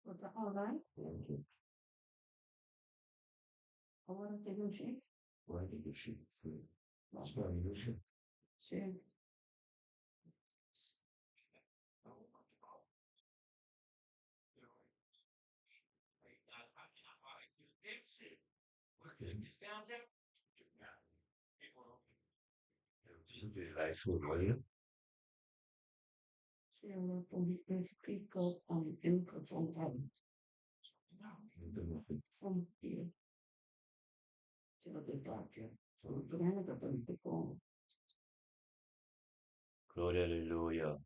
Bo ta online? Ora te lushi? Sí. Sí, ora people on input on Van hier. Gloria, aleluya.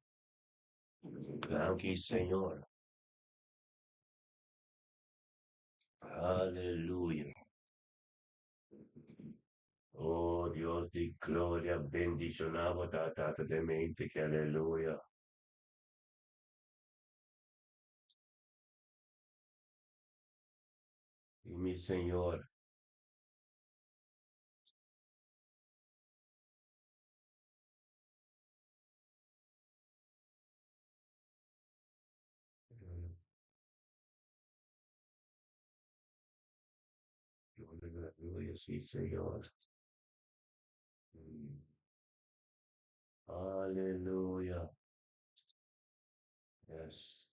Danki, Señor. Aleluya. Oh Dios di gloria, bendishoná bo ta Tata den mente ki aleluya. I mi Señor. Aleluya, sí, Señor. Aleluya. Yes.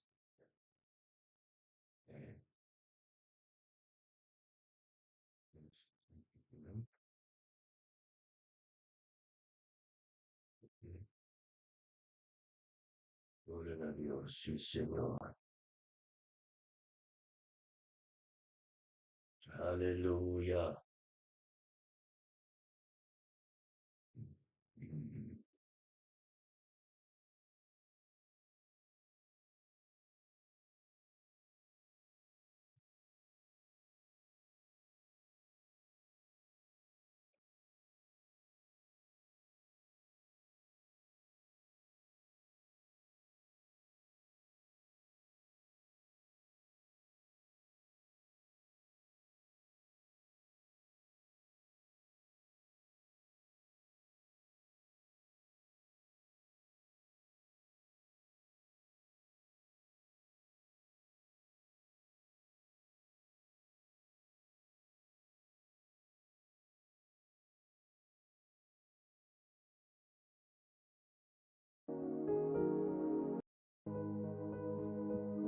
Gloria a Dios, sí, Señor. Aleluya.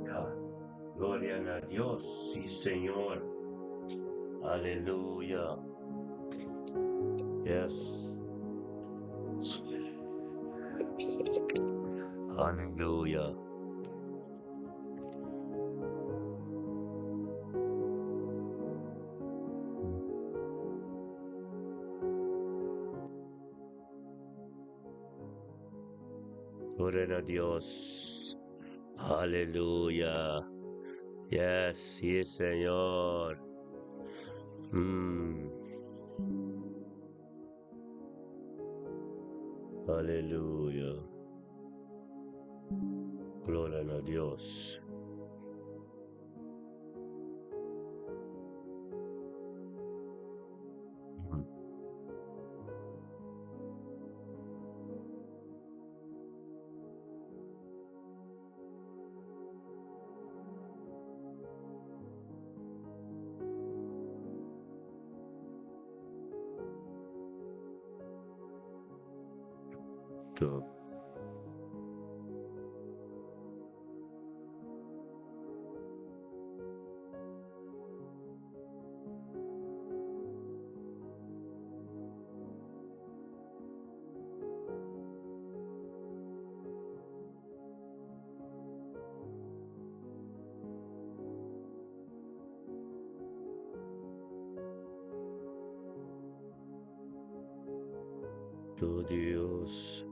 Ya. Gloria a Dios, sí, Señor. Aleluya. Yes. Aleluya. Gloria a Dios. Aleluya. Yes, sí, Señor. Aleluya. Gloria a Dios. Tu, tu Dios.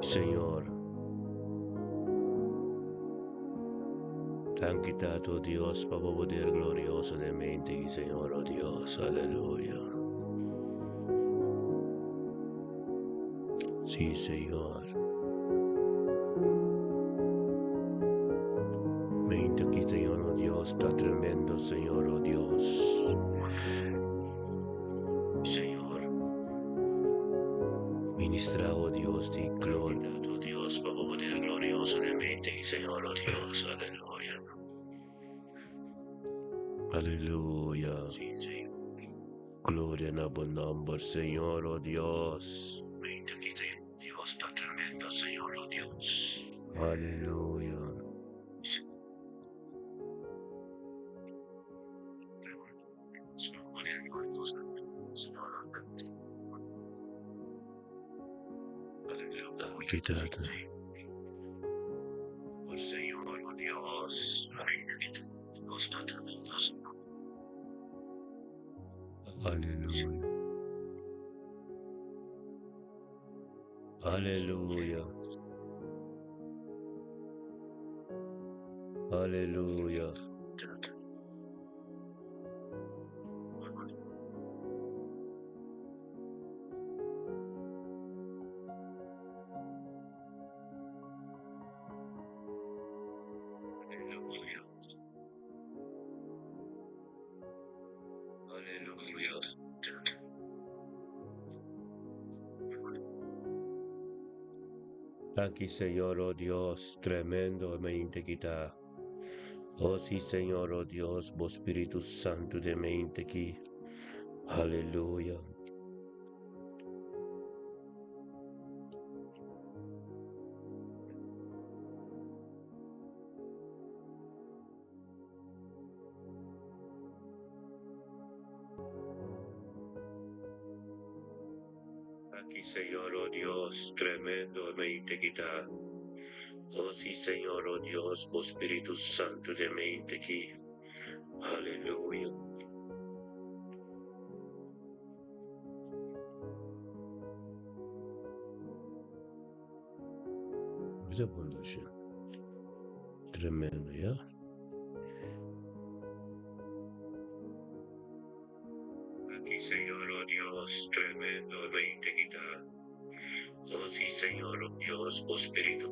Señor. Danki Tata, oh Dios, pa bo poder glorioso den mente aki, Señor, oh Dios. Aleluya. Sí, Señor. Mente aki, Señor, oh Dios, ta tremendo, Señor, oh Dios. Señor, ministra, oh Dios, di gloria, oh Dios, pa bo poder glorioso den mente aki, Señor, oh Dios. Aleluya. Aleluya. Gloria na bo nomber, Señor, oh Dios. Dios ta tremendo, Señor, oh Dios. Aleluya. Danki, Tata. Señor, oh Dios. Dios ta tremendo, Señor. Aleluya. Aleluya. Aleluya. Danki Señor, oh Dios, tremendo mente kita. Oh sí, Señor, oh Dios, bo Spiritu Santu den mente aki. Aleluya. Danki Señor, oh Dios, tremendo mente kita. Oh sí, Señor, oh Dios, bo Spiritu Santu den mente aki. Aleluya. Tremendo, ya. Danki Señor, oh Dios, tremendo mente kita. Oh sí, Señor, oh Dios, bo Spiritu.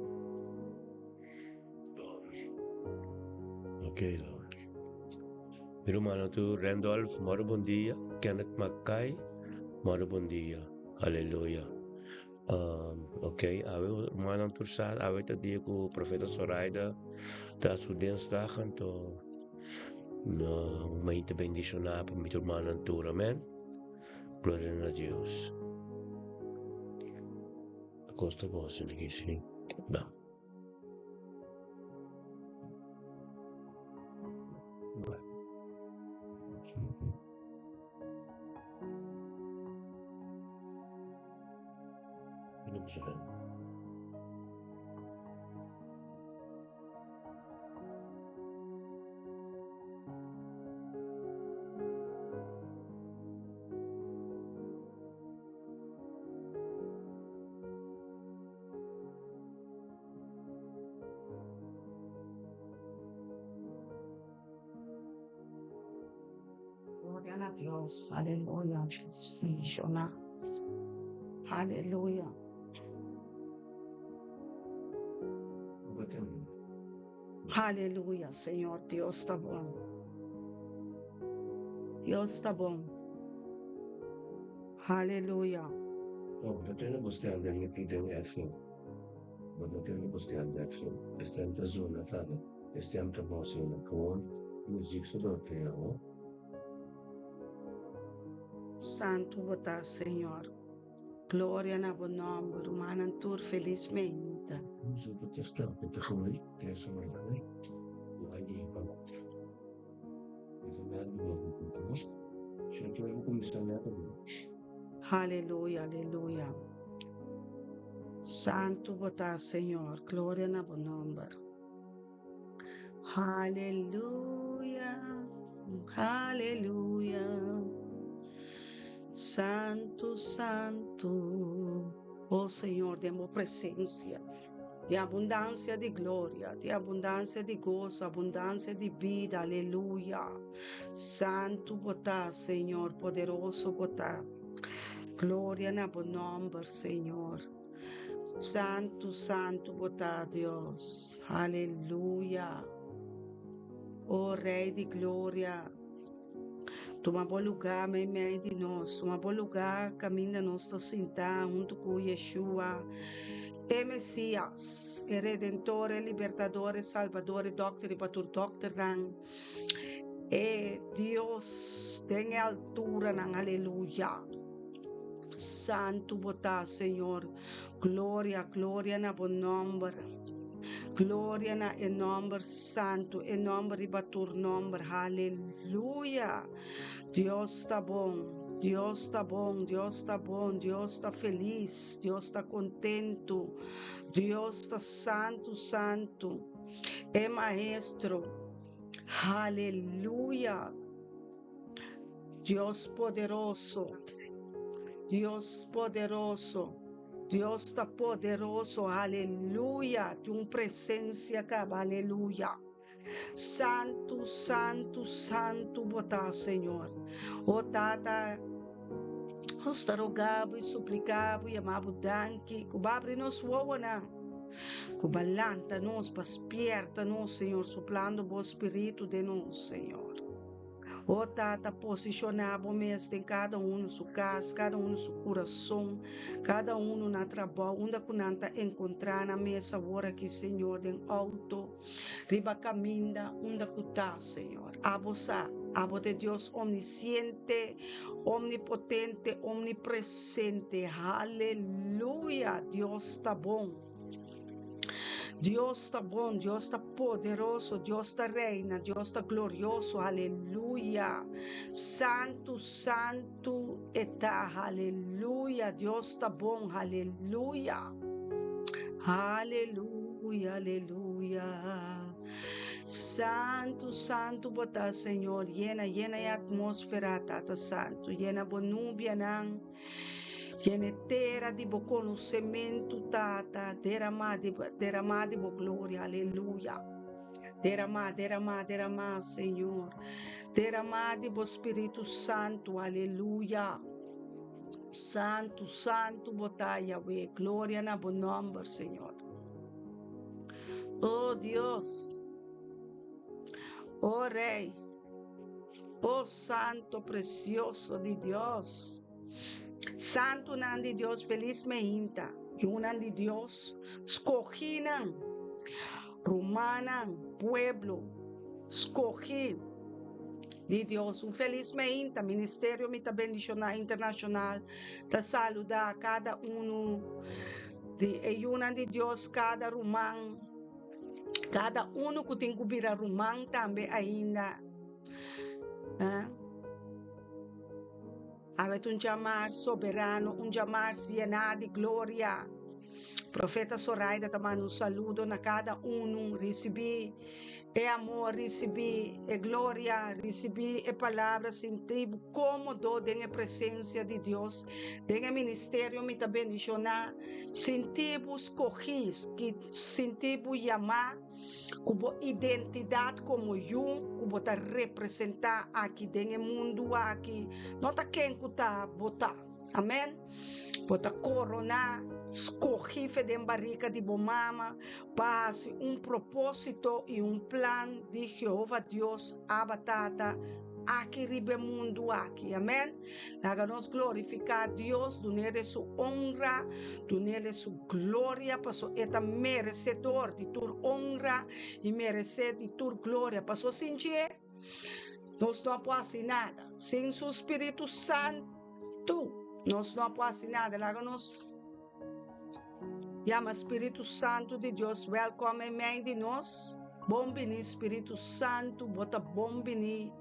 Ok, Lord. Mi rumannan tur, Randolph, moro bon dia. Kenneth Mackay, moro bon dia. Aleluya. Ok, awe rumannan tur sa, awe ta dia ku Profeta Zoraida ta su dinsdag, anto no mi ta bendishoná pa mi rumannan tur, amen. Gloria na Dios. Kosta bo asina aki, si. Ba. Gloria na Dios, aleluya. Bendiciona. Aleluya. Aleluya, Señor, Dios ta bon. Dios ta bon. Aleluya. Oh, dat tin bo stem den e den headphone. Bo no tin bo stem headphone. E stem ta zona kada. E stem ta bon zona. Gewoon muziek zo door te hoor. Santu bo ta, Señor. Gloria na bo nomber. Rumannan tur felis meinta. Zo dat is dat met de groei. Deze manier. Aleluya, aleluya. Santu bo ta, Señor. Gloria na bo nomber. Aleluya, aleluya. Santu, santu. Oh Señor, den bo presencia tin abundancia di gloria, tin abundancia di goso, abundancia di bida, aleluya. Santu bo ta, Señor, poderoso bo ta. Gloria na bo nomber, Señor. Santu, santu bo ta, Dios. Aleluya. Oh Rey di gloria. Tuma bo lugá meimei di nos, tuma bo lugá kaminda nos ta sintá huntu ku Yeshua, e Mesías, e Redentor, e Libertador, e Salbador, e Dòkter riba tur dòkternan, e Dios den e alturanan. Aleluya! Santu bo ta, Señor. Gloria, gloria na bo nòmber. Gloria na e nòmber santu, e nòmber riba tur nòmber. Haleluya! Dios ta bon, Dios ta bon, Dios ta bon, Dios ta felis, Dios ta kontentu, Dios ta santu, santu. E Maestro. Haleluya! Dios poderoso, Dios poderoso, Dios ta poderoso, aleluya, tin un presencia caba, aleluya. Santu, santu, santu bo ta, Señor. O Tata, nos ta roga bo y suplica bo, yama bo danki, cu bo abri nos wowonan, cu bo a lanta nos, bo a spierta nos, Señor, suplando bo Spiritu den nos, Señor. O Tata, posishoná bo mes den kada unu su kas, kada unu su kurason, kada unu na trabou, unda ku nan ta enkontrá nan mes awor aki, Señor, den outo, riba kaminda, unda ku ta, Señor. Abo sa, abo ta e Dios omnisiente, omnipotente, omnipresente. Haleluya! Dios ta bon. Dios ta bon, Dios ta poderoso, Dios ta reina, Dios ta glorioso, aleluya. Santu, santu e ta, aleluya. Dios ta bon, aleluya. Aleluya, aleluya. Santu, santu bo ta, Señor. Yena, yena e atmósfera, Tata Santu. Yena bo nubianan. Yena e tera di bo konosementu, Tata, deramá di deramá di bo gloria, aleluya. Deramá, deramá, deramá, Señor. Deramá di bo Spiritu Santu, aleluya. Santu, santu bo ta, Yahweh. Gloria na bo nòmber, Señor. Oh Dios, oh Rei. Oh Santo precioso di Dios. Santunan di Dios felis meinta. Yunan di Dios, scoginan, rumannan, pueblo, scogi di Dios. Un felis meinta. Ministerio Mi Ta Bendiciona Internacional ta saluda cada uno di e yunan di Dios, cada ruman. Kada unu ku tin ku bira ruman tambe ainda. Awe ta un djamar soberano, un djamar yená di gloria. Profeta Soraida ta manda un saludo na kada unu. Risibí e amor, risibí e gloria, risibí e palabra, sintí bo kómodo den e presensia di Dios. Den e ministerio mi ta bendishoná. Sintí bo skogí, Sinti bo yamá ku bo identidat komo yu ku bo ta representá aki den e mundu aki no ta ken ku ta bo ta. Amen. Bo ta koroná, skohí fe den barika di bo mama pa hasi un propósito i un plan di Jehova Dios, Abba Tata, aki riba e mundu aki. Amen. Laga nos glorifiká Dios, dun'El su onra, dun'El su gloria, paso E ta meresedor di tur onra i meresé di tur gloria. Paso sin dje, nos no a por hasi nada. Sin su spiritu santu, nos no a por hasi nada. Laga nos yama spiritu santu di Dios wèlkòm meimei di nos. Bon bini, spiritu santu, bo ta bon bini.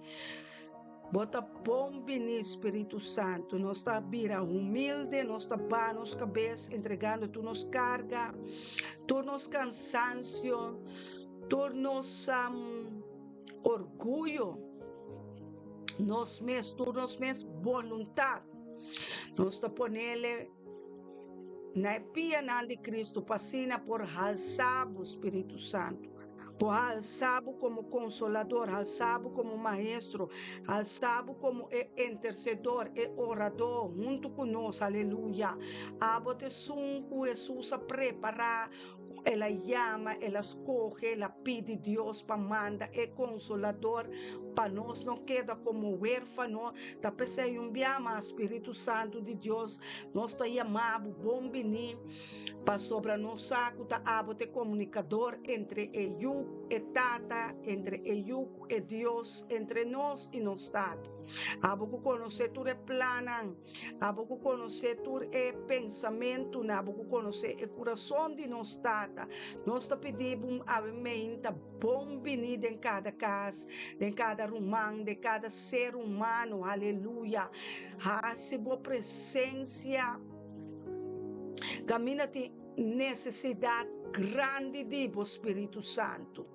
Bo ta bon bini, Spiritu Santu. Nos ta bira humilde, nos ta baha nos kabes, entregando tur nos karga, tur nos kansansio, tur nos orguyo, nos mes, tur nos mes boluntat. Nos ta ponele. Na e pianan di Kristu pa asina por halsa bo, Spiritu Santu. Por halsa bo komo Konsolador, halsa bo komo Maestro, halsa bo komo e Intersedor, e Oradó huntu ku nos. Aleluya! Abo ta esun ku Hesus a prepará, ku el a yama, el a skohe, el a pidi Dios pa manda e Konsolador pa nos no keda komo wérfano. Ta p'esei un bia mas, Spiritu Santu di Dios, Nos ta yama bo bon bini pasobra nos sa ku ta abo ta e komunikador entre e Yu ku e Tata, entre e Yu ku e Dios, entre nos i nos Tata. Abo ku konosé tur e plannan, abo ku konosé tur e pensamentunan, abo ku konosé e kurason di nos Tata. Nos ta pidi bo awe meinta bon bini den kada kas, den kada ruman, den kada ser humano. Aleluya! Hasi bo presensia kaminda tin nesesidat grandi di bo Spiritu Santu.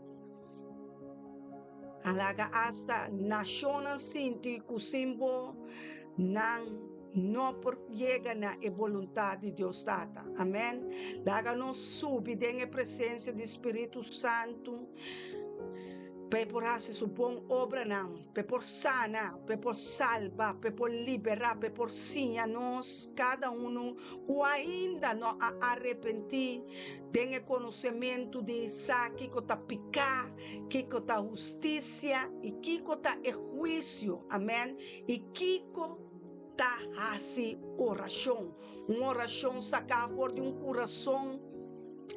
A laga asta nashonnan sinti ku sin bo nan no por yega na e boluntat di Dios Tata. Amen. Laga nos subi den e presensia di Spiritu Santu pa e por hasi su bon obranan. P'e por sana, p'e por salba, p'e por liberá, p'e por siña nos kada unu ku ainda no a arepentí den e konosementu di sa kiko ta piká, kiko ta hustisia i kiko ta e huisio. Amèn. I kiko ta hasi orashon. Un orashon saká for di un kurason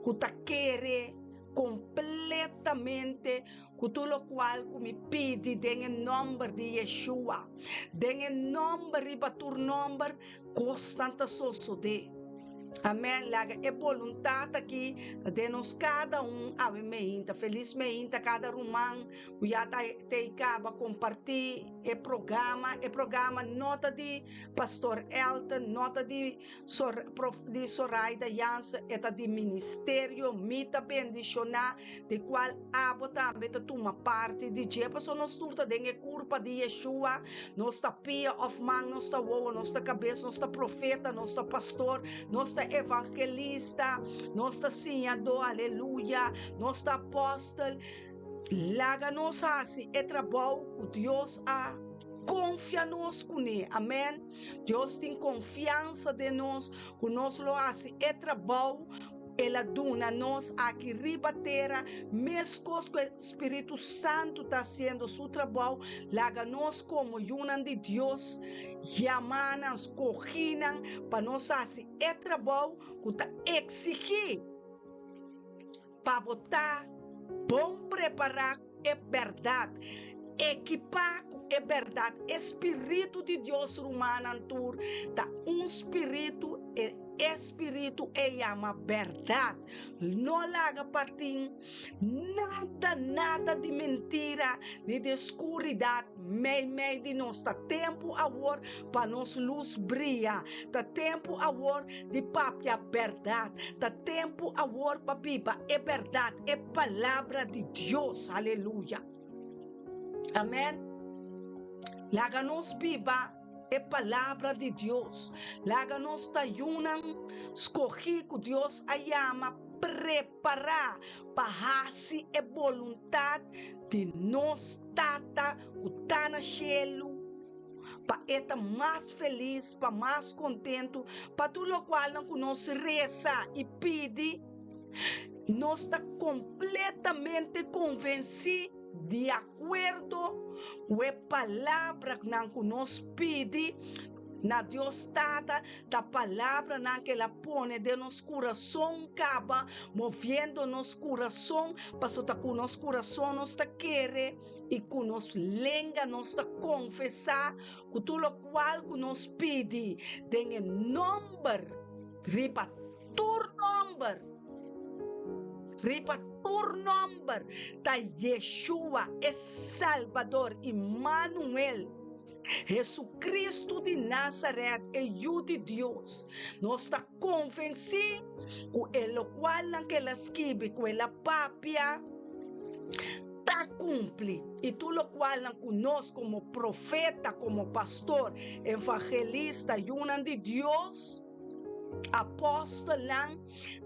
ku ta kere kompletamente Ku tur lokual ku mi pidi den e nòmber di Yeshua, den e nòmber riba tur nòmber, kosnan ta sosodé. Amèn. Laga e boluntat aki ta den nos kada un awe meinta. Felis meinta kada ruman ku ya ta tei kaba kompartí e programa. E programa no ta di Pastor Elton, no ta di Sor, prof, di Soraida Jansen, e ta di ministerio Mi Ta Bendishoná, di kual abo tambe ta tuma parti di dje. Pasobra nos tur ta den e kurpa di Yeshua, nos ta pia òf man, nos ta wowo, nos ta kabes, nos ta profeta, nos ta pastor, nos ta evangelista, nos ta siñadó, aleluya, nos ta apòstel. Laga nos hasi e trabou ku Dios a konfia nos kuné. Amèn. Dios tin konfiansa den nos ku nos lo hasi e trabou ku el a duna nos aki riba tera, meskos ku e spiritu santu ta hasiendo su trabou. Laga nos komo yunan di Dios yamá nan, skohí nan pa nos hasi e trabou ku ta eksigí pa bo ta bon prepará ku e bèrdat, ekipá ku e bèrdat. E spiritu di Dios, rumannan tur, ta un spiritu, e e spiritu e yama bèrdat. No laga pa tin nada, nada di mentira ni di skuridat meimei di nos. Ta tempu awor pa nos lus bria. Ta tempu awor di papia bèrdat. Ta tempu awor pa biba e bèrdat, e Palabra di Dios. Aleluya! Amèn. Laga nos biba e Palabra di Dios. Laga nos ta yunan skohí ku Dios a yama prepará pa hasi e boluntat di nos Tata ku ta na shelu. pa e ta mas felis, pa mas kontentu, pa tur lokualnan ku nos resa i pidi, nos ta kompletamente konvensí di akuerdo ku e palabranan ku nos pidi na Dios Tata ta palabranan ku el a pone den nos kurason kaba, moviendo nos kurason, pasobra ta ku nos kurason nos ta kere. I ku nos lenga nos ta konfesá ku tur lokual ku nos pidi den e nòmber riba tur nòmber, riba tur nòmber, ta Yeshua e Salbador, Immanuel, Hesukristu di Nazaret, e Yu di Dios. Nos ta konvensí ku e lokualnan ku el a skibi, ku el a papia, ta kumpli. I tur lokualnan ku nos komo profeta, komo pastor, evangelista, yunan di Dios, Apòstelnan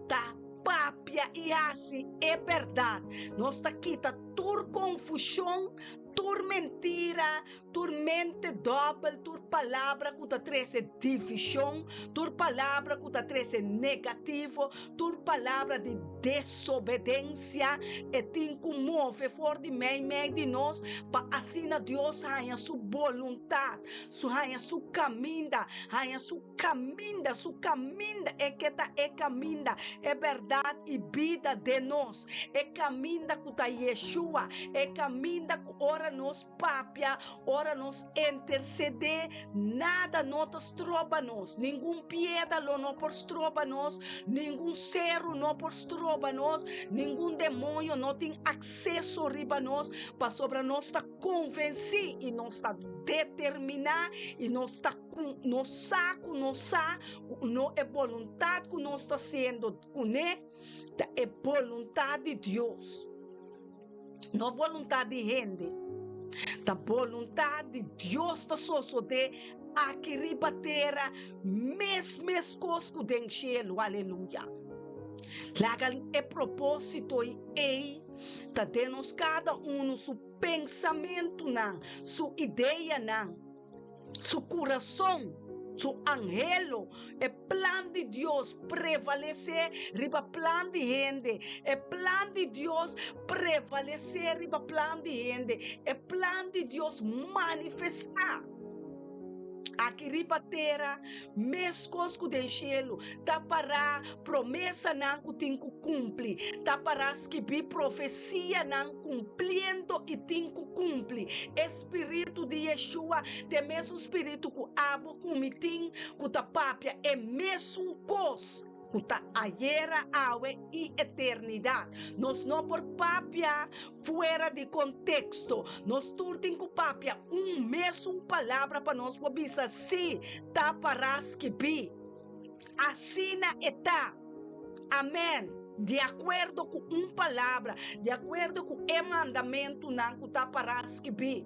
ta papia i hasi e bèrdat. Nos ta kita tur konfushon, tur mentira, tur mente dòbel, tur palabra ku ta trese divishon, tur palabra ku ta trese negativo, tur palabra di desobedensia. E tin ku move for di meimei di nos pa asina Dios haña su boluntat, su haña su kaminda, haña su kaminda, su kaminda, e ke ta e kaminda, e bèrdat i bida den nos, e kaminda ku ta Yeshua, e kaminda ku ora nos papia, ora nos intersedé, nada no ta stroba nos, ningun piedra lo no por stroba nos, ningun seru no por stroba nos, ningun demoño no tin akseso riba nos, pasobra nos ta konvensí i nos ta determiná i nos ta nos sa ku nos sa ku no e boluntat ku nos ta hasiendo kuné ta e boluntat di Dios. No boluntat di hende. Ta boluntat di Dios ta sosodé aki riba tera mes meskos ku den shelu. Aleluya! Laga e propósito ei ta den nos kada unu su pensamentunan, su ideanan. Su kurason, su anhelo, e plan di Dios prevalesé riba plan di hende. E plan di Dios prevalesé riba plan di hende. E plan di Dios manifestá aki riba tera meskos ku den shelu. Ta pará promesanan ku tin ku kumpli. Ta pará skibí profesianan kumpliendo i tin ku kumpli. E spiritu di Yeshua ta e mesun spiritu ku abo ku mi tin ku ta papia e mesun kos ku ta ayera, awe i eternidat. Nos no por papia fuera di konteksto. Nos tur tin ku papia un mesun palabra pa nos por bisa sí, ta pará skibí. Asina e ta. Amèn. Di akuerdo ku un palabra, di akuerdo ku e mandamentunan ku ta pará skibí.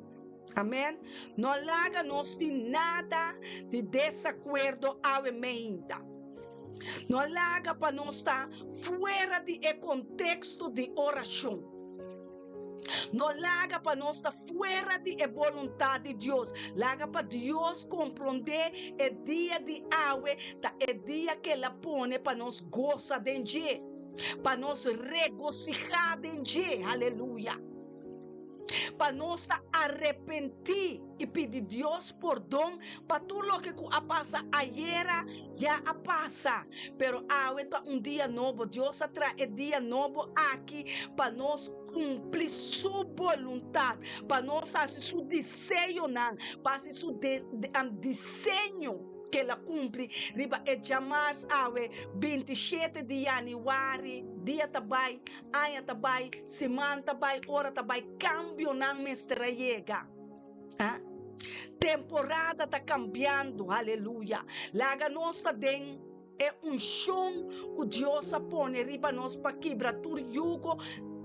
Amèn. No laga nos tin nada di desakuerdo awe meinta. No laga pa nos ta fuera di e konteksto di orashon. No laga pa nos ta fuera di e boluntat di Dios. Laga pa Dios komprondé e dia di awe ta e dia ku el a pone pa nos gosa den dje, pa nos regosihá den dje. Aleluya! Pa nos ta arepentí i pidi Dios pordon pa tur loke ku a pasa ayera ya a pasa. Pero awe ta un dia nobo. Dios a traha e dia nobo aki pa nos kumpli su boluntat, pa nos hasi su deseonan, pa hasi su diseño ku el a kumpli riba e djamars awe, 27 di yanüari. Dia ta bai, aña ta bai, siman ta bai, ora ta bai, kambionan mester a yega. Ah, temporada ta cambiando, aleluya. Laga nos ta den e unshon ku Dios a pone riba nos pa kibra tur yugo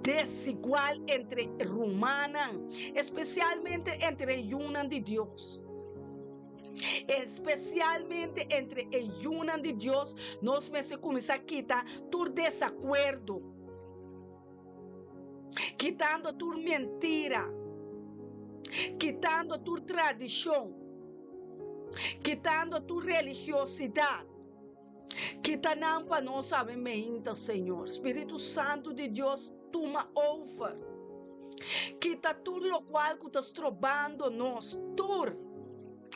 desigual entre rumannan, espesialmente entre e yunan di Dios. Espesialmente entre e yunan di Dios, nos mester kuminsá kita tur desakuerdo. Kitando tur mentira, kitando tur tradishon, kitando tur religiosidat. Kita nan pa nos awe meinta, Señor. Spiritu Santu di Dios, tuma over. Kita tur lokual ku ta strobando nos, tur.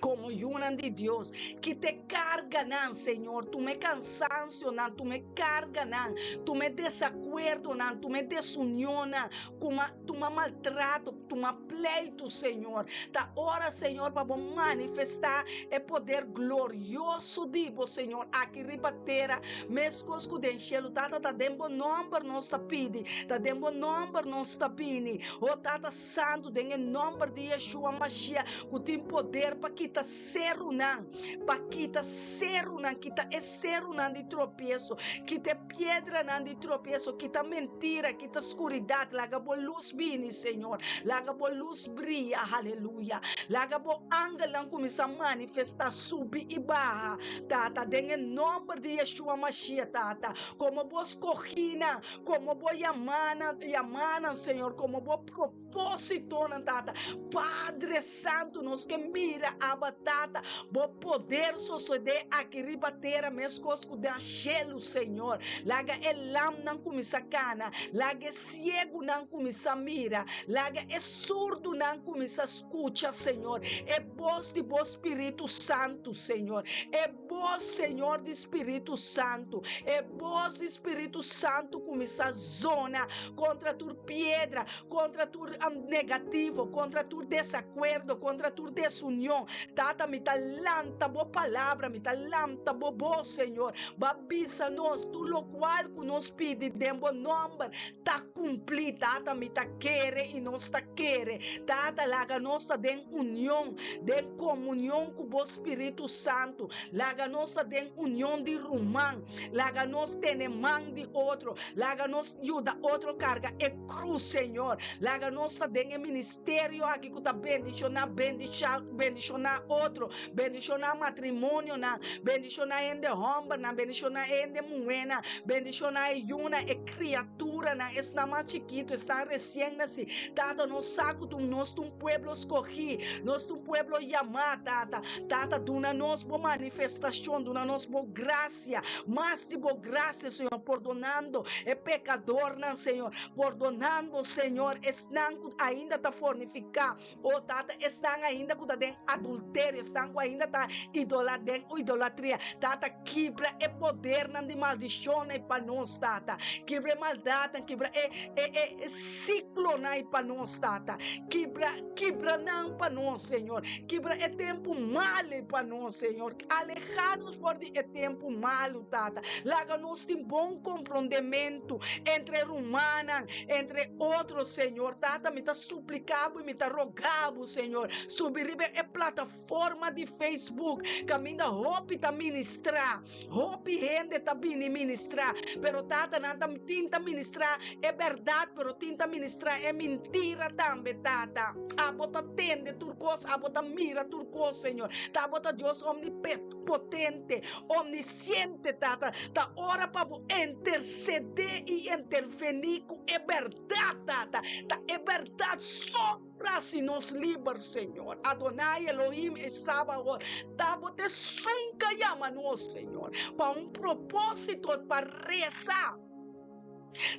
Komo yunan di Dios, kita e karganan, Señor, tuma e kansansionan, tuma e karganan, tuma e desakuerdonan, tuma e desunionnan, kuma, tuma maltrato, tuma pleitu, Señor. Ta ora, Señor, pa Bo manifestá e poder glorioso di Bo, Señor, aki riba tera, meskos ku den shelu. Tata, ta den Bo nòmber nos ta pidi, ta den Bo nòmber nos ta bini. O Tata Santu, den e nòmber di Yeshua Mashiach, ku tin poder pa kita. kita serunan, pa kita serunan, kita e serunan di tropieso, kita e piedranan di tropieso, kita mentira, kita skuridat. Laga bo lus bini, Señor. Laga bo lus bria, aleluya. Laga bo angelnan kuminsá manifestá, subi i baha, Tata, den e nòmber di Yeshua Mashiach, Tata. Komo bo skohínan, komo bo yamánan, yamánan, Señor, komo bo propósitonan, Tata. Padre Santu, nos ke mira, Abba, Tata, bo poder sosodé aki riba tera meskos ku den shelu, Señor. Laga e lamnan kuminsá kana, laga e siegunan kuminsá mira, laga e surdunan kuminsá skucha, Señor, e bos di bo Spiritu Santu, Señor. E bos, Señor, di Spiritu Santu. E bos di Spiritu Santu kuminsá zona kontra tur piedra, kontra tur negativo, kontra tur desakuerdo, kontra tur desunion. Tata, mi ta lanta bo palabra, mi ta lanta bo bos, Señor. Bo a bisa nos tur lokual ku nos pidi den bo nòmber ta kumplí. Tata, mi ta kere i nos ta kere. Tata, laga nos ta den union, den komunion ku bo Spiritu Santu. Laga nos ta den union di ruman. Laga nos tene man di otro. Laga nos yuda otro karga e krus, Señor. Laga nos ta den e ministerio aki ku ta bendishoná, bendishoná otro, bendishoná matrimonionan, bendishoná hende hòmbernan, bendishoná hende muhénan, bendishoná e yunan, e kriaturanan, esnan mas chikitu, esnan resien nasí. Tata, nos sa ku nos ta un pueblo skohí, nos ta un pueblo yamá, Tata. Tata, duna nos bo manifestashon, duna nos bo grasia, mas di bo grasia, Señor, pordonando e pekadornan, Señor, pordonando, Señor, esnan ku ainda ta fornifiká, o Tata, esnan ainda ku ta den adulterio, esnan ku ainda ta idola den idolatria. Tata, kibra e podernan di maldishon ei pa nos, Tata. Kibra e maldatnan, kibra e e e siklonan ei pa nos, Tata. Kibra, kibra nan pa nos, Señor. Kibra e tempu mal ei pa nos, Señor. Alehá nos for di e tempu malu, Tata. Laga nos tin bon komprondementu entre rumannan, entre otro, Señor. Tata, mi ta supliká bo i mi ta rogá bo, Señor, subi riba e plataforma di Facebook kaminda hopi ta ministrá. Hopi hende ta bini ministrá, pero Tata, nan ta tin ta ministrá e bèrdat, pero tin ta ministrá e mintira tambe, Tata. Abo ta tende tur kos, abo ta mira tur kos, Señor. Ta abo ta Dios omnipotente, omnisiente, Tata. Ta ora pa bo intersedé i intervení ku e bèrdat, Tata. Ta e bèrdat so ta hasi nos liber, Señor. Adonai Elohim e Sabaot, ta bo ta esun ku a yama nos, Señor, pa un propósito, pa resa.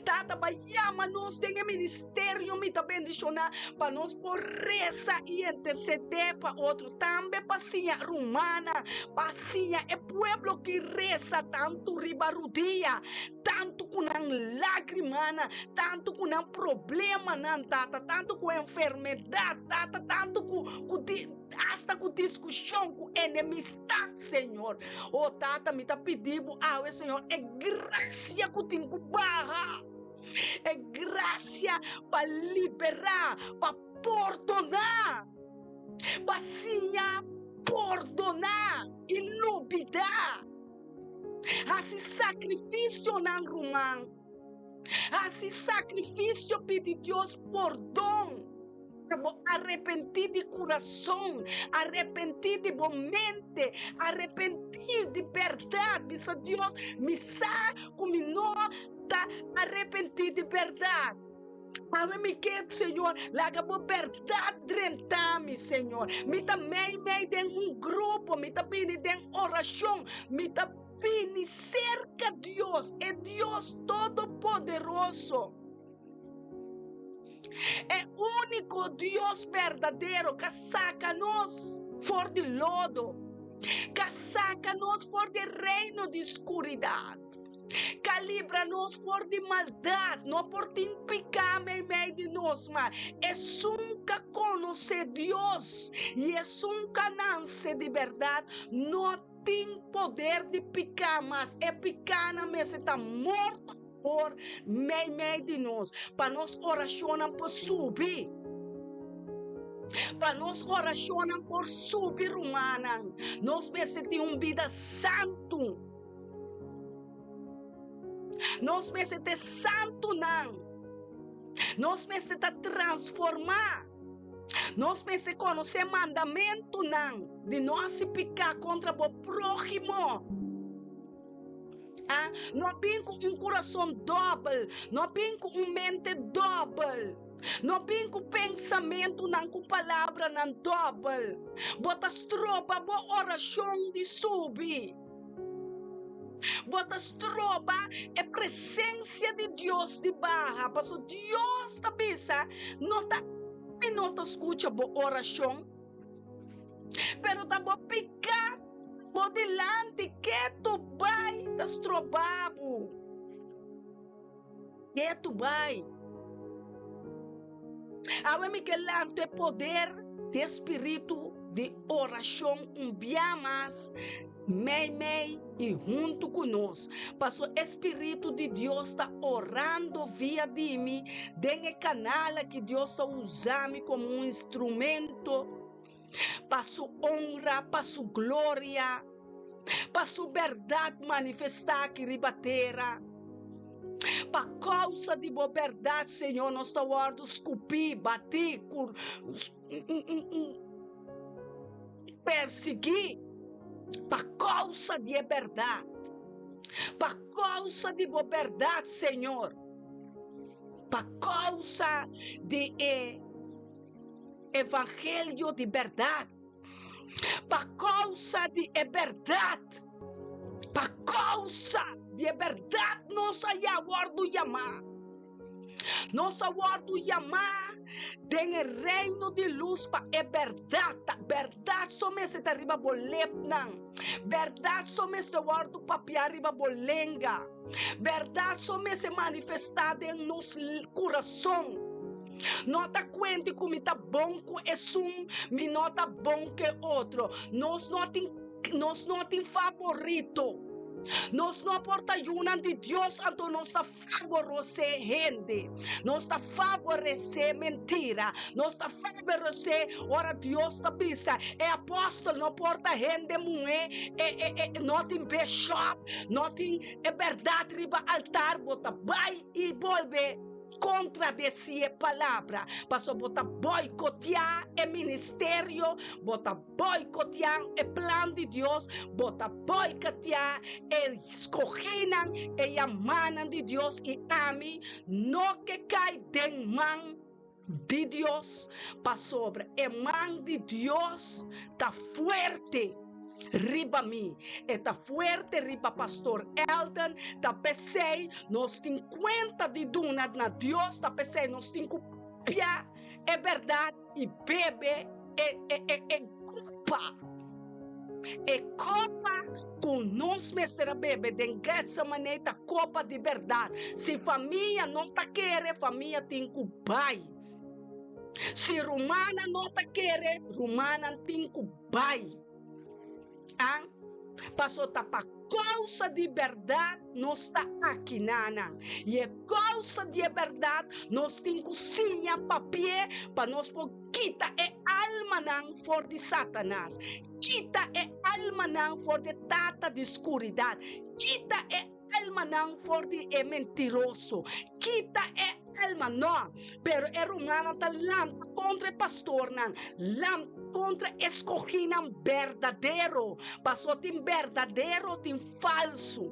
Tata pa yama nos den e ministerio mi ta bendishoná pa nos por resa i intersedé pa otro, tambe pa siña rumannan, pa siña e pueblo ki resa tantu riba rudia, tantu ku nan lágrimanan, tantu ku nan problemanan, Tata, tantu ku enfermedat, Tata, tantu ku ku di asta ku diskushon, ku enemistat, Señor. O Tata, mi ta pidi Bo awe, Señor, e grasia ku tin ku baha, e grasia pa liberá, pa pordoná, pa siña pordoná i lubidá. Hasi sakrifisionan, ruman. Hasi sakrifisio pidi Dios pordon. Pa bo arepentí di kurason, arepentí di bo mente, arepentí di bèrdat. Bisa Dios, Mi sa ku mi no ta arepentí di bèrdat. Awe mi ke, Señor, laga bo bèrdat drenta mi, Señor. Mi ta meimei den un grupo, mi ta bini den orashon, mi ta bini serka Dios, e Dios Todopoderoso. E úniko Dios berdadero ka saka nos for di lodo, ka saka nos for di e reino di skuridat, ka libra nos for di maldat. No por tin piká meimei di nos, ma esun ka konosé Dios i esun ka nanse di bèrdat no tin poder di piká mas. E pikánan mester ta morto por meimei di nos, pa nos orashonnan por subi, Pa nos orashonnan por subi, rumannan, nos mester tin un bida santu. Nos mester ta santunan. Nos mester ta transformá. Nos mester konosé mandamentunan di no hasi piká kontra bo próhimo. Ah, no bin ku un kurason dòbel, no bin ku un mente dòbel, no bin ku pensamentunan ku palabranan dòbel. Bo ta stroba bo orashon di subi. Bo ta stroba e presensia di Dios di baha, pasobra Dios ta bisa, No ta mi no ta skucha bo orashon, pero ta bo piká bo dilanti ketu bai ta stroba bo. Ketu bai. Awe mi ke lanta e poder di e spiritu di orashon un bia mas meimei i huntu ku nos, paso e spiritu di Dios ta orando via di mi den e kanal aki. Dios ta usa mi komo un instrumento pa su honra, pa su gloria, pa su bèrdat manifestá aki riba tera. Pa kousa di bo bèrdat, Señor, nos ta wòrdu skupí, batí, persiguí pa kousa di e bèrdat. Pa kousa di bo bèrdat, Señor, pa kousa di e Evangelio di bèrdat, pa kousa di e bèrdat, pa kousa di e bèrdat nos a ya wòrdu yamá. Nos a wòrdu yamá den e reino di lus pa e bèrdat. Ta bèrdat so mester ta riba bo lepnan. Bèrdat so mester wòrdu papiá riba bo lenga. Bèrdat so mester manifestá den nos kurason. No ta kuenti ku mi ta bon ku esun, mi no ta bon ku e otro. Nos no tin, nos no tin faborito. Nos no por ta yunan di Dios anto nos ta faborosé hende, nos ta faboresé mentira, nos ta faboresé ora Dios ta bisa e apòstel no por ta hende muhé, e e e no tin bishop, no tin e bèrdat riba altar, bo ta bai i bolbe kontradesí e palabra, pasobra bo ta boikoteá e ministerio, bo ta boikoteá e plan di Dios, bo ta boikoteá e skohínan, e yamánan di Dios, i ami no ke kai den man di Dios, pasobra e man di Dios ta fuerte riba mi, e ta fuerte riba Pastor Elton, ta p'esei nos tin kuenta di duna na Dios, ta p'esei nos tin ku papia e bèrdat i bebe e e e e kopa, e kopa ku nos mester a bebe den Getsemané ta kopa di bèrdat. Si famia no ta kere, famia tin ku bai. Si rumannan no ta kere, rumannan tin ku bai. An, paso ta pa kousa di bèrdat nos ta aki nanan. I e kousa di e bèrdat nos tin ku siña papi'é pa nos por kita e almanan for di Satanas, kita e almanan for di e tata di skuridat, kita e almanan for di e mentiroso, kita e alma. No, pero e rumannan ta lanta kontra e pastornan, lanta kontra e skohínan berdadero, pasobra tin berdadero, tin falsu.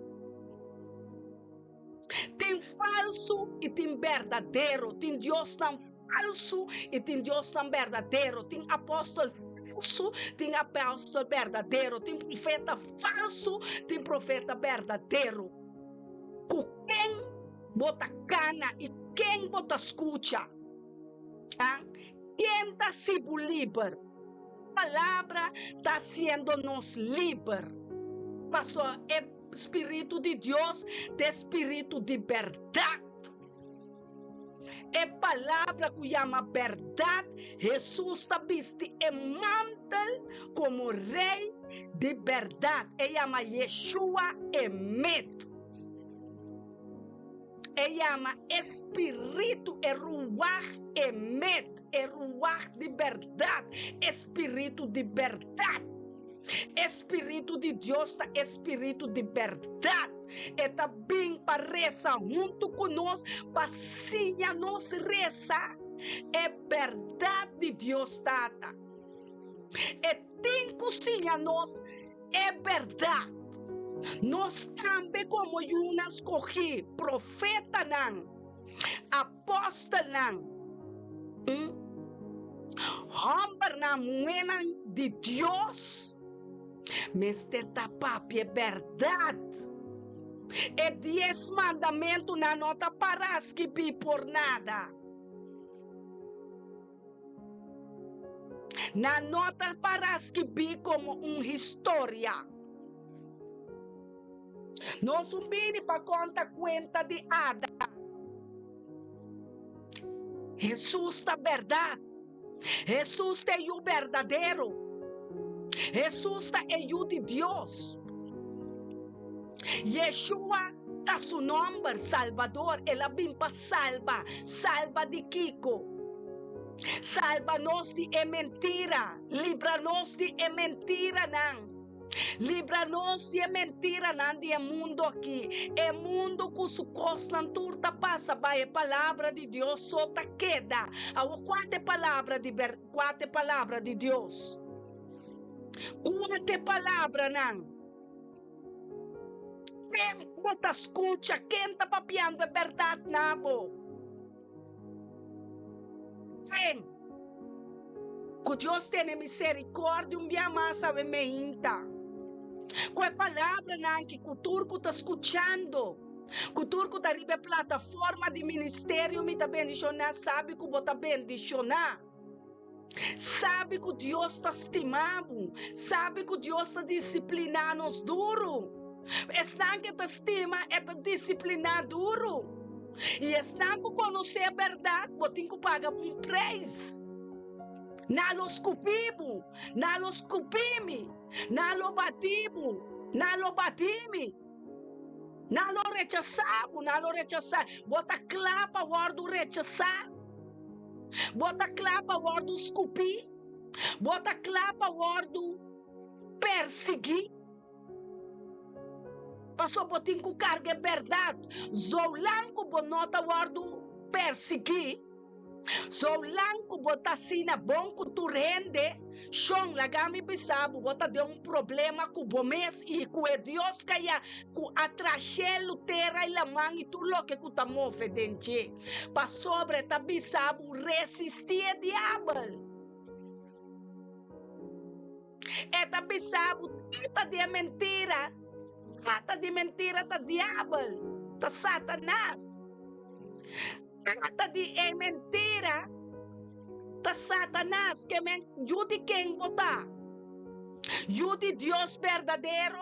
Tin falsu i tin berdadero, tin diosnan falsu i tin diosnan berdadero, tin apòstel falsu, tin apòstel berdadero, tin profeta falsu, tin profeta berdadero. Ku ken bo ta kana i ken bo ta skucha? A Ken ta hasi bo liber? Palabra ta hasiendo nos liber. Pasobra e spiritu di Dios ta e spiritu di bèrdat. E palabra ku yama bèrdat, Hesus ta bisti e mantel komo Rei di bèrdat. E yama Yeshua Emet. E yama e spiritu, e ruach emet, e ruach di bèrdat, e spiritu di bèrdat. E spiritu di Dios ta e spiritu di bèrdat. E ta bin pa resa huntu ku nos, pa siña nos resa e bèrdat di Dios Tata. E tin ku siña nos e bèrdat. Nos tambe komo yunan skogí, profetanan, apòstelnan, hòmbernan, muhénan di Dios, mester ta papia e bèrdat. E Dies Mandamentunan no ta pará skibí por nada. Nan no ta para skibí komo un historia. Nos un bini pa konta kuenta di Ada. Hesus ta bèrdat. Hesus ta e Yu berdadero. Hesus ta e Yu di Dios. Yeshua ta su nòmber, Salbador. El a bin pa salba. Salba di kiko? Salba nos di e mentira. Libra nos di e mentiranan. Libra nos di e mentiranan di e mundu aki. E mundu ku su kosnan tur ta pasa bai, e palabra di Dios so ta keda. Awor kua ta e palabra di ber, kua ta e palabra di Dios? Kua ta e palabranan? Ken bo ta skucha? Ken ta papiando e bèrdat na bo? Ken? Ku Dios tene miserikòrdia un bia mas awe meinta. Ku e palabranan aki ku tur ku ta skuchando, ku tur ku ta riba e plataforma di ministerio mi ta bendishoná, sabi ku bo ta bendishoná. Sabi ku Dios ta stima bo. Sabi ku Dios ta disipliná nos duru. Esnan ku e ta stima, e ta disipliná duru. I esnan ku konosé e bèrdat, bo tin ku paga un preis. Nan lo skupi bo, nan lo skupi mi, nan lo bati bo, nan lo bati mi. Nan lo rechasá bo, nan lo rechasá. Bo ta kla pa wòrdu rechasá? Bo ta kla pa wòrdu skupí? Bo ta kla pa wòrdu persiguí? Pasobra bo tin ku karga e bèrdat. Zolang ku bo no ta wòrdu persiguí, Zolang ku bo ta asina bon ku tur hende, shon, laga mi bisa bo, bo ta den un problema ku bo mes i ku e Dios kaya ku a traha shelu, tera i laman i tur loke ku ta move den dje. Pasobra e ta bisa bo, Resistí e diabel. E ta bisa bo, Tata di e mentira, tata di mentira ta diabel, ta Satanas. Tata di e mentira ta Satanas, ke men yu di ken bo ta? Yu di Dios berdadero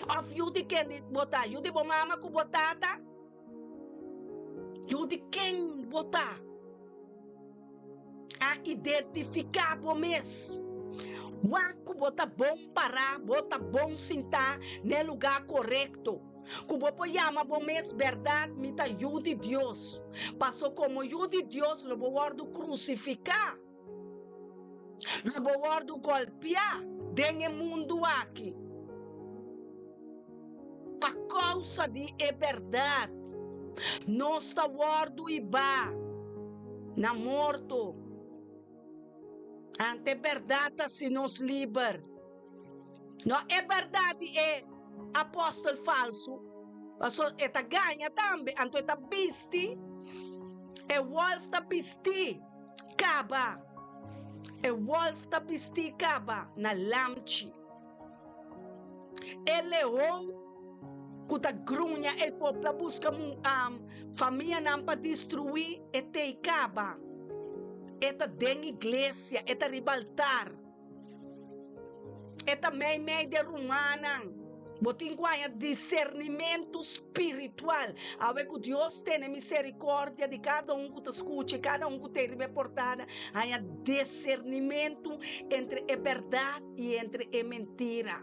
òf yu di ken bo ta? Yu di bo mama ku bo tata? Yu di ken bo ta? A identifiká bo mes. Wak ku bo ta bon pará, bo ta bon sintá n'e lugá korekto. Ku bo por yama bo mes bèrdat mi ta yu di Dios, paso komo yu di Dios lo bo wòrdu krusifiká, lo bo wòrdu gòlpiá den e mundu aki pa kousa di e bèrdat. Nos ta wòrdu hibá na morto, ante e bèrdat ta hasi nos liber. No e bèrdat di e apòstel falsu, pasobra e ta gaña tambe, anto e ta bisti, e wòlf ta bistí kaba, e wòlf ta bistí kaba na lamchi. E leon ku ta gruña efo pa buska famianan pa destruí, e t'ei kaba. E ta den iglesia, e ta riba altar. E ta meimei di e rumannan. Bo tin ku haña disernimentu spiritual. Awe ku Dios tene miserikordia di kada un ku ta skucha i kada un ku ta riba e portada, haña disernimentu entre e bèrdat i entre e mentira.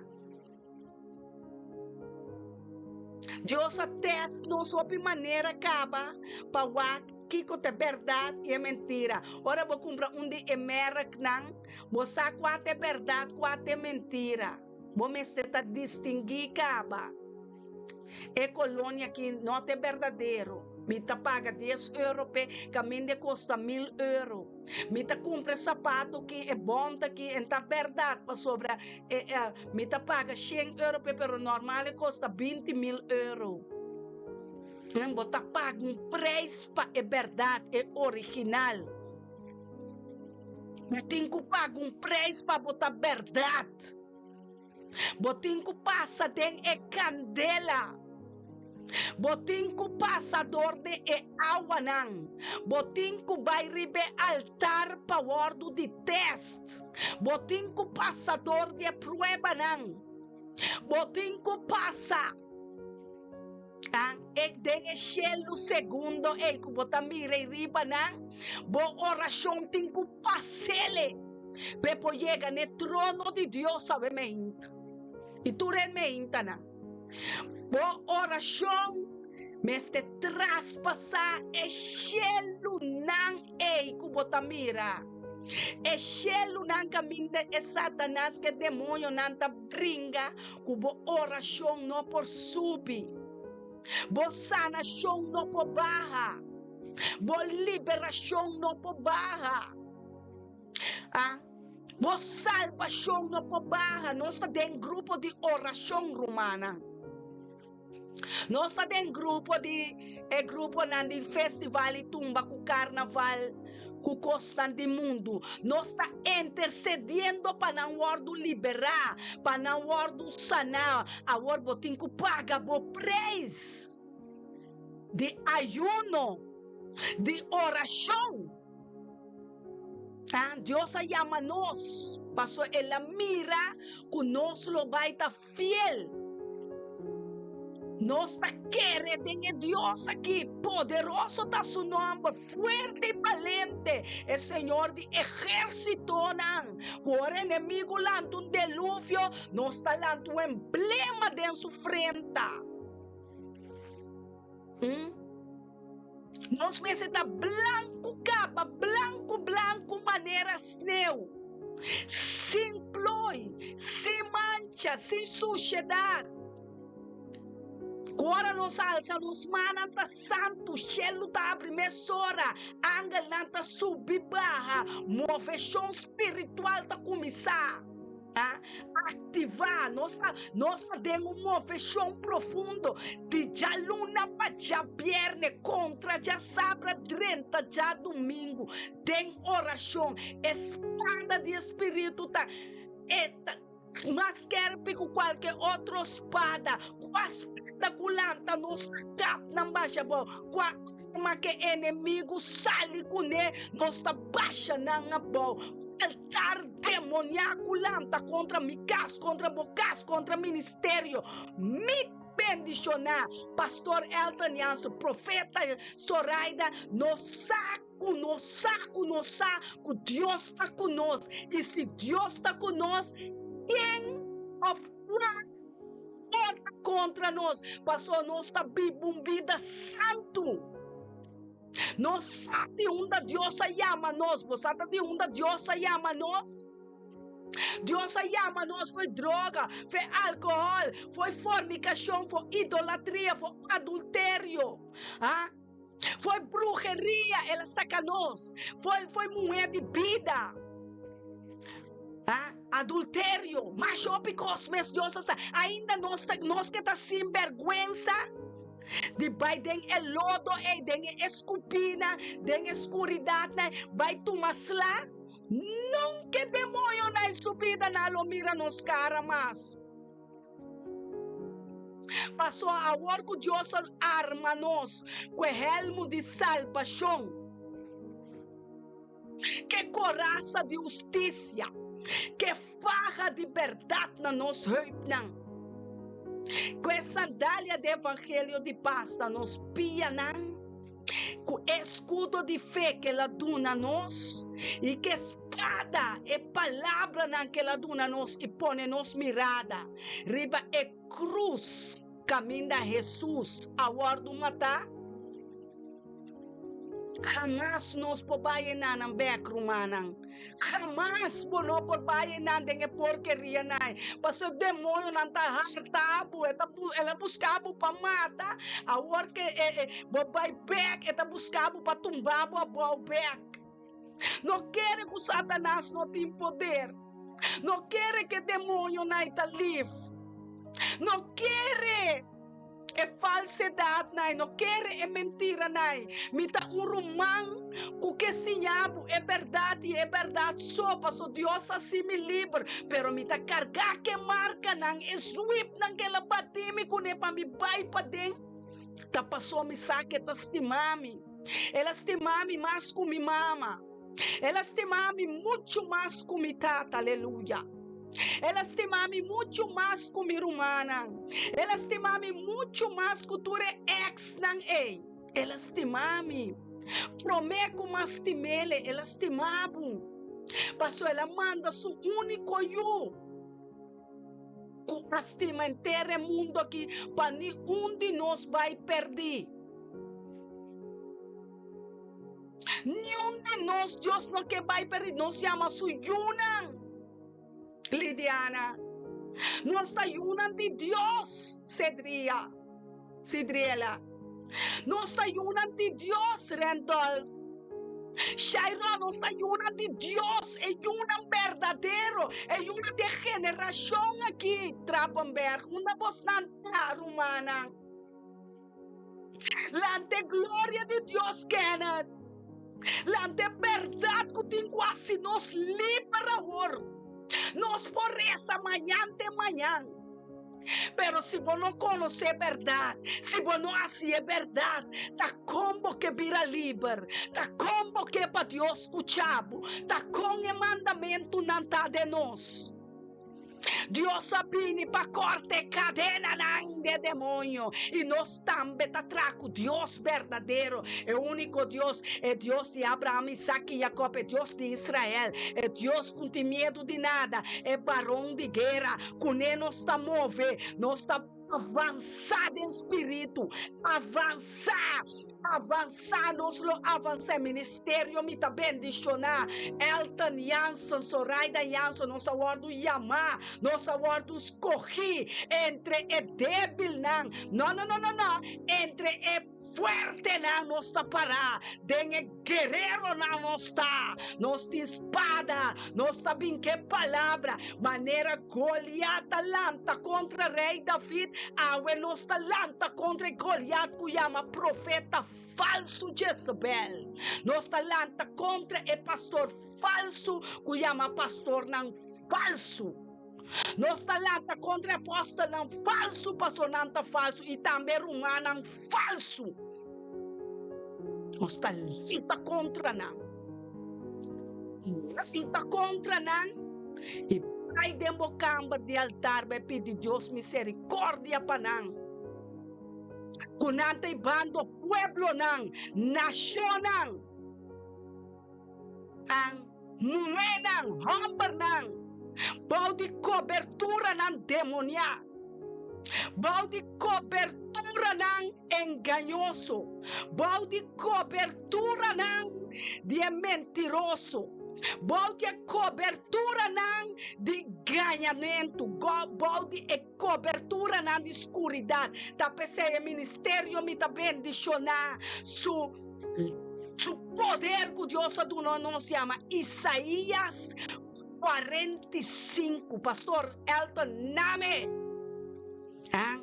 Dios a test nos hopi manera kaba pa wak kiko ta bèrdat i e mentira. Ora bo kumpra un di e merknan, bo sa kua ta e bèrdat, kua ta e mentira. Bo mester ta distinguí kaba. E kolonia aki no ta e berdadero. Mi ta paga dies euro p'e kaminda e kosta mil euro. Mi ta kumpra e sapato aki, e bònt aki, en ta bèrdat pasobra e mi ta paga shen euro p'e pero normal e kosta 20.000 euro. Bo ta paga un preis pa e bèrdat, e original. Bo tin ku paga un preis pa bo ta bèrdat. Bo tin ku pasa den e kandela. Bo tin ku pasa dor di e awanan. Bo tin ku bai riba e altar pa wòrdu di tèst. Bo tin ku pasa dor di e pruebanan. Bo tin ku pasa den e shelu segundo ei ku bo ta mira ei riba nan. Bo orashon tin ku pas'ele p'e por yega n'e trono di Dios awe meinta. I tur e meintanan. Bo orashon mester traspasá e shelunan ei ku bo ta mira. E shelunan kaminda e Satanas ku e demoñonan ta bringa ku bo orashon no por subi. Bo sanashon no por baha. Bo liberashon no por baha. Ah, bo salbashon no por baha. Nos ta den grupo di orashon, rumannan. Nos ta den grupo di e gruponan di festival i tumba ku karnaval ku kosnan di mundu. Nos ta intersediendo pa nan wòrdu liberá, pa nan wòrdu saná. Awor bo tin ku paga bo preis di ayuno, di orashon. Dios a yama nos pasobra el a mira ku nos lo bai ta fiel. Nos ta kere den e Dios aki, poderoso ta su nòmber, fuerte i balente, e Señor di ehérsitonan. Ku ora enemigu lanta un deluvio, nos ta lanta un emblema den su frenta. Nos mester ta blanku kaba, blanku blanku manera sneu, sin ploi, sin mancha, sin sushedat. Ku ora nos alsa nos mannan ta santu, shelu ta abri mesora, angelnan ta subi baha, moveshon spiritual ta kuminsá. A aktivá. Nos ta, nos ta den un moveshon profundo di djaluna pa djabierne kontra djasabra drenta djadumingu den orashon. E spada di e Spiritu ta e ta mas skerpi ku kualke otro spada. Kua spada ku lanta nos ta kap nan basha abou. Kua arma ku e enemigu sali kuné nos ta basha nan abou. Altar demoniaco lanta contra mi cas, contra bo cas, contra ministerio. Mi bendiciona Pastor Elton Jansen, Profeta Soraida, nos sa cu nos sa cu nos sa cu Dios ta cu nos. Y si Dios ta cu nos, ken of cua por ta contra nos? Pasobra nos ta biba un bida santo. Nos sa di unda Dios a yama nos. Bo sa ta di unda Dios a yama nos? Dios a yama nos fo'i droga, fo'i alkohòl, fo'i fornikashon, fo'i idolatria, fo'i adulterio, ha? Fo'i bruheria el a saka nos, fo'i fo'i muhé di bida, ha? Adulterio, masha hopi kos mes Dios a sa. Ainda nos ta nos ke ta sinbèrgwensa. Di bai den e lodo ei, den e eskupina, den e skuridatnan, bai tuma sla, nunka e demoñonan su bidanan lo mira nos kara mas. Pasobra awor ku Dios a arma nos ku e hèlmu di salbashon, ku e korasa di hustisia, ku e faha di bèrdat na nos heupnan, ku e sandalia di evangelio di pas na nos pianan, ku e eskudo di fe ku el a duna nos, i ku e spada, e palabranan ku el a duna nos i pone nos mirada riba e krus. kaminda Hesus a wòrdu matá? Hamas nos por bai enanan bèk, rumannan. Hamas bo no por bai enan den e porkerianan. Pasobra e demonionan ta harta bo, e ta el a buska bo pa mata. Awor ke e bo bai bèk, e ta buska bo pa tumba bo abou bèk. No kere ku Satanas no tin poder. No kere ku e demonionan ta lif. No kere e falsedadnan, no kere e mentiranan. Mi ta un ruman ku ke siña bo e bèrdat i e bèrdat so, pasobra Dios a hasi mi liber. Pero mi ta kargá ku e markanan, e zwipnan ku el a bati mi kuné pa mi bai paden. Ta pasobra mi sa ku e ta stima mi. El a stima mi mas ku mi mama. El a stima mi muchu mas ku mi tata. Aleluya. El a stima mi muchu mas ku mi rumannan. El a stima mi muchu mas ku tur e èksnan ei. El a stima mi. Promé ku m'a stim'el, el a stima bo. Pasobra el a manda su úniko yu ku a stima henter e mundu aki pa ni un di nos bai pèrdí. Niun di nos Dios no ke bai pèrdí. Nos yama su yunan. Lidiana, Nos ta yunan di Dios, Cedria, Cidriela, Nos ta yunan di Dios, Randolph, Shairon, Nos ta yunan di Dios, e yunan berdadero, e yunan di e generashon aki, Trappenberg, unda bosnan ta, rumannan? Lanta e gloria di Dios, Kenneth. Lanta e berdad cu tin cu haci nos liber awor. Nos por reza mañan te mañan. Pero si bo no conoce e berdad, si bo no haci e berdad, ta con bo ke bira liber? Ta con bo ke pa Dios scucha bo? Ta con e mandamentunan ta den nos? Dios a bini pa corta e cadenanan di e demonio, i nos tambe ta traha cu Dios berdadero, e unico Dios, e Dios di Abraham, Isaac i Jacob, e Dios di Israel, e Dios cu no tin miedu di nada, e baron di guera, cune nos ta move, nos ta. Avansá den spiritu, avansá, avansá, nos lo avansá e ministerio mi ta bendishoná Elton Jansen, Soraida Jansen, nos a wòrdu yamá, nos a wòrdu skohí entre e débilnan, no, no, no, no, no, entre e. Fuertenan nos ta pará, den e guereronan nos ta. Nos tin spada, nos ta bin ku e palabra. Manera Goliat a lanta kontra Rei David, awe nos ta lanta kontra e Goliat ku yama profeta falsu Jezebel. Nos ta lanta kontra e pastor falsu ku yama pastornan falsu. Nos ta lanta kontra e apòstelnan falsu, pasobra nan ta falsu, i tambe e rumannan falsu. Nos ta lanta kontra nan. Lanta kontra nan i bai den bo kamber di altar bai pidi Dios miserikòrdia pa nan, ku nan ta hibando pueblonan, nashonnan, Nan muhénan, hòmbernan, bou di koberturanan demoniá, bou di koberturanan engañoso, bou di koberturanan di e mentiroso, bou di e koberturanan di gañamentu, bou di e koberturanan di skuridat. Ta p'esei e ministerio mi ta bendishoná su. Su poder ku Dios a duna nos yama Isaías 45. Pastor Elton, name! Ah,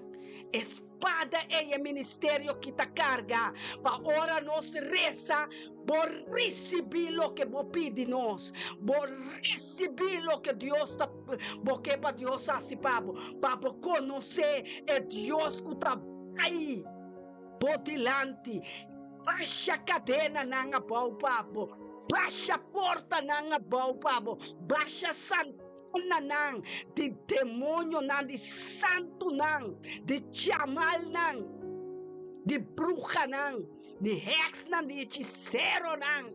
e spada ei e ministerio ki ta karga pa ora nos resa bo risibí loke bo pidi nos, bo risibí loke Dios ta bo ke pa Dios hasi pa bo, pa bo konosé e Dios ku ta bai bo dilanti. Basha kadenanan abou pa bo, basha portanan abou pa bo, basha santananan di demonionan, di santunan, di chamalnan, di bruhanan, di hèksnan, di hechiseronan.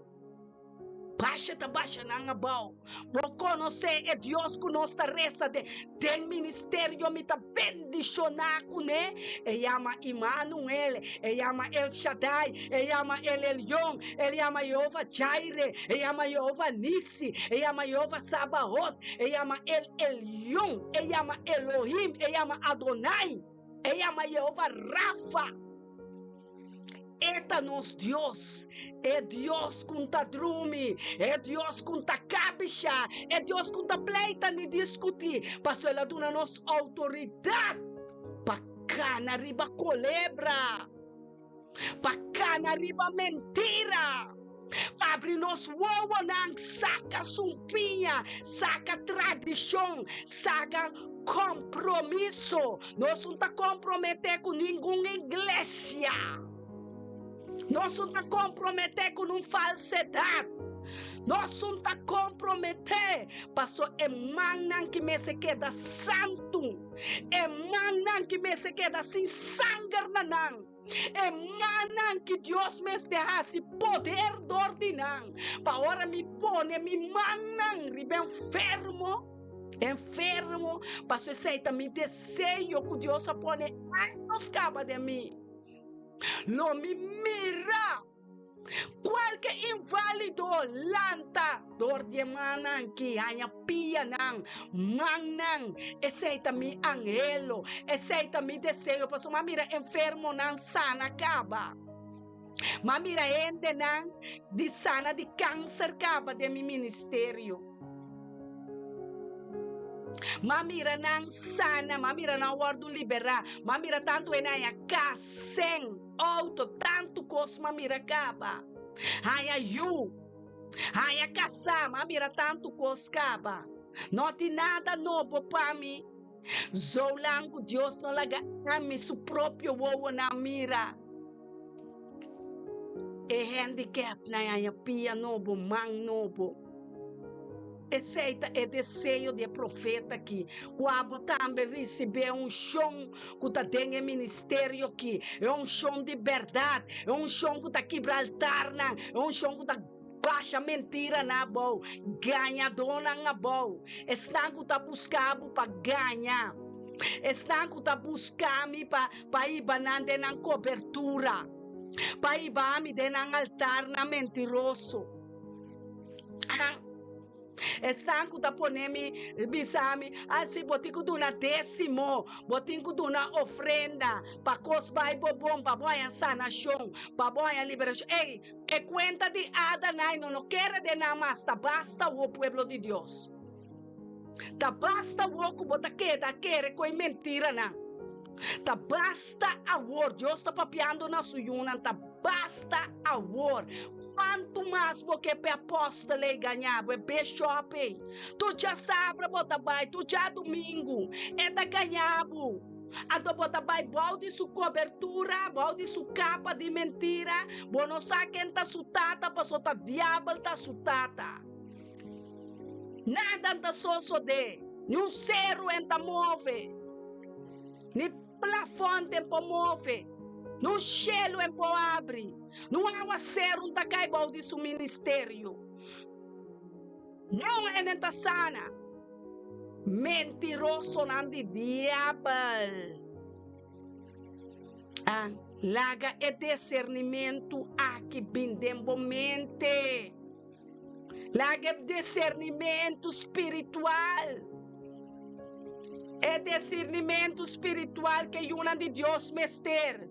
Basha ta basha nan abou. Bo konosé e Dios ku nos ta resa den den ministerio mi ta bendishoná kuné? E yama Imanuel, e yama El Shaddai, e yama El Elyon, e yama Yehova Jireh, e yama Yehova Nissi, e yama Yehova Sabaot, e yama El Elyon, e yama Elohim, e yama Adonai, e yama Yehova Rafa. E ta nos Dios, e Dios ku ta drumi, e Dios ku ta kabisha, e Dios ku ta pleita ni diskutí, pasobra el a duna nos outoridat pa kana riba kolebra, pa kana riba mentira, pa abri nos wowonan, saka sumpiña, saka tradishon, saka kompromiso. Nos no ta komprometé ku ningun iglesia. Nos no ta komprometé ku nun falsedat. Nos no ta komprometé paso e mannan ki mester keda santu, e mannan ki mester keda sin sanger na nan, e mannan ki Dios mester hasi poder dor di nan, pa ora mi pone mi mannan riba enfermo, Enfermo, paso esei ta mi deseo ku Dios a pone años kaba den mi. Lo mi mira kualke inválido lanta dor di e mannan ki haña pianan, mannan. Esei ta mi anhelo, esei ta mi deseo, pasobra mi a mira enfermonan sana kaba. Mi a mira hendenan di sana di kanser kaba den mi ministerio. Mi a mira nan sana, mi a mira nan wòrdu liberá, mi a mira tantu hende haña kas, sèn, outo, tantu kos mi a mira kaba. Haña yu, haña kasá, mi a mira tantu kos kaba. No tin nada nobo pa mi. Zolang ku Dios no laga ami su propio wowonan mira. E handicapnan haña pia nobo, man nobo. Esei ta e deseo di e profeta aki, ku abo tambe risibí e unshon ku ta den e ministerio aki, e unshon di bèrdat, e unshon ku ta kibra altarnan, e unshon ku ta basha mentiranan abou, gañadónan abou, esnan ku ta buska bo pa gaña, esnan ku ta buska mi pa pa hiba nan den nan kobertura, pa hiba mi den nan altarnan mentiroso. Esnan ku ta pone mi bisa mi, Ah, si, bo tin ku duna désimo, bo tin ku duna ofrenda pa kos bai bo bon, pa bo haña sanashon, pa bo haña liberashon. Ey, e kuenta di Adanai no no kere den nan mas, ta basta wo, pueblo di Dios. Ta basta awor ku bo ta keda kere ku e mentiranan. Ta basta awor, Dios ta papiando na su yunan, ta basta awor. Kuantu mas bo ke p'e apòstel ei gaña bo, e bishòp ei? Tur djasabra bo ta bai, tur djadumingu e ta gaña bo. Anto bo ta bai bou di su kobertura, bou di su kapa di mentira. Bo no sa ken ta su tata, pasobra ta diabel ta su tata. Nada n'ta sosodé, ni un seru en ta move, ni plafòn ten por move, ni un shelu en por abri, ni un awaseru n'ta kai bou di su ministerio. Niun hende n'ta sana. Mentirosonan di diabel a laga e desernimentu aki bin den bo mente. Laga e disernimentu spiritual, e disernimentu spiritual ke yunan di Dios mester.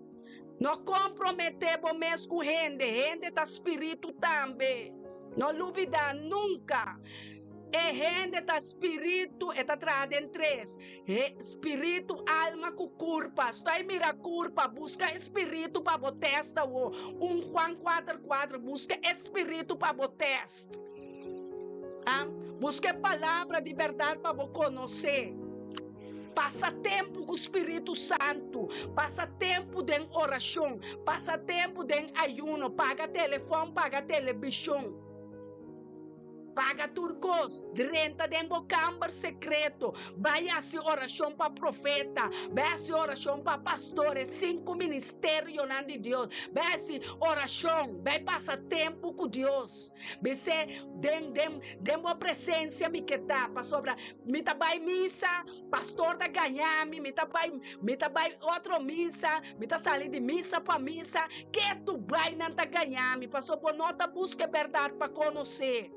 No komprometé bo mes ku hende, hende ta spiritu tambe. No lubidá nunka, e hende ta spiritu, e ta traha den tres, spiritu, alma ku kurpa. Stoi mira kurpa, buska e spiritu pa bo tèst awo. Un Juan kuater kuater, buska e spiritu pa bo tèst. A Buska e palabra di bèrdat pa bo konosé. Pasa tempu ku spiritu santu. Pasa tempu den orashon. Pasa tempu den ayuno. Paga telefòn, paga telebishon. Paga tur kos, drenta den bo kamber sekreto, bai hasi orashon pa profeta, bai hasi orashon pa pastor, e sinku ministerionan di Dios, bai hasi orashon, bai pasa tempu ku Dios. Bis'é, Den, den, den bo presensia mi ke ta, pasobra mi ta bai misa, pastor ta gaña mi, mi ta bai, mi ta bai otro misa, mi ta sali di misa pa misa, ke tu bai nan ta gaña mi, pasobra bo no ta buska e bèrdat pa konosé.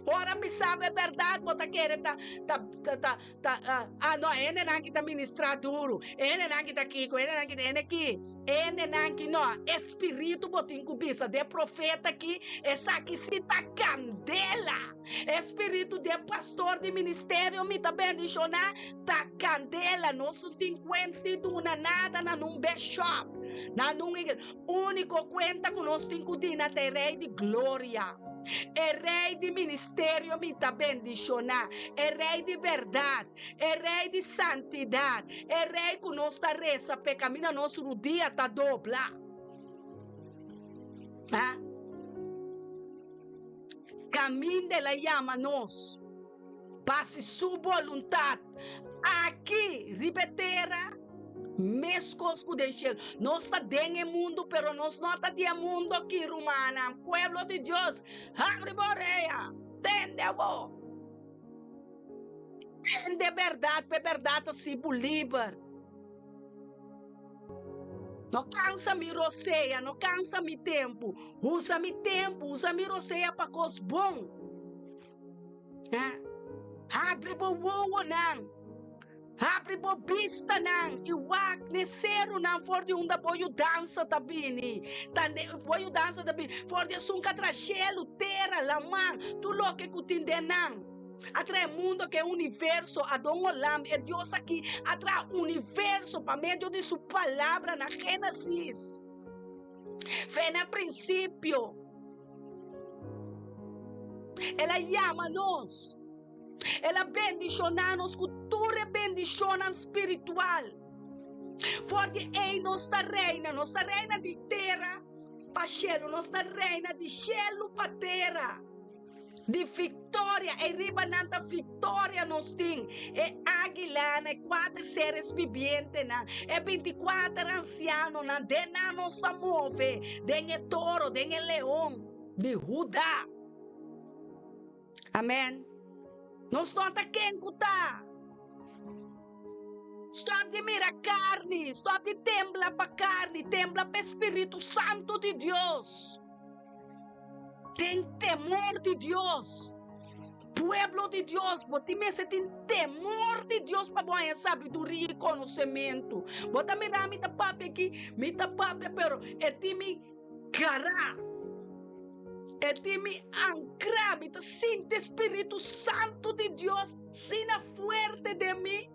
Ora mi sabe e bèrdat, bo ta kere ta, ta, ta, ta, ta, ah, no, e hendenan ki ta ministrá duru, e hendenan ki ta kiko, e hendenan ki ta, hende ki, e hendenan ki no, e spiritu bo tin ku bisa den profeta ki, esaki si ta kandela. E spiritu den pastor di ministerio mi ta bendishoná ta kandela. Nos no tin kuenta di duna nada na nun bishop, na nun iglesia. Úniko kuenta ku nos tin ku dina ta e Rei di Gloria. E Rei di ministerio mi ta bendishoná. E Rei di bèrdat, e Rei di santidat, e Rei ku nos ta resa p'e kaminda nos rudia ta dobla. Ha? Kaminda el a yama nos pa hasi su boluntat aki riba e tera meskos ku den shelu. Nos ta den e mundu, pero nos no ta di e mundu aki, rumannan. Pueblo di Dios, habri bo orea, tende bo. Tende e bèrdat, pa e bèrdat ta hasi bo liber. No kansa mi rosea, no kansa mi tempu. Usa mi tempu, usa mi rosea pa kos bon. Ha? Habri bo wowonan, habri bo bistanan i wak n'e serunan for di unda bo yudansa ta bini. Ta bo yudansa ta bini for di esun ku a traha shelu, tera, laman, tur loke ku tin den nan. A traha e mundo ku e universo, Adon Olam, e Dios aki a traha universo pa medio di su palabra na Génesis. Fe na prinsipio. El a yama nos. El a bendishoná nos ku tur e bendishonnan spiritual. For di ei nos ta reina, nos ta reina di tera pa shelu, nos ta reina di shelu pa tera. Di viktoria, ei riba nan ta viktoria nos tin, e águilanan, e kuater seres bibientenan, e bintikuater ansianonan, den nan nos ta move, den e toro, den e leon di Huda. Amen. Nos no ta ken ku ta. Stòp di mira karni, stòp di tembla pa karni, tembla pa e Spiritu Santu di Dios. Ten temor di Dios. Pueblo di Dios, bo tin mester tin temor di Dios pa bo haña sabiduria i konosementu. Bo ta mira mi ta papia aki, mi ta papia pero e tin mi gará, e tin mi ankrá, mi ta sinti e Spiritu Santu di Dios asina fuerte den mi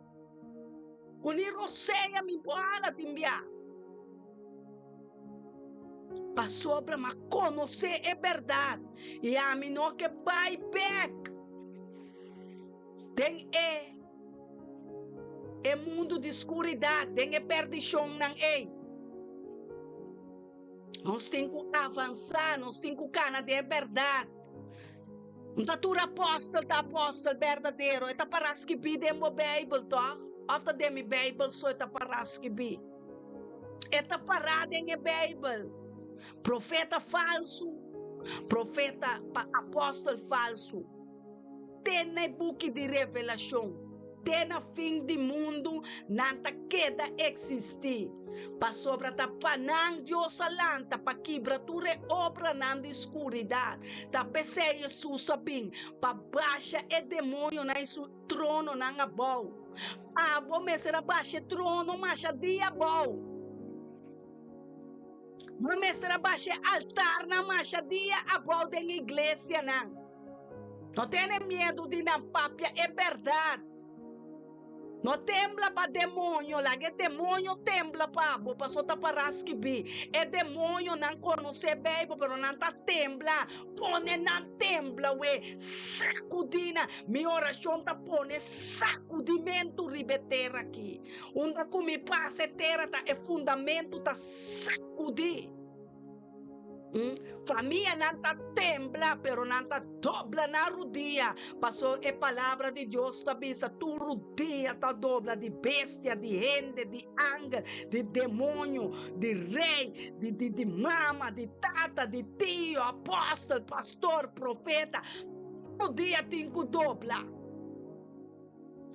ku ni rosea mi por hala tin bia. Pasobra m'a konosé e bèrdat i ami no ke bai bèk den e e mundu di skuridat, den e pèrdishonnan ei. Nos tin ku avansá, nos tin ku kana den e bèrdat. No ta tur apòstel ta apòstel berdadero, e ta pará skibí den bo Beibel, tòg? Òf ta den mi Beibel so e ta pará skibí? E ta pará den e Beibel. Profeta falsu, profeta pa apòstel falsu. Te na e buki di Revelashon, te na fin di mundu nan ta keda eksistí, pasobra ta pa nan Dios a lanta pa kibra tur e obranan di skuridat. Ta p'esei Hesus a bin, pa basha e demoñonan i su trononan abou. Abo mester a basha e trono masha dia abou. Bo mester a basha e altarnan masha dia abou den iglesianan. No tene miedu di nan papia e bèrdat. No tembla pa demoño, laga e demoño tembla pa bo, paso ta pará skibí. E demoñonan konosé Beibel, pero nan ta tembla. Pone nan tembla we, sakudí nan. Mi orashon ta pone sakudimentu riba e tera akí. Unda ku mi pasa e tera ta e fundamentu ta sakudí. Famianan ta tembla, pero nan ta dobla nan rudia, paso e palabra di Dios ta bisa tur rudia ta dobla, di bestia, di hende, di angel, di demonio, di rey, di, di, di mama, di tata, di tio, apostel, pastor, profeta, tur rudia tin ku dobla.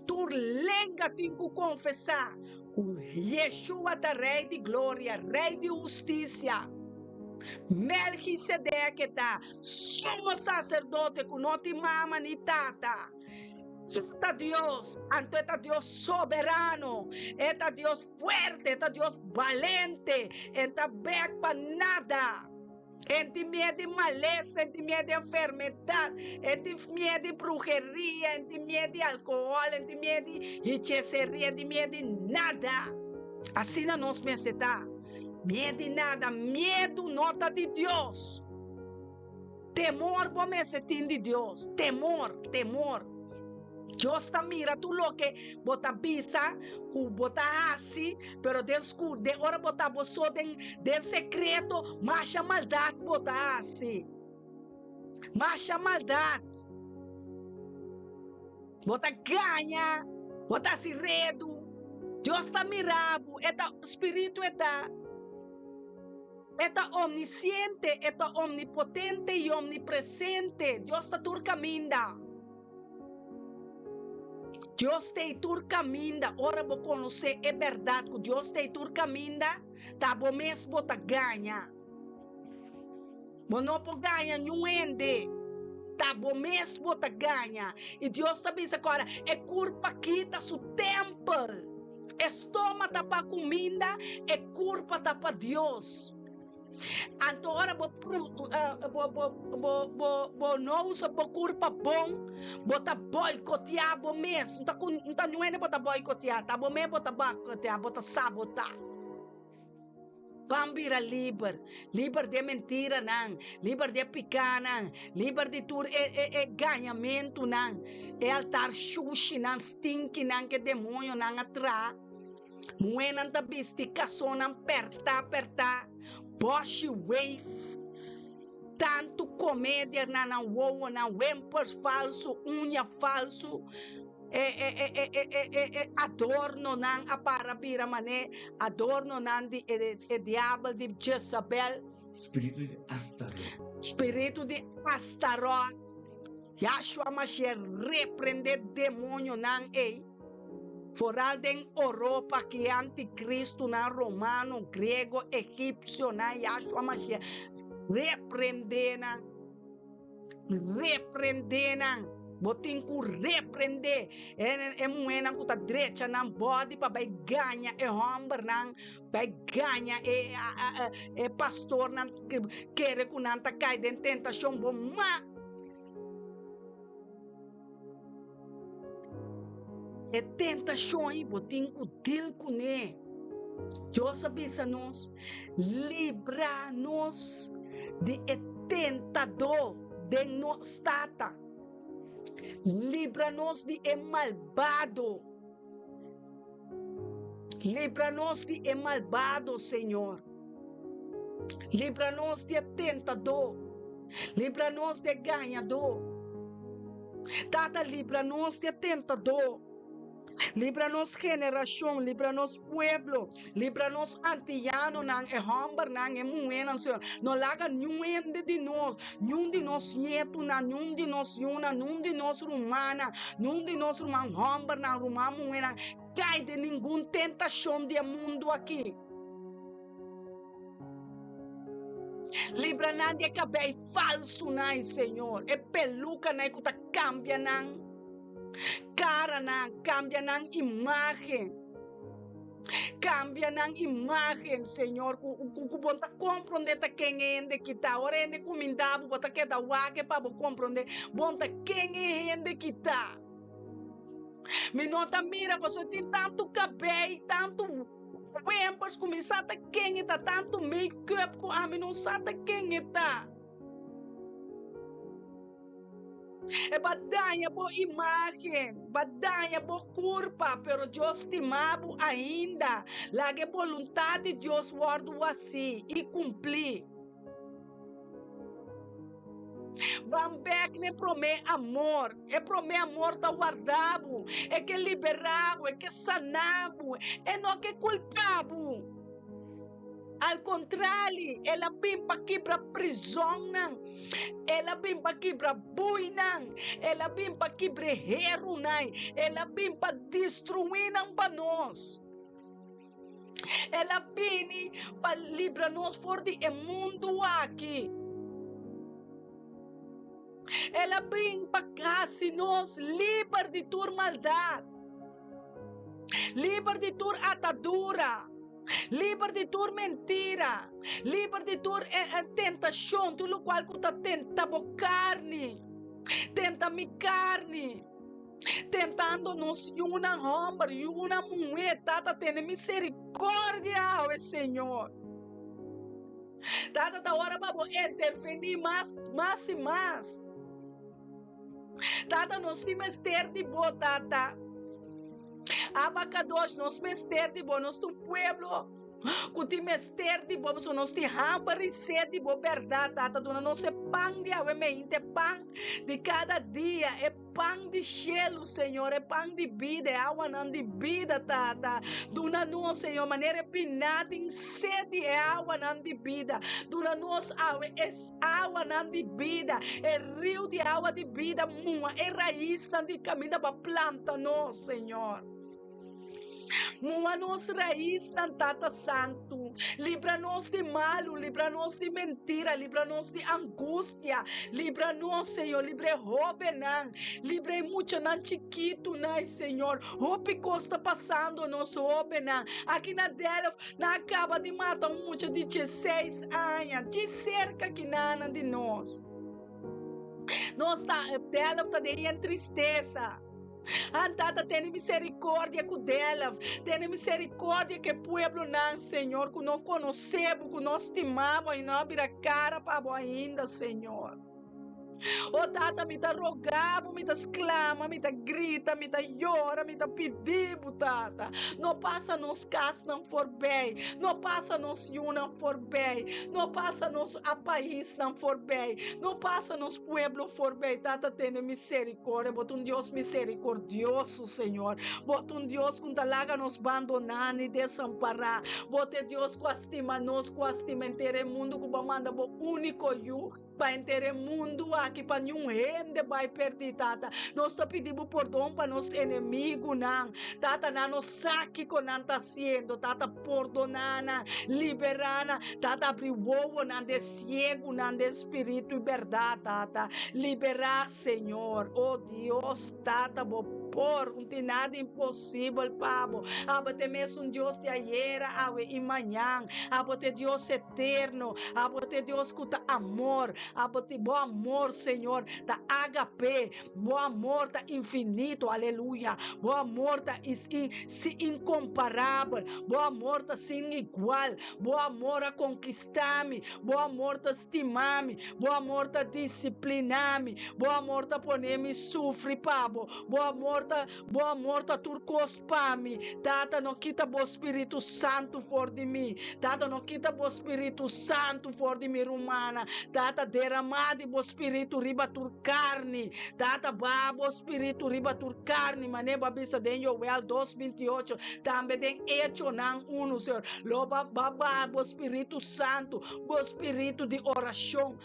Tur lenga tin ku konfesá ku Yeshua ta Rei di gloria, Rei di hustisia. Melchisedek e ta sumo saserdote ku no tin mama ni tata. E ta Dios, anto e ta Dios soberano, e ta Dios fuerte, e ta Dios balente, e ta bek pa nada. E tin miedu di malesa, e tin miedu di enfermedat, e tin miedu di bruheria, e tin miedu di alkohòl, e tin miedu di hechiseria, e tin miedu di nada. Asina nos mester ta. Miedu di nada. Miedu no ta di Dios. Temor bo mester tin di Dios. Temor, temor. Dios ta mira tur loke bo ta bisa ku bo ta hasi, pero den skur, den ora bo ta bo so den den sekreto, masha maldat bo ta hasi. Masha maldat. Bo ta gaña, bo ta hasi redu. Dios ta mira bo, e ta spiritu e ta. E ta omnisiente, e ta omnipotente i omnipresente. Dios ta tur kaminda. Dios t'ei tur kaminda. Ora bo konosé e bèrdat ku Dios t'ei tur kaminda, ta bo mes bo ta gaña. Bo no por gaña niun hende. Ta bo mes bo ta gaña. I Dios ta bisa ku ora e kurpa aki ta su tèmpel. E stoma ta pa kuminda, e kurpa ta pa Dios. Anto ora bo bo no usa bo kurpa bon, bo ta boikoteá bo mes. No ta ku no ta niun hende bo ta boikoteá, ta bo mes bo ta boikoteá, bo ta sabotá. Ban bira liber, liber di e mentiranan, liber di e pikánan, liber di tur e e e gañamentunan, e altar shushinan, stinkinan ku e demoñonan a traha. Muhénan ta bisti kasonnan pèrtá pèrtá, bòshi weif, tantu komedia na nan wowonan, wempers falsu, uña falsu, e e e e e e e e adornonan a para bira mané adornonan di e e diabel di Jezabel. Spiritu di Astarot. Spiritu di Astarot. Yahshua Mashiach reprende demonionan ei. Foral den Oropa ki anticristonan romano, griego, egipcionan Yahshua Mashiach reprende nan. Reprende nan. Bo tin ku reprende e muhénan ku ta drecha nan body pa bai gaña e hòmbernan, bai gaña e pastornan kere ku nan ta kai den tentashon. Bo ma. E tentashon ei bo tin ku dil kuné. Dios a bisa nos, Libra nos di e tentadó den nos tata. Libra nos di e malbado. Libra nos di e malbado, Señor. Libra nos di e tentadó. Libra nos di e gañadó. Tata, libra nos di e tentadó. Libra nos generashon, libra nos pueblo, libra nos antiyanonan, e hòmbernan, e muhénan, Señor. No laga niun hende di nos, niun di nos nietunan, niun di nos yunan, niun di nos rumannan, niun di nos ruman hòmbernan, ruman muhénan, kai den ningun tentashon di e mundu aki. Libra nan di e kabei falsunan, Señor, e pelukanan ku ta kambia nan karanan, kambia nan imágen. Kambia nan imágen, Señor, ku ku bo ta komprondé ta ken e hende ki ta. Ora e hende kumindá bo, bo ta keda wak pa bo komprondé bon ta ken e hende ki ta. Mi no ta mira pasobra tin tantu kabei, tantu wempers ku mi sa ta ken e ta, tantu make-up ku ami no sa ta ken e ta. E ba daña bo imágen, ba daña bo kurpa, pero Dios stima bo ainda. Laga e boluntat di Dios wòrdu hasí i kumplí. Ban bek n'e promé amor. E promé amor ta warda bo, e ke liberá bo, e ke saná bo, e no ke kulpá bo. Al kontrali, el a bin pa kibra prizonnan, el a bin pa kibra buinan, el a bin pa kibra e herunan, el a bin pa destruí nan pa nos. El a bini pa libra nos for di e mundu aki. El a bin pa hasi nos liber di tur maldat, liber di tur atadura, liber di tur mentira, liber di tur tentashon, tur lokual ku ta tenta bo karni, tenta mi karni. Tentando nos yunan homber, yunan muhé, Tata tene misericordia awe Señor. Tata ta ora pa bo intervení mas, mas i mas. Tata nos tin mester di bo, Tata. Abba Kadosh, nos mester di bo, nos ta un pueblo ku tin mester di bo, pasobra nos tin hamber i sed di bo bèrdat, Tata. Duna nos e pan di awe meinte, e pan di kada dia, e pan di shelu, Señor, e pan di bida, e awanan di bida, Tata. Duna nos, Señor, manera e piná tin sed di e awanan di bida. Duna nos awe e awanan di bida, e riu di awa di bida, muha e raisnan di kaminda pa planta nos, Señor. Muha nos raisnan, Tata Santu. Libra nos di malu, libra nos di mentira, libra nos di angustia. Libra nos, Señor, libra e hóbennan, libra e muchanan chikitunan, Señor. Hopi kos ta pasando nos hóbennan. Aki na Delft, nan a kaba di mata un mucha di dieseis aña, djis serka kinanan di nos. Nos ta, Delft ta den yen tristesa. Han Tata, tene misericordia cu Delft, tene misericordia cu e pueblonan, Señor, cu no conoce bo, cu no stima bo y no a bira cara pa bo ainda, Señor. O Tata, mi ta roga bo, mi ta sclama, mi ta grita, mi ta yora, mi ta pidi bo, Tata, no pasa nos casnan forbij, no pasa nos yunan forbij, no pasa nos a paisnan forbij, no pasa nos pueblo forbij, Tata, tene misericordia. Kore, bo ta un Dios miserikordioso, Señor. Bo ta un Dios ku no ta laga nos bandoná ni desampará. Bo ta e Dios ku a stima nos, ku a stima henter e mundu, ku bo a manda bo úniko Yu pa henter e mundu aki, pa niun hende bai pèrdí, Tata. Nos ta pidi bo pordon pa nos enemigunan. Tata, nan no sa kiko nan ta hasiendo. Tata, pordoná nan, liberá nan. Tata, abri wowonan den siegunan den spiritu i bèrdat, Tata. Liberá. Señor, oh Dios, Tata, bo por, un tin nada imposibel pa bo. Abo ta e mesun Dios di ayera, awe i mañan. Abo ta e Dios eterno. Abo ta e Dios ku ta amor. Abo tin bo amor, Señor, ta agape. Bo amor ta infinito, aleluya. Bo amor ta is in, si inkomparabel. Bo amor ta sin igual. Bo amor a konkistá mi. Bo amor ta stima mi, bo amor ta disiplina mi, bo amor ta pone mi sufri pa bo, bo amor ta, bo amor ta tur kos pa mi. Tata, no kita bo Spiritu Santu for di mi. Tata, no kita bo Spiritu Santu for di mi rumannan. Tata, derama di bo Spiritu riba tur karni. Tata, baha bo Spiritu riba tur karni, manera bo a bisa den Joel dos 28, tambe den Echonan unu, Señor. Lo ba baha bo Spiritu Santu. Bo spiritu di orashon,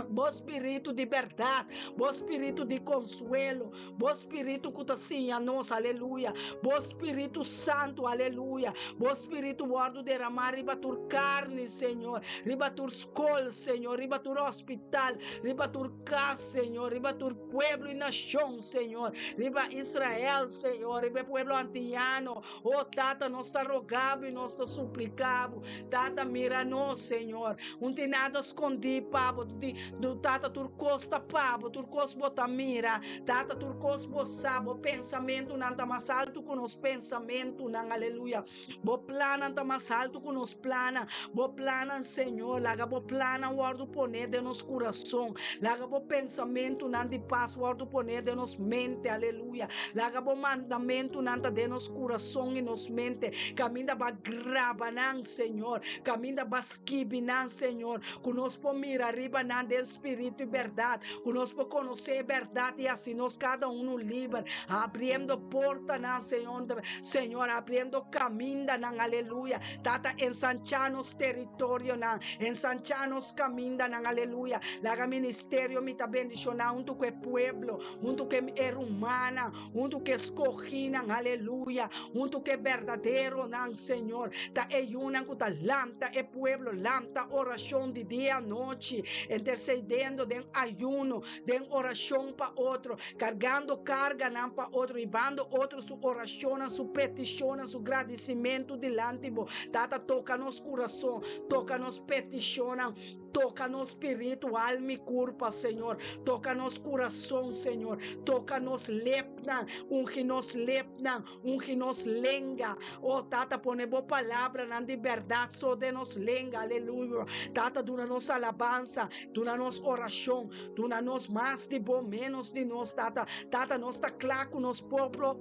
bo spiritu di bèrdat, bo spiritu di konsuelo, bo spiritu ku ta siña nos, aleluya, bo spiritu santu, aleluya, bo spiritu wòrdu deramá riba tur karni, Señor, riba tur skol, Señor, riba tur hospital, riba tur kas, Señor, riba tur pueblo i nashon, Señor, riba Israel, Señor, riba e pueblo antiano, Oh Tata, nos ta roga bo i nos ta supliká bo. Tata, mira nos, Señor. Un tin nada skondí pa bo. Tata, tur kos ta pa bo, tur kos bo ta mira. Tata, tur kos bo sa. Bo. Pensamentunan ta mas altu ku nos pensamentunan, aleluya. Bo plannan ta mas altu ku nos plannan. Bo plannan, Señor, laga bo plannan wòrdu poné den nos kurason. Laga bo pensamentunan di pas wòrdu poné den nos mente, aleluya. Laga bo mandamentunan ta den nos kurason i nos mente. Kaminda bo a graba nan, Señor. Kaminda bo a skibi nan, Señor, ku nos por mira riba nan den spiritu i bèrdat, ku nos por konosé e bèrdat i hasi nos kada unu liber, abriendo portanan, Señor, Señor, abriendo kamindanan, aleluya. Tata, ensanchá nos teritorionan, ensanchá nos kamindanan, aleluya. Laga ministerio mi ta bendishoná huntu ku e pueblo, huntu ku e rumannan, huntu ku e skohínan, aleluya, huntu ku e berdaderonan, Señor. Ta e yunan ku ta lanta e pueblo, lanta orashon di dia anochi, intercediendo den ayuno, den orashon pa otro, kargando karganan pa otro, hibando otro su orashonnan, su petishonnan, su gradisimentu dilanti bo. Tata, toka nos kurason, toka nos petishonnan. Toka nos spiritu, alma i kurpa, Señor. Toka nos kurason, Señor. Toka nos lepnan. Ungi nos lepnan. Ungi nos lenga. Oh, Tata, pone bo palabranan di bèrdat so den nos lenga. Aleluya. Tata, duna nos alabansa. Duna nos orashon. Duna nos mas di bo, ménos di nos, Tata. Tata, nos ta kla ku nos propio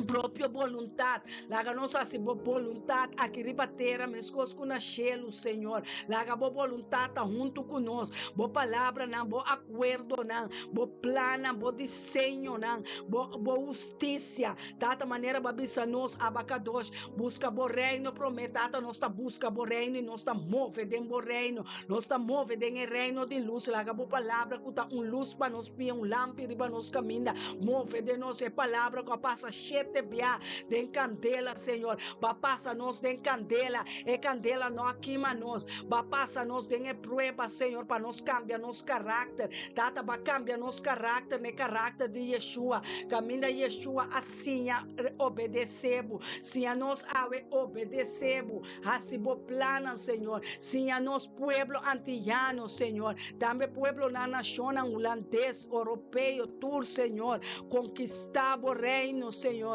propio boluntat. Laga nos hasi bo boluntat aki riba tera meskos ku na shelu, Señor. Laga bo boluntat ta huntu ku nos. Bo palabranan, bo akuerdonan, bo plannan, bo diseñonan, bo, bo hustisia. Tata, manera bo a bisa nos, Abba Kadosh, buska bo reino promé. Tata, nos ta buska bo reino i nos ta move den bo reino. Nos ta move den e reino di lus. Laga bo palabra ku ta un lus pa nos pia, un lampi riba nos kaminda, move den nos. E palabra ku a pasa shete bia den kandela, Señor, ba pasa nos den kandela. E kandela no a kima nos. Ba pasa nos den e prueba, Señor, pa nos kambia nos karakter. Tata, ba kambia nos karakter na e karakter di Yeshua. Kaminda Yeshua a siña obedesé bo. Siña nos awe obedesé bo. Hasi bo plannan, Señor. Siña nos pueblo antiyano, Señor. Tambe pueblonan, nashonnan hulandes, oropeo, tur, Señor. Konkistá bo reino, Señor.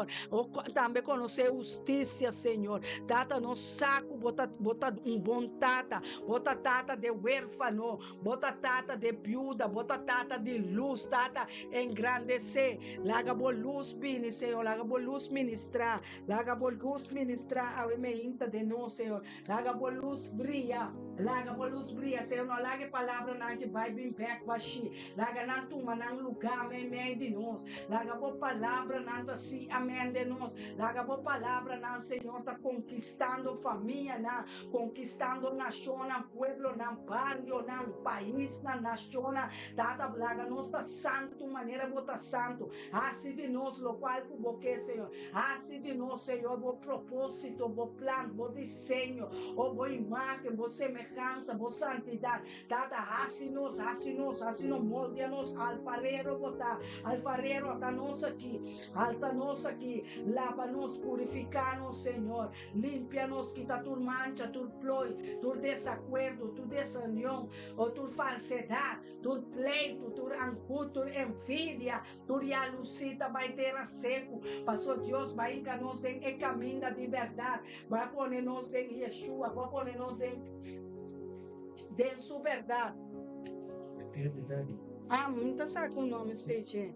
Tambe konosé hustisia, Señor. Tata, nos sa ku bo ta, bo ta un bon tata. Bo ta tata de huérfano. Bo ta tata de biuda. Bo ta tata di lus. Tata, engrandesé. Laga bo lus bini, Señor. Laga bo lus ministrá. Laga bo lus ministrá awe meinta den nos, Señor. Laga bo lus bria. Laga bo lus bria, Señor. No laga e palabranan aki bai bin bek bashí. Laga nan tuma nan lugá meimei di nos. Laga bo palabranan ta sí amèn den nos. Laga bo palabranan, Señor, ta konkistando famianan, konkistando nashonnan, pueblonan, barionan, paisnan, nashonnan. Tata, laga nos ta santu manera bo ta santu. Hasi di nos lokual ku bo ke, Señor. Hasi di nos, Señor, bo propósito, bo plan, bo diseño, o bo imágen, bo semehansa, bo santidat. Tata, hasi nos, hasi nos, hasi nos, moldia nos. Alfarero bo ta, alfarero, ata nos aki, alta nos aki, laba nos, purifiká nos, Señor. Limpia nos, kita tur mancha, tur ploi, tur desakuerdo, tur desunion, o tur falsedat. Tur pleitu, tur anhut, tur envidia, tur yalusí ta bai tera seku, paso Dios bai hinka nos den e kaminda di bèrdat, bai pone nos den Yeshua, bai pone nos den den su bèrdat. Ah, mi ta sa ku nòmber Stetje.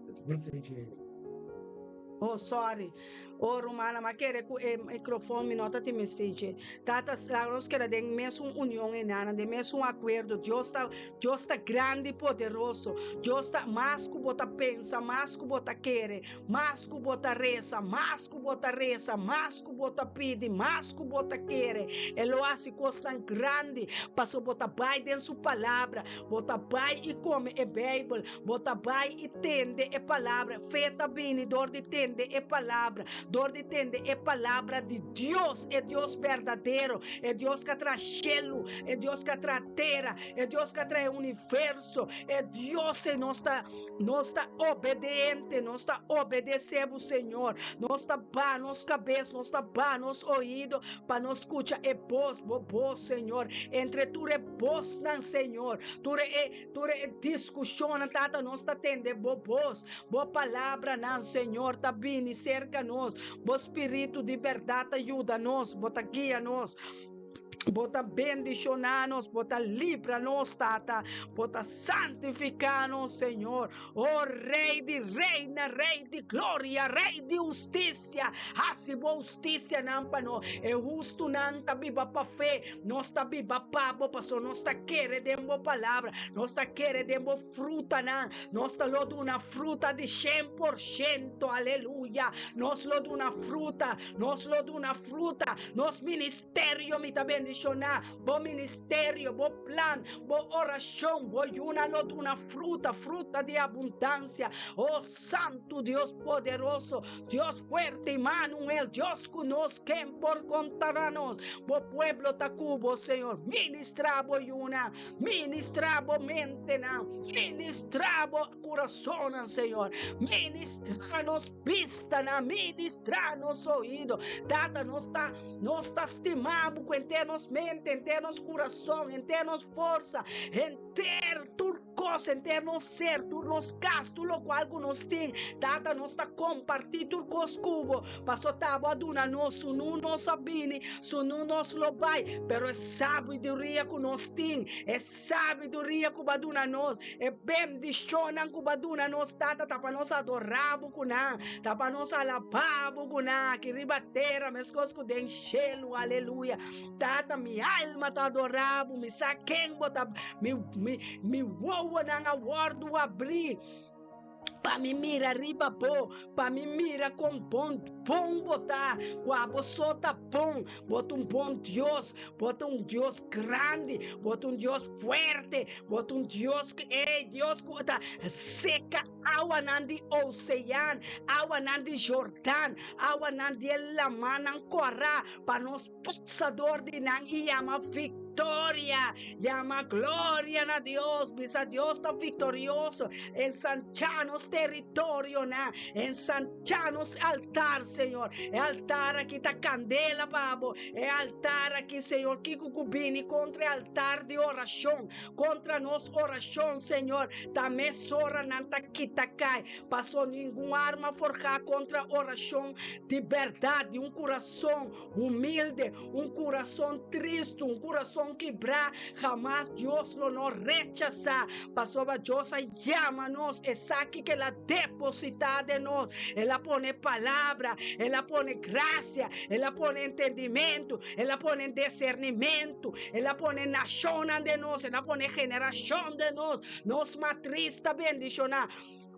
Oh, sorry. Oh, rumannan, m'a kere ku e microfon mi no ta tin mester dje. Tata, laga nos keda den mesun union enanan, den mesun akuerdo. Dios ta, Dios ta grandi i poderoso. Dios ta mas ku bo ta pensa, mas ku bo ta kere, mas ku bo ta resa, mas ku bo ta resa, mas ku bo ta pidi, mas ku bo ta kere. E lo hasi kosnan grandi, pasobra bo ta bai den su palabra, bo ta bai i kome e Beibel, Bo ta bai i tende e palabra. Fe ta bini dor di tende e palabra. Dor di tende e palabra di Dios, e Dios berdadero, e Dios ku a traha shelu, e Dios ku a traha tera, e Dios ku a traha e universo, e Dios ei nos ta nos ta obediente, nos ta obedesé bo Señor, nos ta baha nos kabes, nos ta baha nos oido pa nos skucha e bos, bo bos Señor, entre tur e bosnan Señor, tur e tur e diskushonnan Tata nos ta tende bo bos, bo palabranan Señor ta bini serka nos, bo spiritu di bèrdat ta yuda nos, bo ta guia nos. Bo ta bendishoná nos, bo ta libra nos, Tata. Bo ta santifiká nos, Señor. O Rei di reina, Rei di gloria, Rei di hustisia, hasi bo hustisianan pa nos. E hustunan ta biba pa fe, nos ta biba pa bo, pasobra nos ta kere den bo palabra, nos ta kere den bo frutanan. Nos ta lo duna fruta di 100%, aleluya. Nos lo duna fruta, nos lo duna fruta. Nos ministerio mi ta bendishoná. Bo ministerio, bo plan, bo orashon, bo yuna lo duna fruta, fruta di abundansia. Oh Santu Dios poderoso, Dios fuerte Immanuel, Dios ku nos, ken por kontra nos? Bo pueblo ta ku bo, Señor. Ministrá bo yuna, ministrá bo mentenan, ministrá bo kurasonnan, Señor. Ministrá nos bistanan, ministrá nos oido. Tata, nos ta, nos ta stima bo ku henter nos mente, henter nos kurason, henter nos forsa, henter tur kos, henter nos ser, tur nos kas, tur lokual ku nos tin. Tata, nos ta kompartí tur kos ku bo, paso ta bo a duna nos, sunu nos a bini, sunu nos lo bai, pero e sabiduria ku nos tin, e Sabiduria ku bo a duna nos, e bendishonnan ku bo a duna nos, Tata, ta pa nos adorá bo ku nan, ta pa nos alabá bo ku nan aki riba tera meskos ku den shelu. Aleluya! Tata, mi alma ta adorá bo, mi sa ken bo ta, mi, mi, mi wowonan a wòrdu abrí. Pa mi mira riba bo, pa mi mira kon bon bon bo ta, ku abo so ta bon. Bo ta un bon Dios, bo ta un Dios grandi, bo ta un Dios fuerte, bo ta un Dios ku, ey, Dios ku ta seka awanan di osean, awanan di Jordan, awanan di e lamannan kòrá, pa nos pasa dor di nan i yama viktoria, yama gloria na Dios, bisa Dios ta viktorioso, ensanchá nos teritorionan, ensanchá nos altar, Señor, e altar aki ta kandela pa bo, e altar aki, Señor, kiko ku bini kontra e altar di orashon, kontra nos orashon, Señor, ta mesora nan ta kita kai, paso ningun arma forjá kontra orashon di bèrdat di un kurason. Kurason humilde, un kurason tristu, un kurason kibrá, hamas Dios lo no rechasá, pasobra Dios a yama nos, esaki ku el a depositá den nos. El a pone palabra, el a pone grasia, el a pone entendimentu, el a pone disernimentu, el a pone nashonnan den nos, el a pone generashon den nos. Nos matris ta bendishoná.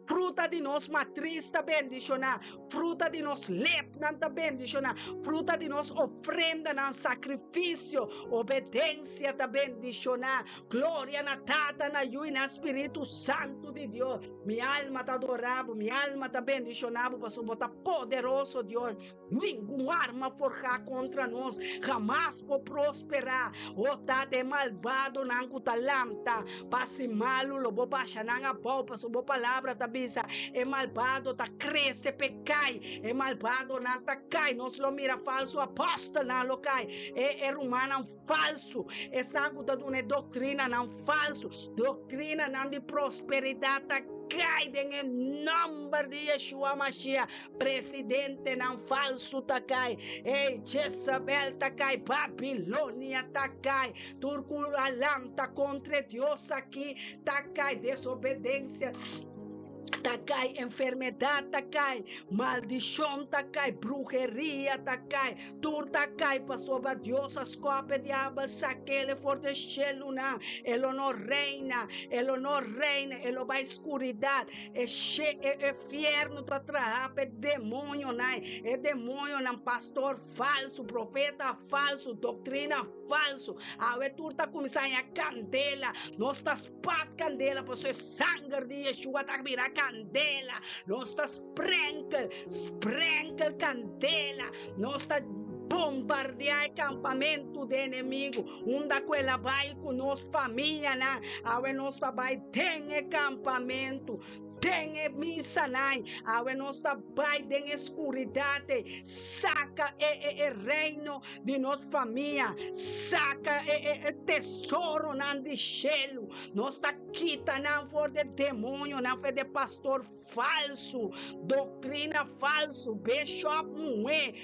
Fruta di nos matris ta bendishoná, fruta di nos lepnan ta bendishoná, fruta di nos ofrendanan, sakrifisio, obedensia ta bendishoná. Gloria na Tata, na Yu i na Spiritu Santu di Dios. Mi alma ta adorá bo, mi alma ta bendishoná bo, pasobra bo ta poderoso, Dios. Ningun arma forjá kontra nos hamas por prosperá. O Tata, e malbadonan ku ta lanta pa hasi malu lo bo basha nan abou, pasobra bo palabra ta bisa, E malbado ta krese p'e kai, e malbadonan ta kai. Nos lo mira falsu apòstelnan lo kai, e e rumannan falsu, esnan ku ta duna e doktrinanan falsu, doktrinanan di prosperidat ta kai den e nòmber di Yeshua Mashiach. Presidentenan falsu ta kai, ey, Jezabel ta kai, Babilonia ta kai, tur ku a lanta kontra e Dios aki ta kai, desobedensia ta kai, enfermedat ta kai, maldishon ta kai, bruheria ta kai, tur ta kai, pasobra Dios a skòp e diabel, sak'el for di e shelunan, e lo no reina, e lo no reina, e lo bai skuridat. E she e e fierno ta traha pa e demonionan, e demonionan, pastor falsu, profeta falsu, doctrina falsu. Awe tur ta cuminsa haña candela. Nos ta spat candela pasobra e sanger di Yeshua ta bira candela. kandela, nos ta sprenkel, sprenkel kandela, nos ta bombardeá e kampamentu di enemigu, unda ku el a bai ku nos famianan, awe nos ta bai den e kampamentu, den e misanan, awe nos ta bai den e skuridat ei, saka e e e reino di nos famia, saka e e e tesoronan di shelu, nos ta kita nan for di e demonionan, for di e pastor falsu, doktrina falsu, bishop muhé,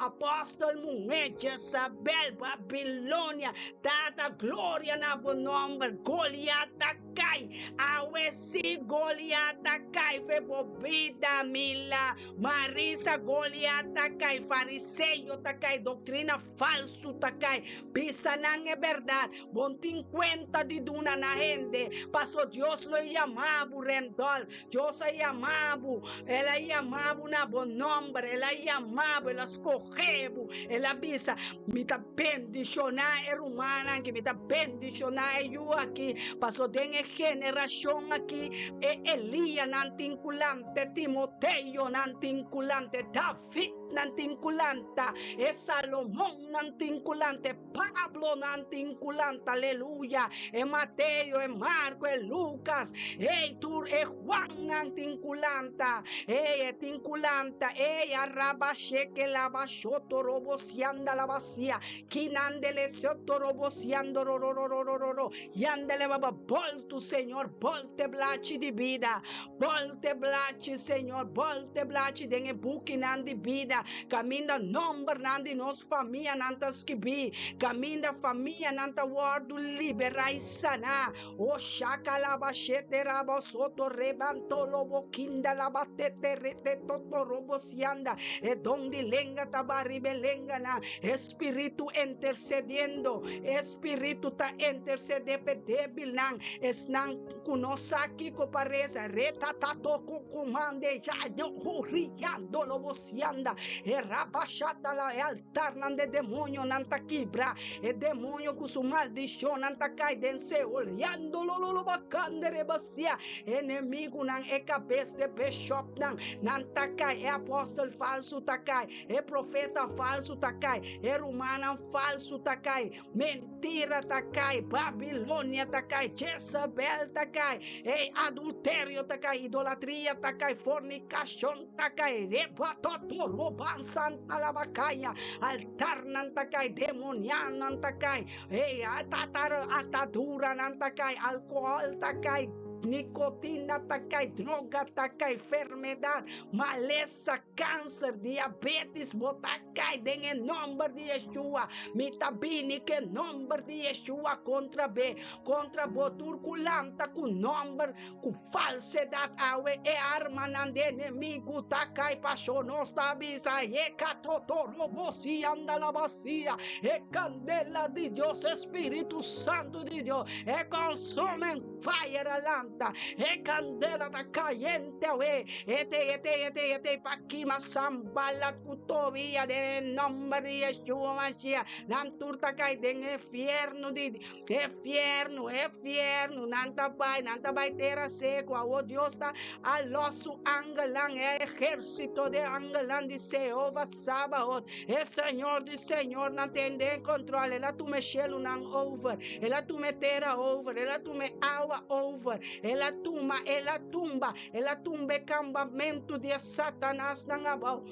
apòstel muhé, Jezabel, Babilonia, Tata, gloria na bo nòmber, Goliat ta kai, awe sí Goliat ta kai fe bo bida, Mila, Marisa, Goliat ta kai, fariseo ta kai, doktrina falsu ta kai, bisa nan e bèrdat, Bo no tin kuenta di duna na hende, paso Dios lo yama bo, Randolph. Dios a yama bo, El a yama bo na bo nòmber, El a yama bo, El a skohe bo, El a bisa, Mi ta bendishoná e rumannan aki, mi ta bendishoná e yu aki, paso den e generashon aki e Elianan tin ku lanta, e Timoteonan tin ku lanta, e Davidnan tin ku lanta, e Salomonnan tin ku lanta, e Pablo nan tin ku lanta, aleluya, e Mateo, e Marko, e Lukas, ey, tur e Juan nan tin ku lanta, ey, e tin ku lanta, ey, araba sheke laba shoto robo sianda laba sia, kinandele soto robo siando ro ro ro ro ro ro ro, yandele baba, boltu Señor, bolte blachi di bida, bolte blachi Señor, bolte blachi den e bukinan di bida, kaminda nombernan di nos Famianan ta skibí, kaminda famianan ta wòrdu liberá i saná. O shaka laba shete raba soto rebanto lobo kinda laba tete rete toto robo sianda. E don di lenga ta ba riba e lenganan. E Spiritu intersediendo. E Spiritu ta intersedé p'e débilnan, esnan ku no sa kiko pa resa. Reta tato kukumande ya yo huriyando lobo Sianda e rabashata la e altarnan de demonionan ta kibra, e demonio ku su maldishonnan ta kai den Seol, yandolololobakandere-basia, enemigunan, e kabes de bishopnan, nan ta kai, e apòstel falsu ta kai, e profeta falsu ta kai, e rumannan falsu ta kai, Mentira ta kai, Babilonia ta kai, Jezabel ta kai, ei adulterio ta kai, idolatria ta kai, fornikashon ta kai, rebatotorobantsantalabakaya, altarnan ta kai, demonianan ta kai, ei ataduranan ta kai, alkohòl ta kai, nikotina ta kai, droga ta kai, fermedat, malesa, kanser, diabetes, bo ta kai den e nòmber di Yeshua. Mi ta bini ku e nòmber di Yeshua kontra be, kontra bo tur ku lanta ku nòmber ku falsedat awe. E armanan di enemigu ta kai pasó nos ta bisa, Yekatotorobosi andalabasia, e kandela di Dios, e Spiritu Santu di Dios, e consuming fire a lanta, e kandela ta kayente awe. Ete, ete, ete, ete, pa kima Sanbalat ku Tobia den e nòmber di Yeshua Mashiach. Nan tur ta kai den e fiernu di e fiernu, e fiernu. Nan ta bai, nan ta bai tera seku. Awor Dios ta a lòs su angelnan, e ehérsito di angelnan di Jehova Sabaot, e Señor di señornan ten den kontrol. El a tuma e shelunan over, el a tuma e tera over, el a tuma e awa over, el a tuma, el a tumba. El a tumba e kampamentu di e Satanasnan abou.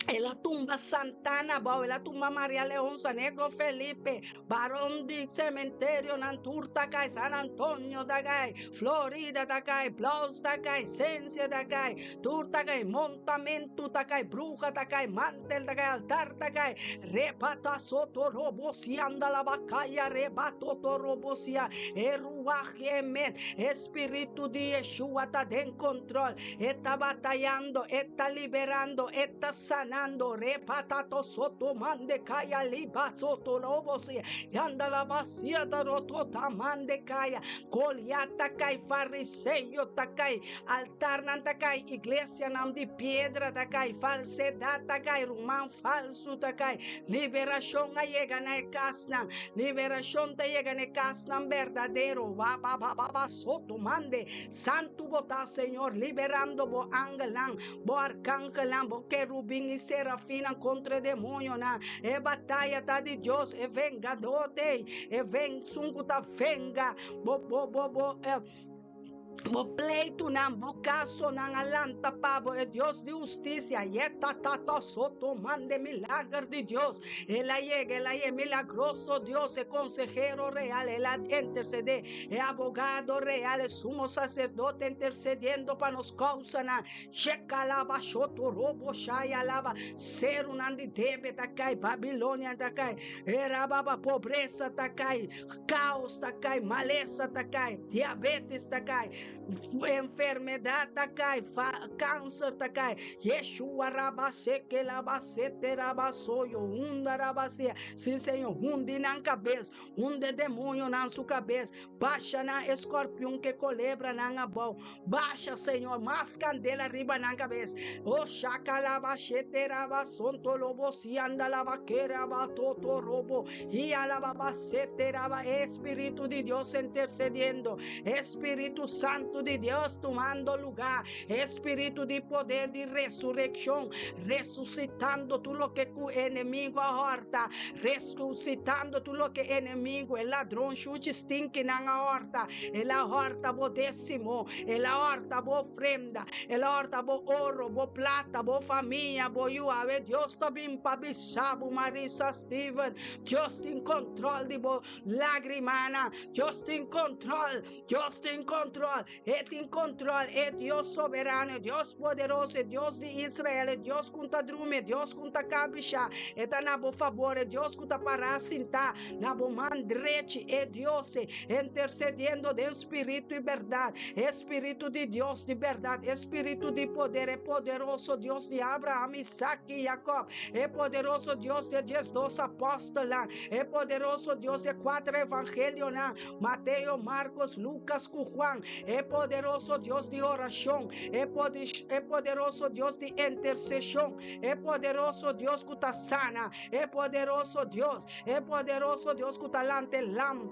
El a tumba Santana abou, el a tumba Maria Leonza, Negro Felipe, Baron di sementerionan tur ta kai, San Antonio ta kai, Florida ta kai, Blouse ta kai, Sensia ta kai, tur ta kai, montamentu ta kai, bruha ta kai, mantel ta kai, altar ta kai, rebata soto robosianda la bakaya, rebatoto robosia, e ruach emet, e Spiritu di Yeshua ta den control. E ta batayando, e ta liberando, e ta sanando. Repatato soto mande kaya liba soto robo si. Yanda la basia ta roto ta mande kaya. Goliat ta kai, fariseo ta kai, altarnan ta kai, iglesianan di piedra ta kai, falsedad ta kai, ruman falsu ta kai. Liberashon a yega na e kasnan. Liberashon ta yega na e kasnan berdadero. Wa ba ba ba ba soto mande. Santu bo ta, Señor, liberando bo angelnan, bo arkangelnan, bo kerubin i serafinnan kontra e demoñonan. E bataya ta di Dios, e vengadó t'ei, e ven, esun ku ta venga bo bo bo bo eh, Bo pleitunan, bo kasonan a lanta pa bo, e Dios di hustisia, yeta-ta-ta soto mande milager di Dios. El a yega, el a yega, milagroso Dios, e konsehero real, el a intersedé, e abogado real, e sumo saserdote intersediendo pa nos kousanan. Shekalaba shoto robo shayalaba, serunan di debe ta kai, Babilonia ta kai, e rababa pobresa ta kai, Kaos ta kai, malesa ta kai, diabetes ta kai, enfermedat ta kai, kanser ta kai. Yeshua rabaseke labasete rabasoyo hunda rabasia. Sí, Señor, hundi nan kabes, hunde demoñonan su kabes, basha nan eskorpion ke kolebranan abou. Basha, Señor, mas kandela riba nan kabes. O shaka labashete rabasonto lobo sianda labakere abatoto robo. Y alababa sete raba Espíritu de Dios intercediendo. Espíritu Santo de Dios tomando lugar. Espíritu de poder de resurrección. Resucitando tur loke ku enemigo a horta. Resucitando tur loke enemigo, e ladron, shuchi stinky nan a horta. El a horta bo décimo. El a horta bo ofrenda. El a horta bo oro, bo plata, bo famia, bo yu. Awe Dios ta bin pa bisa bo, Marisa Steven, Dios tin control di bo lagrimanan. Dios tin control. Dios tin control. E tin control. E Dios soberano, e Dios poderoso, e Dios di Israel, e Dios ku ta drumi, e Dios ku ta kabisha. E ta na bo fabor, e Dios ku ta pará sintá na bo man drechi, e Dios intercediendo den spiritu i berdad. E spiritu di Dios di berdad, e spiritu di poder, e poderoso Dios di Abraham, Isaac i Jacob, e poderoso Dios di e diesdos apòstelnan, e poderoso Dios di e kuater evangelionan, Mateo, Marcos, Lucas ku Juan, e poderoso Dios di orashon, e e poderoso Dios di interseshon, e poderoso Dios ku ta sana, e poderoso Dios, e poderoso Dios ku ta lanta e lam,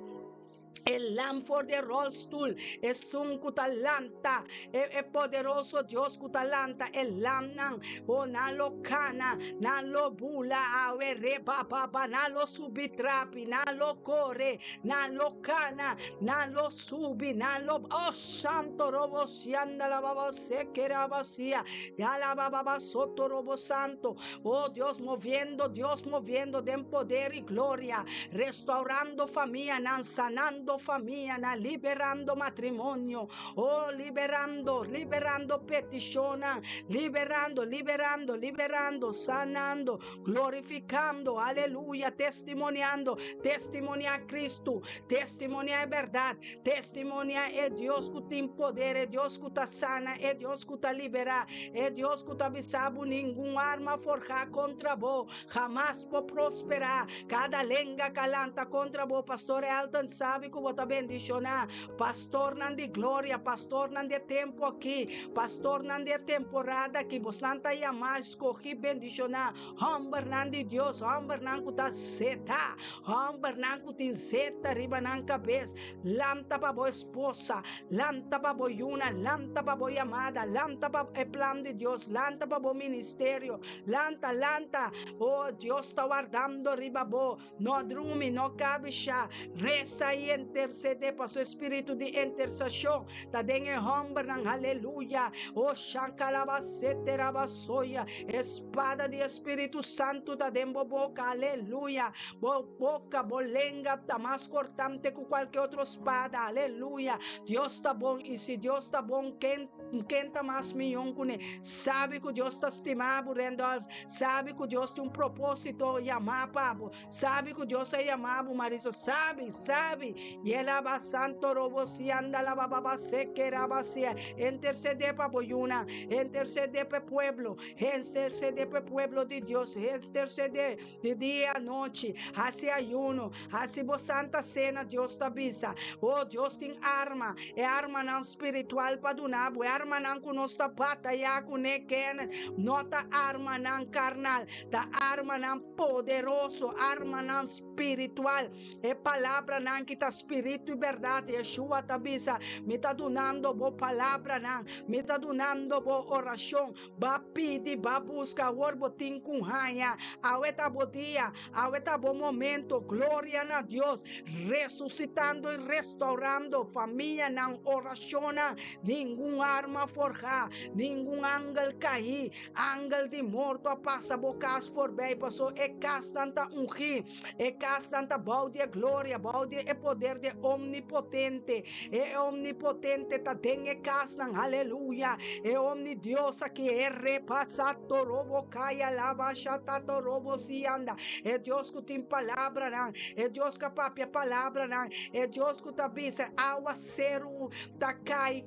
e lam for di e rolstoel, esun ku ta lanta, e e poderoso Dios ku ta lanta e lamnan, o nan lo kana, nan lo bula awe re ba ba ba, nan lo subi trapi, nan lo kore, nan lo kana, nan lo subi, nan lo, oh santo robo sianda la baba sekera basia, ya la baba ba soto robo santo, oh Dios moviendo, Dios moviendo den poder y gloria, restaurando famianan, sanando famianan, liberando matrimonio, oh liberando, liberando petishonnan, liberando, liberando, liberando, sanando, glorificando, aleluya, testimoniando, testimonia Cristo, testimonia e berdad, testimonia e Dios ku tin poder, e Dios ku ta sana, e Dios ku ta libera, e Dios ku ta bisa bo ningun arma forjá kontra bo hamas por prosperá. Kada lenga ka lanta kontra bo, Pastor Elton sabi ku bo ta bendishoná. Pastornan di gloria, pastornan di e tempu aki, pastornan di e temporada aki, bosnan ta yamá, skohí, bendishoná, hòmbernan di Dios, hòmbernan ku ta seta, hòmbernan ku tin seta riba nan kabes. Lanta pa bo esposa, lanta pa bo yunan, lanta pa bo yamada, lanta pa e plan di Dios, lanta pa bo ministerio, lanta, lanta. Oh, Dios ta wardando riba bo. No drumi, no kabisha, resa i intersedé pa su espíritu di interseshon ta den e hòmbernan. Aleluya! O shakalabasete rabasoya, e spada di Espíritu Santu ta den bo boka. Aleluya! Bo boka, bo lenga ta mas kortante ku kualke otro spada. Aleluya! Dios ta bon, i si Dios ta bon, ken, ken ta mas mion kuné? Sabi ku Dios ta stima bo, Randolph. Sabi ku Dios tin un propósito yamá pa bo. Sabi ku Dios a yamá bo, Marisa. Sabi, sabi. Yela ba santo robo si anda la ba ba ba seke ra ba sia. Intercedé pa bo yuna. Intercedé pa e pueblo. Intercedé pa e pueblo di Dios. Intercedé di dia i anochi. Hasi ayuno. Hasi bo santa sena, Dios ta bisa. Oh, Dios tin arma. E armanan spiritual pa duna bo. E armanan ku nos ta batayá kuné, Kenneth, no ta armanan karnal. Ta armanan poderoso, armanan spiritual. E palabranan ki ta. spiritu i bèrdat. Yeshua ta bisa, Mi ta dunando bo palabranan, mi ta dunando bo orashon. Ba pidi, ba buska, awor bo tin ku haña. Awe ta bo dia, awe ta bo momento. Gloria na Dios, resusitando i restaurando famianan, orashonnan. Ningun arma forhá, ningun angel kaí, angel di morto a pasa bo kas forbei, paso e kasnan ta ungí, e kasnan ta bou di e gloria, bou di e poder di e Omnipotente. E Omnipotente ta den e kasnan, aleluya! E Omni Dios aki, e repasato robo kaya laba shatato robo sianda, e Dios ku tin palabranan, e Dios ku a papia palabranan, e Dios ku ta bisa awa seru ta kai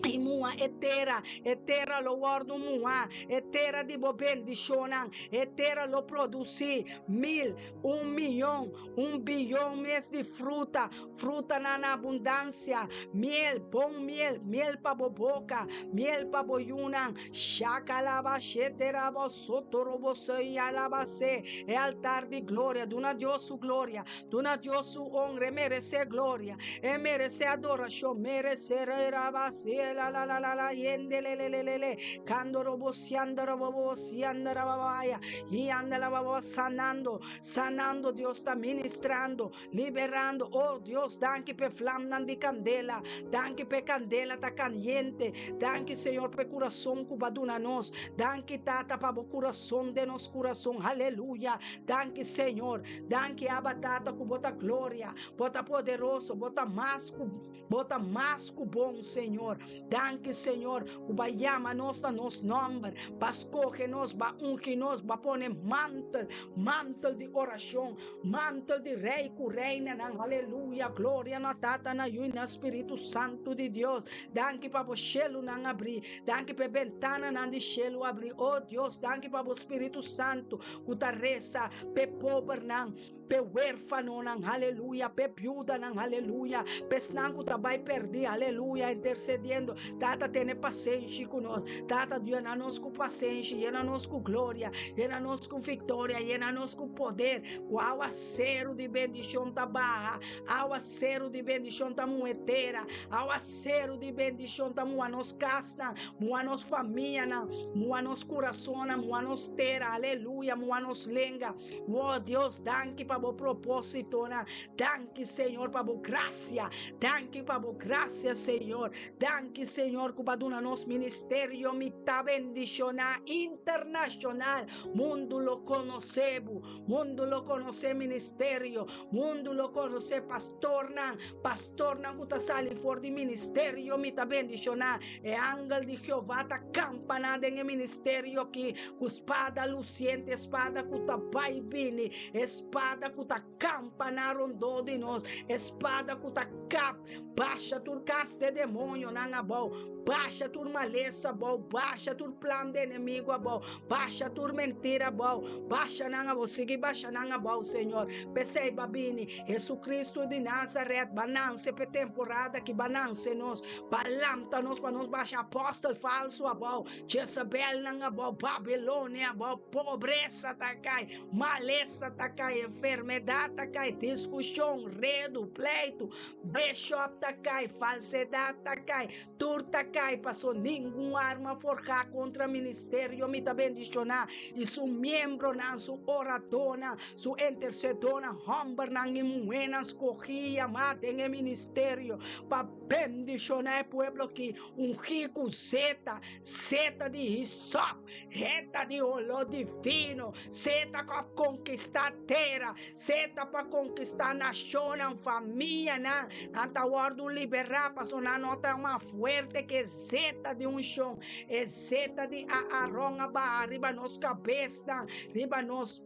i muha e tera, e tera lo wòrdu muhá, e tera di bo bendishonnan, e tera lo produsí mil, un miyon, un biyon mes di fruta, frutanan na abundansia, miel, bon miel, miel pa bo boka, miel pa bo yunan. Shakalaba sheterabo sotorobo seyalabase. E altar di gloria, duna Dios su gloria, Duna Dios su honra, e meresé gloria, e meresé adorashon, meresé rerabase la la la la la yende le le le le le kando robo sianda robo bo sianda rababaya y anda la baba sanando, sanando Dios ta ministrando, liberando. Oh Dios, danki p'e flamnan di kandela, danki p'e kandela ta kaliente, danki Señor p'e kurason ku bo a duna nos, danki Tata pa bo kurason den nos kurason, aleluya. Danki Señor, danki Abba Tata ku bo ta gloria, bo ta poderoso, bo ta mas ku bo ta mas ku bon Señor. Danki Señor ku bo a yama nos na nos nomber, bo a skohe nos, bo a ungi nos, bo a pone mantel, mantel di orashon, mantel di rei ku reinanan. Aleluya, gloria na Tata, na Yu i na Spiritu Santu di Dios. Danki pa bo shelunan abri, danki pa e bentananan di shelu abri. Oh Dios, danki pa bo Spiritu Santu ku ta resa p'e pobernan, p'e wérfanonan, aleluya, p'e biudanan, aleluya, p'esnan ku ta bai pèrdí, aleluya, intersediendo. Tata, tene pasenshi ku nos. Tata, yena nos ku pasenshi, yena nos ku gloria, yena nos ku viktoria, yena nos ku poder, ku awaseru di bendishon ta baha, awaseru di bendishon ta muhe tera, awaseru di bendishon ta muha nos kasnan, Muha nos famianan, muha nos kurasonnan, muha nos tera, aleluya, muha nos lenga. Oh Dios, danki pa bo propósitonan. Danki, Señor, pa bo grasia. Danki pa bo grasia, Señor. Danki, Señor, ku bo a duna nos ministerio mitá bendishoná internashonal. Mundu lo konosé bo. Mundu lo konosé ministerio. Mundu lo konosé pastornan. Pastornan ku ta sali for di ministerio mi ta bendishoná. E angel di Jehová ta kampaná den e ministerio aki ku spada lusiente, spada ku ta bai bini, e spada ku ta kampaná rondó di nos, e spada ku ta kap, basha tur kas di e demonionan abou, basha tur malesa abou, basha tur plan di enemigu abou, basha tur mentira abou, basha nan abou, sigui basha nan abou, Señor. P'esei ba bini Jesucristo di Nazaret, ba nanse p'e temporada aki, ba nanse nos. Pa lamta nos pa nos basha apòstel falsu abou, Jezabelnan abou, Babilonia abou, pobresa ta kai, malesa ta kai, enfermedat ta kai, diskushon, redu, pleitu, bishop ta kai, falsedat ta kai, tur ta kai, paso ningun arma forhá kontra ministerio mi ta bendishoná i su miembronan, su oradónan, su intersedónan, hòmbernan i muhénan skohí i yamá den e ministerio pa Bendishoná e pueblo ki ungí ku zeta, zeta di hisop, heta di oló divino, zeta ku a konkistá tera, zeta pa konkistá nashonnan, famianan. Nan ta wòrdu liberá pasobra nan no ta mas fuerte ku e zeta di unshon, e zeta di Aaron a baha riba nos kabesnan, riba nos.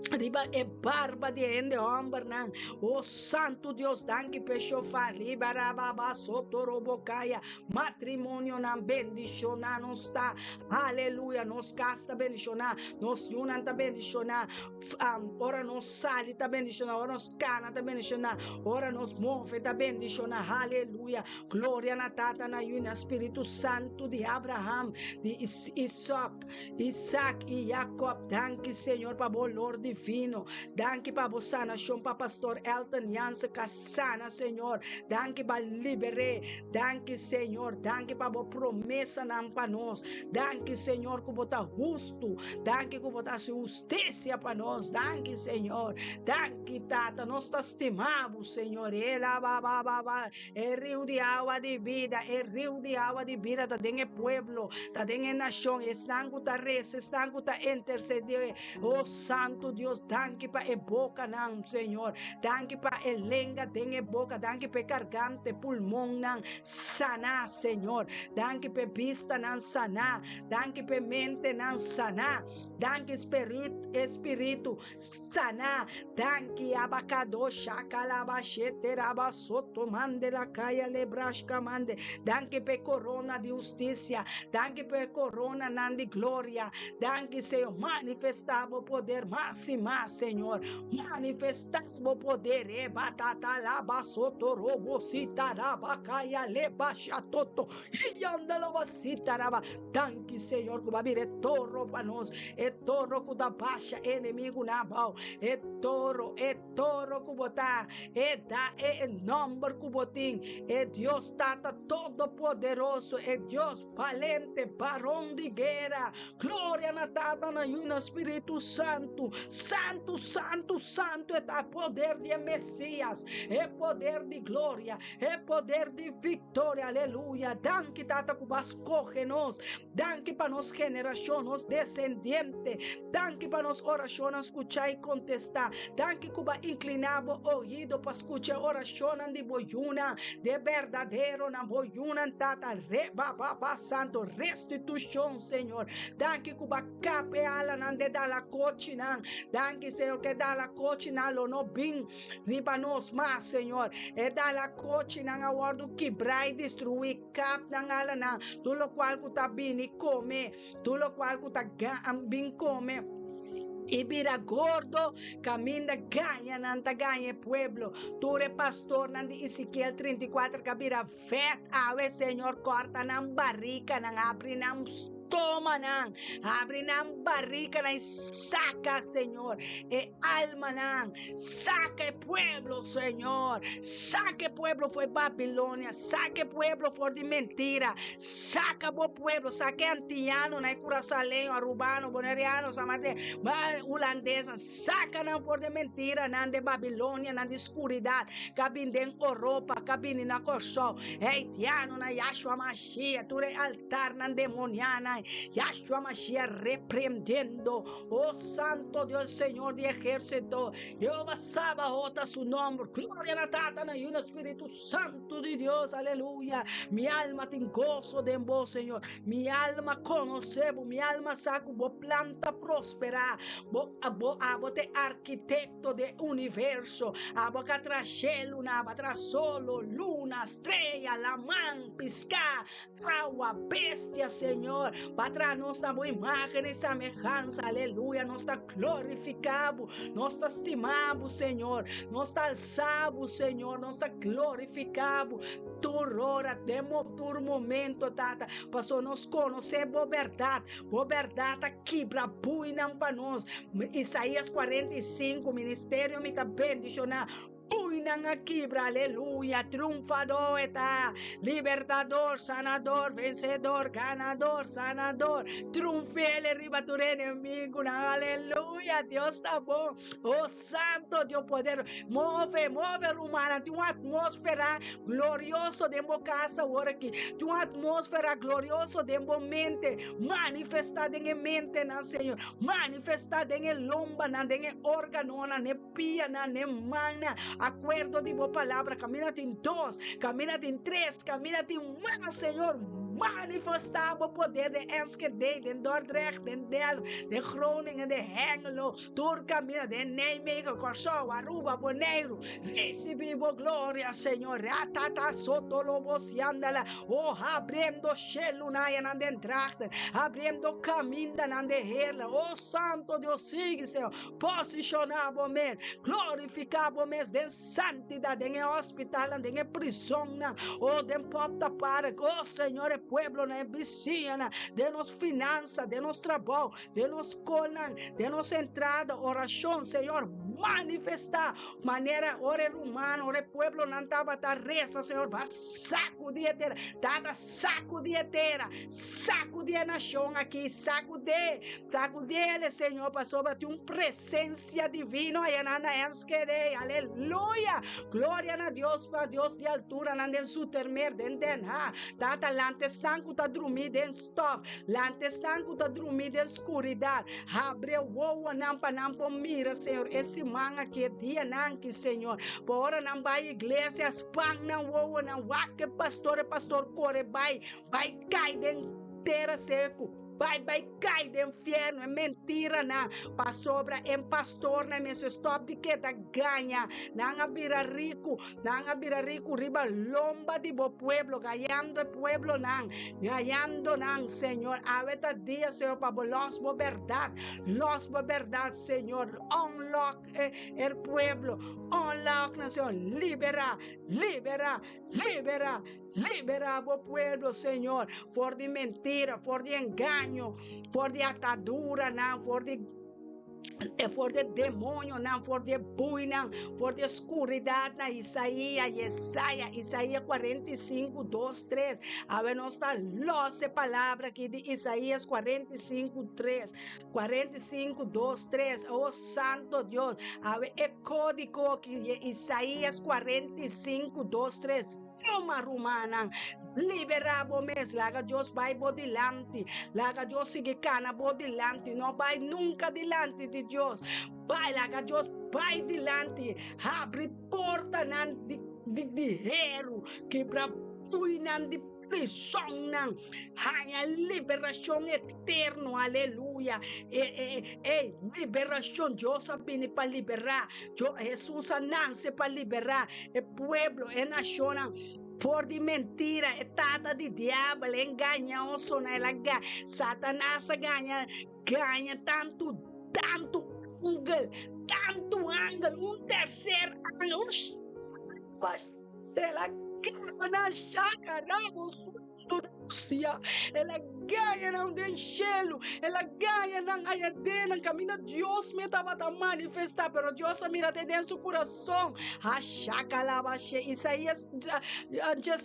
Riba e barba di e hende hòmbernan. O Santu Dios, danki p'e shofar. Riba rababa soto robokaya. Matrimonionan bendishoná nos ta. Aleluya. Nos kas ta bendishoná. Nos yunan ta bendishoná. Ora nos sali ta bendishoná. Ora nos kana ta bendishoná. Ora nos move ta bendishoná. Aleluya. Gloria na Tata, na Yu i na Spiritu Santu di Abraham, di Isaac. Isaac i Jacob, danki Señor pa bo olor di. divino. Danki pa bo sanashon pa Pastor Elton Jansen ka sana, Señor. Danki pa liber'é. Danki, Señor. Danki pa bo promesanan pa nos. Danki, Señor, ku bo ta hustu. Danki ku bo ta hasi hustisia pa nos. Danki, Señor. Danki, Tata. Nos ta stima bo, Señor. E la ba ba ba ba. E riu di awa di bida, e riu di awa di bida ta den e pueblo, ta den e nashon. Esnan ku ta resa, esnan ku ta intersedé. Oh Santu Dios, danki pa e bokanan, Señor. Danki pa e lenga den e boka. Danki pa e garganta, e pulmonnan saná, Señor. Danki pa e bistanan saná. Danki pa e mentenan saná. Danki Espiritu saná. Danki Abakado shakalaba sheteraba soto mande la kaya lebrashka mande. Danki pa e korona di hustisia. Danki pa e koronanan di gloria. Danki Señor, manifestá bo poder mas i mas, Señor. Manifestá bo poder. E batata la basoto robo sita raba kaya le bashatoto. Yanda la basita raba. Danki Señor ku ba bira e toro pa nos. E toro ku ta basha enemigu na abou. E toro, e toro ku bo ta. E da e nomber ku bo tin. E Dios Tata Todopoderoso, e Dios Balente, baron di guera. Gloria na Tata, na Yu, na Spiritu Santu. Santu, santu, santu e ta poder di e Mesias, e poder di gloria, e poder di victoria. Aleluya. Danki, Tata, ku bo a scoge nos. Danki pa nos generacion, nos descendiente. Danki pa nos oracionnan scucha y contesta. Danki ku bo a inclina bo oido pa scucha e oracionnan di bo yunan, di e berdaderonan, bo yunan, Tata. Re ba ba ba Santo, restitucion, Señor. Danki ku bo a kap e alanan de dalakochinan. Danki, Señor, ku e dalakochinan lo no bin riba nos mas, Señor. E dalakochinan a wòrdu kibrá i destruí. Kap nan alanan, tur lokual ku ta bini kome, tur lokual ku ta bin kome i bira gordo, kaminda gaña nan ta gaña e pueblo. Tur e pastornan di Ezekiel 34 ka bira vet awe, Señor, kòrta nan barikanan, habri nan stomanan, habri nan barikanan i saka, Señor, e almanan. Saka e pueblo, Señor. Saka e pueblo for di Babilonia. Saka e pueblo for di mentira. Saka bo pueblo. Saka e antianonan, e kurasaleño, arubano, boneriano, samartino, hulandesnan. Saka nan for di mentiranan di Babilonia, nan di skuridat ku a bini den Oropa, ku a bini na Kòrsou. E haitianonan, Yahshua Mashiach, tur e altarnan demonianan, Yahshua Mashiach reprendiendo. Oh Santo Dios, Señor di ejército, Jehová Sabaoth ta su nomber. Gloria na Tata, na Yu, na Spiritu Santo di Dios. Aleluya. Mi alma tin goso den bo, Señor. Mi alma conoce bo. Mi alma sa cu bo plan ta prospera. Bo, bo, abo te arquitecto de universo. Abo ka tra shelu, na abo tra solo, luna, strea, laman, pisca, Awa, bestia, Señor, pa traha nos na bo imagen i samehansa. Aleluya. Nos ta glorifiká bo. Nos ta stima bo, Señor. Nos ta alsa bo, Señor. Nos ta glorifiká bo tur ora, den tur momento, Tata. Pasobra nos konosé bo bèrdat. Bo bèrdat ta kibra buinan pa nos. Isaías 45, Ministerio mi ta bendishoná. Puinan a kibra, aleluya, triunfadó e ta, libertador, sanador, vencedor, ganador, sanador, triunfele riba tur enemigunan, aleluya, Dios ta bon, oh santo Dios poder, move, move rumannan, tin un atmósfera glorioso den bo kas awor aki, tin un atmósfera glorioso den bo mente, manifestá den e mentenan, Señor, manifestá den e lombanan, den e órganonan, Pianan n'e mannan, akuerdo di bo palabra, kaminda tin dos, kaminda tin tres, kaminda tin mas, Señor, manifestá bo poder den Enschede, den Dordrecht, den Delft, den Groningen, den Hengelo, tur kaminda, den Nijmegen, Kòrsou, Aruba, Boneiru, risibí bo gloria, Señor, ratata soto lobo siandala, oh, habriendo shelunayanan den Drachten, habriendo kamindanan den Heerlen, oh, Santo Dios, sigui, Señor. Posishoná bo mes, glorifiká bo mes den santidat, den e hospitalnan, den e prisonnan, oh, den Popta Park, oh Señor, e pueblonan, e bisiñanan, den nos finansa, den nos trabou, den nos skolnan, den nos entrada, orashon, Señor, manifestá manera ora e rumannan, ora e pueblonan tabata resa, Señor, ba sakudí e tera. Tata, sakudí e tera, sakudí e nashon aki, sakudé, sakudéle, Señor, pasobra tin un presensia divino ayanan na Enschede. Aleluya! Gloria na Dios, pa Dios di alturanan den Zoetermeer, den Den Haag. Tata, lanta esnan ku ta drumí den Stòf, lanta esnan ku ta drumí den skuridat. Habri e wowonan pa nan por mira, Señor, e siman aki, e dianan aki, Señor. Pa ora nan bai iglesia, span nan wowonan, wak e pastor, e pastor kore bai, bai kai den tera seku, bai bai kai den fierno, e mentiranan, pasobra e pastornan mester stòp di keda gaña. Nan a bira riku. Nan a bira riku riba lomba di bo pueblo, gañando e pueblonan, gañando nan, Señor. Awe ta dia, Señor, pa bo lòs bo bèrdat, lòs bo bèrdat, Señor. Unlock e e pueblo, unlock nan, Señor. Liberá, liberá, liberá, liberá bo pueblo, Señor, for di mentira, for di engaño, for di ataduranan, for di. E for di e demonionan, for di e buinan, for di e skuridatnan. Isaia, Yesaya, Isaia 45, 2, 3. Awe nos ta los e palabra aki di Isaías 45, 3. 45, 2, 3. Oh, Santo Dios. Awe e kódigo aki di Isaías 45, 2, 3. Tuma, rumannan, liberá bo mes. Laga Dios bai bo dilanti. Laga Dios sigui kana bo dilanti. No bai nunka dilanti di Dios. Bai, laga Dios bai dilanti. Habri portanan di, di, di heru. Kibra buinan di prisonnan. Haña liberashon eterno. Aleluya. E, e, e, liberashon. Dios a bini pa liberá. Yo, Hesus a nanse pa liberá e pueblo, e nashonnan for di mentira, e tata di diabel, e engañosonan, el a ga, Satanas a gaña, gaña tantu, tantu angel, tantu angel, un terser angel, un el a gana shaka rabo su. Rusia, el a gaña nan den shelu, el a gaña nan aya den nan kaminda Dios me tabata manifestá, pero Dios a mira te den su kurason. Hashakalabashe, Isaías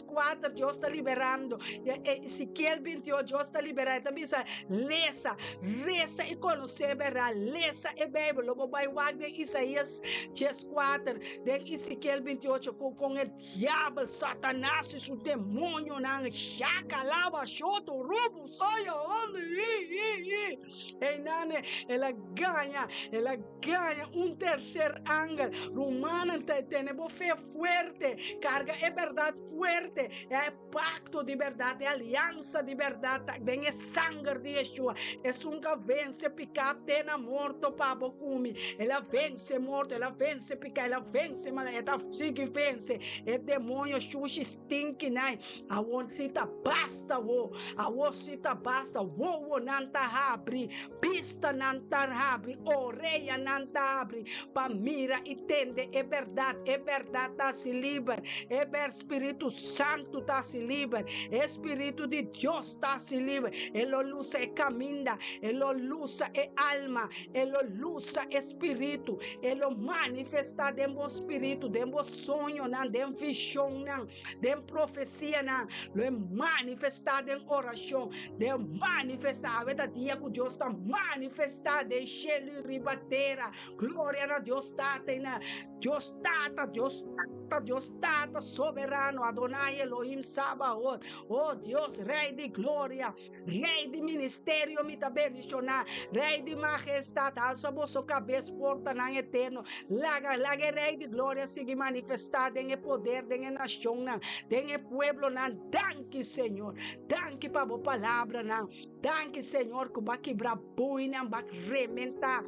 4, Dios ta liberando. Ezekiel 28, Dios ta liberá. E ta bisa, lesa, resa i konosé bèrdat, lesa e Beibel. Lo bo bai wak den Isaías 4, den Ezekiel 28, kon e Diabel, Satanas i su demonionan shaka laba shoto rubu soya onde i i i. Einan el a gaña, el a gaña un tercer angel. Rumannan ta tene bo fe fuerte, karga e bèrdat fuerte, e pakto di bèrdat, e aliansa di bèrdat ta den e sanger di Yeshua. Esun ku a vense piká te na morto pa bo ku mi. El a vense morto, el a vense piká, el a vense maldat, e ta sigui vense e demoño shushi stinki nan. Awor si ta basta wo, awor si ta basta. Wowonan ta habri, bistanan ta habri, oreyanan ta habri pa mira i tende e bèrdat. E bèrdat ta hasi liber. E Spiritu Santu ta hasi liber. E Spiritu di Dios ta hasi liber. E lo lusa e kaminda, e lo lusa e alma, e lo lusa e spiritu, e lo manifestá den bo spiritu, den bo soñonan, den vishonnan, den profesianan. Lo e manifestá den orashon, den manifestá. Awe ta dia ku Dios ta manifestá den shelu i riba tera. Gloria na Dios Tata i na Dios Tata, Dios Tata, Dios Tata soberano, Adonai Elohim Sabaoth. Oh Dios, Rey di gloria, Rey di ministerio mi ta bendiciona, Rey di majestad, alsa boso cabes portanan eterno. Laga, laga e Rey di gloria sigui manifesta den e poder, den e nacionnan, den e pueblonan. Danki Señor, danki pa bo palabranan. Danki Señor ku bo a kibra buinan, bo a rementá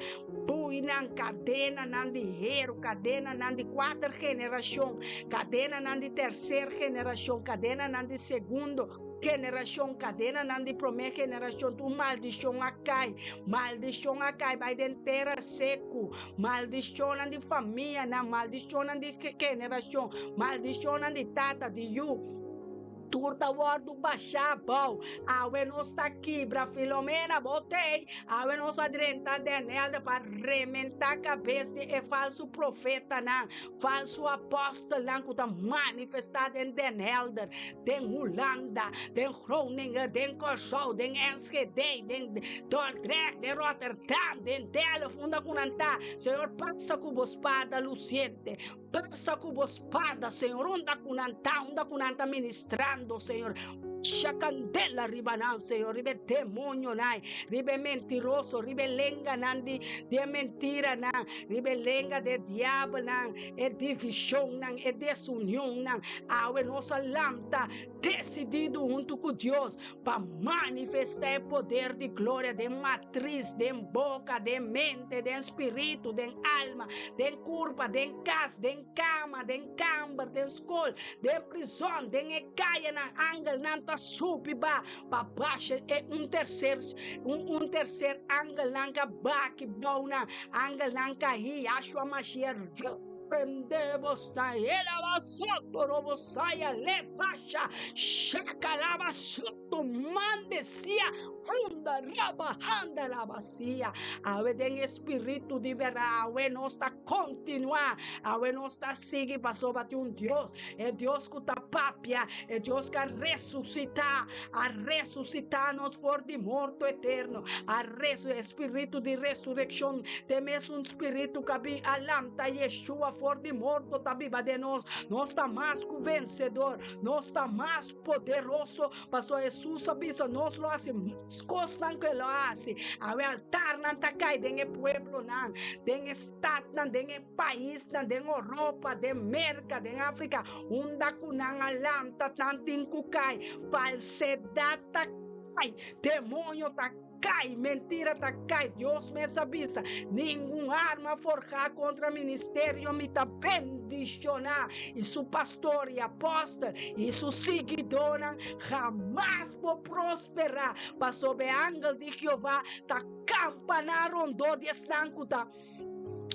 buinan, kadenanan di heru, kadenanan di kuater generashon, kadenanan di terser generashon, kadenanan di segundo generashon, kadenanan di promé generashon, tur maldishon a kai, maldishon a kai bai den tera seku, maldishonnan di famianan, maldishonnan di generashon, maldishonnan di tata, di yu. Tur Tur ta wòrdu bashá abou. Awe nos ta kibra Filomena, bo t'ei. Awe nos a drenta den Helder pa rementá kabes di e falsu profetanan, falsu apòstelnan ku ta manifestá den Den Helder, den Hulanda, den Groningen, den Kòrsou, den Enschede, den Dordrecht, den Rotterdam, den Delft, unda ku nan ta. Señor, pasa ku bo spada lusiente. Pasa ku bo spada, Señor, unda ku nan ta, unda ku nan ta ministrando, Señor. Basha kandela riba nan, Señor, riba e demonionan, riba e mentiroso, riba e lenganan di, di e mentiranan, riba e lenga di e diabelnan, e divishonnan, e desunionnan. Awe nos a lanta desidido huntu ku Dios pa manifestá e poder di gloria den matris, den boka, den mente, den spiritu, den alma, den kurpa, den kas, den kama, den kamber, den skol, den prizòn, den e kayanan. Angelnan ta subi ba pa basha e un terser un un terser angelnan ka baki bou nan, angelnan ka hi Yahshua Mashiach. Prende bos na elaba soto robo saya le basha shakalaba soto mandesia hunda raba handa laba sia. Awe den espiritu di berdad awe nos ta kontinuá, awe nos ta sigui pasobra tin un Dios, e Dios ku ta papia, e Dios ku a resusitá, a resusitá nos for di morto eterno, a resu espiritu di resurekshon te mesun Spiritu ku a bin a lanta Yeshua for di morto ta biba den nos. Nos ta mas ku vensedor. Nos ta mas poderoso, pasobra Hesus a bisa nos lo hasi mas kosnan ku e lo a hasi. Awe altarnan ta kai den e pueblonan, den e statnan, den e paisnan, den Oropa, den Merka, den Afrika. Unda ku nan a lanta, nan tin ku kai. Falsedat ta kai, demoño ta Kai, mentira ta kai, Dios mes a bisa, ningun arma forjá kontra ministerio mi ta bendishoná, i su pastor i apòstel i su siguidónan hamas por prosperá, pasobra e angel di Jehová ta kampaná rondó di esnan ku ta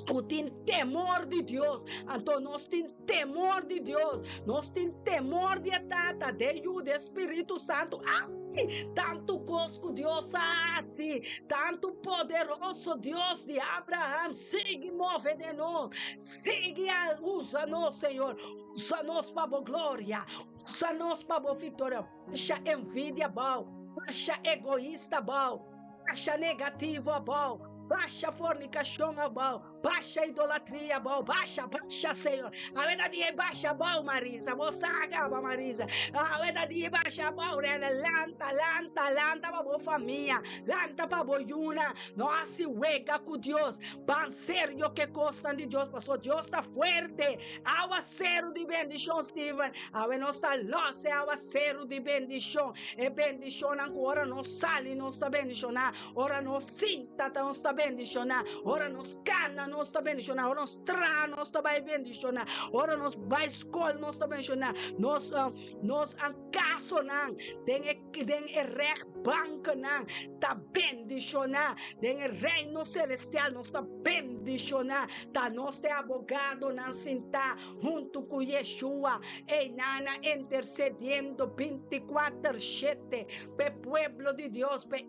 ku tin temor di Dios. Anto nos tin temor di Dios, nos tin temor di e Tata, de Yu, de Spiritu Santu. Ai, tantu kos ku Dios a hasi, tantu poderoso Dios di Abraham, sigui move den nos, sigui a usa nos, Señor, usa nos pa bo gloria, usa nos pa bo viktoria. Basha envidia abou, basha egoista abou, basha negativo abou, basha fornicacion abou, basha idolatria abou, basha, basha, Señor. Awe ta dia basha abou, Marisa, bo sa caba, Marisa. Awe ta dia basha abou, Rene, lanta, lanta, lanta pa bo famia, lanta pa bo yuna. No hasi wega cu Dios, ban serio cu e cosnan di Dios, pasobra Dios ta fuerte. Awaceru di bendicion, Steven. Awe nos ta los e awaceru di bendicion. E bendicionnan cu ora nos sali nos ta bendiciona, ora nos sinta ta nos ta bendiciona, ora nos cana nos ta bendiciona, ora nos traha nos ta bay bendiciona, ora nos bay scol nos ta bendiciona, nos nos casonan den e den e rechtbankennan ta bendiciona, den e reino celestial nos ta bendiciona, ta nos ta e abogadonan sinta huntu ku Yeshua, einan a intersediendo bintikuater shete p'e pueblo di Dios, p'e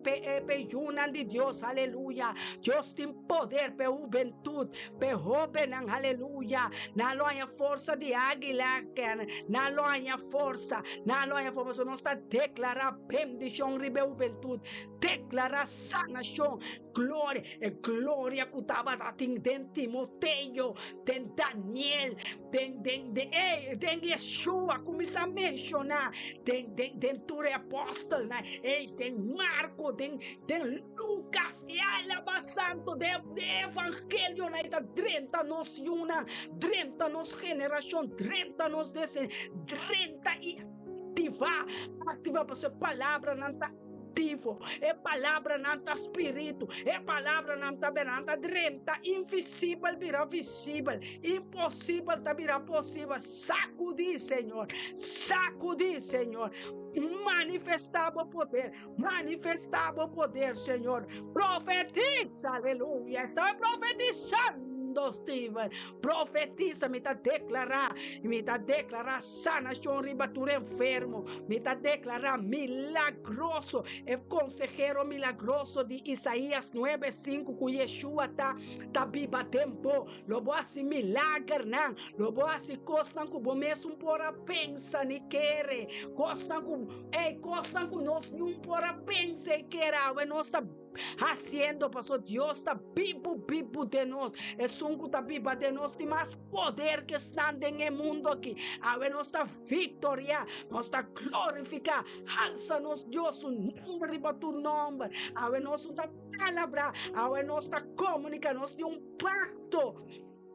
p'e yunan di Dios, aleluya. Dios tin poder p'e hubentut, p'e hóbennan, aleluya. Nan lo haña forsa di águila, nan lo haña forsa, nan lo haña forsa. Pasobra nos ta deklará bendishon riba e hubentut, deklará sanashon, Gloria, e gloria ku tabata tin den Timoteo, den Daniel, den den den ey, den Yeshua kuminsá menshoná, den den den tur e apòstelnan, ey, den Marko, den den Lukas, i alabá santu den e evangelionan ei ta drenta nos yunan, drenta nos generashon, drenta nos desen, drenta i aktivá, aktivá pasobra e palabranan ta. Aktivo, e palabranan ta spiritu, e palabranan ta bera, nan ta drenta invisibel bira visibel, imposibel ta bira posibel. Sakudí, Señor, sakudí, Señor. Manifestá bo poder, manifestá bo poder, Señor. Profetisa, aleluya. Estoy profetizando. Randolph Steven, profetisa, mi ta deklará, mi ta deklará sanashon riba tur enfermo, mi ta deklará milagroso, e konsehero milagroso di Isaías 9:5 ku Yeshua ta ta biba den bo, lo bo hasi milagernan, lo bo hasi kosnan ku bo mes un por a pensa ni kere, kosnan ku, ey, kosnan ku nos niun por a pensa i kere, awe nos ta Haciendo paso Dios ta bibu bibu den nos. Esun ku ta biba den nos tin mas poder ke esnan den e mundo aki. Awe nos ta victoria, nos ta glorifica, halsa nos Dios su nomber riba tur nomber. Awe nos no ta palabra, awe nos ta comunica, nos tin un pacto.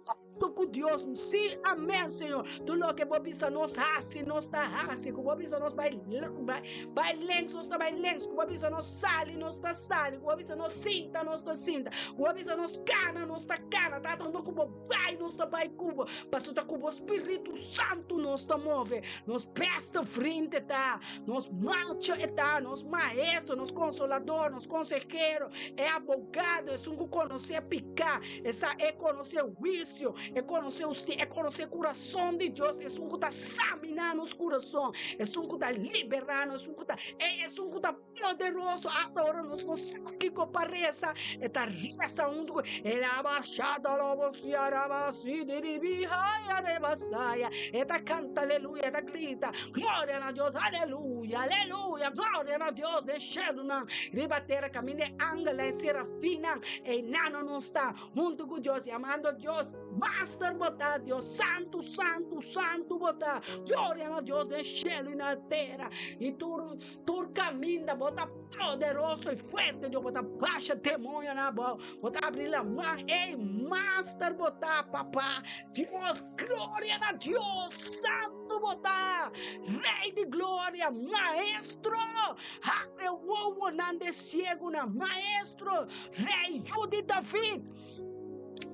Pacto ku Dios. Sí, amén, Señor. Tur loke bo bisa nos hasi, nos ta hasi. Ku bo bisa nos bai, bai, bai lenks, nos ta bai lenks. Ku bo bisa nos sali, nos ta sali. Ku bo bisa nos sinta, nos ta sinta. Ku bo bisa nos kana, nos ta kana. Tata, unda ku bo bai, nos ta bai ku bo. Pasobra ta ku bo Spiritu Santu nos ta move. Nos beste vriend e ta. Nos macho e ta. Nos maestro, nos consolador, nos consehero, e abogado, esun ku konosé piká. E sa, e konosé huisio, e konosé hustisia, e konosé kurason di Dios, esun ku ta saminá nos kurason, esun ku ta liberá nos, esun ku ta, e esun ku ta poderoso, asta ora nos no sa kiko pa resa, e ta resa huntu ku e labashadalobosiarabasidiribihayarabasaya. E ta kanta aleluya, e ta grita, gloria na Dios, aleluya, aleluya, gloria na Dios den shelunan, riba tera kaminda e angelnan, e serafinnan, Einan nos ta huntu ku Dios, yamando Dios, Master bo ta, Dios Santu, Santu, Santu bo ta. Gloria na Dios den shelu i na tera. I tur, tur kaminda bo ta poderoso i fuerte, Dios. Bo ta basha demonionan abou. Bo ta abri laman. Ei, Master bo ta, Papa. Dios, gloria na Dios. Santu bo ta. Rei di gloria, Maestro. Habri wowonan den siegunan, Maestro. Rei yu di David,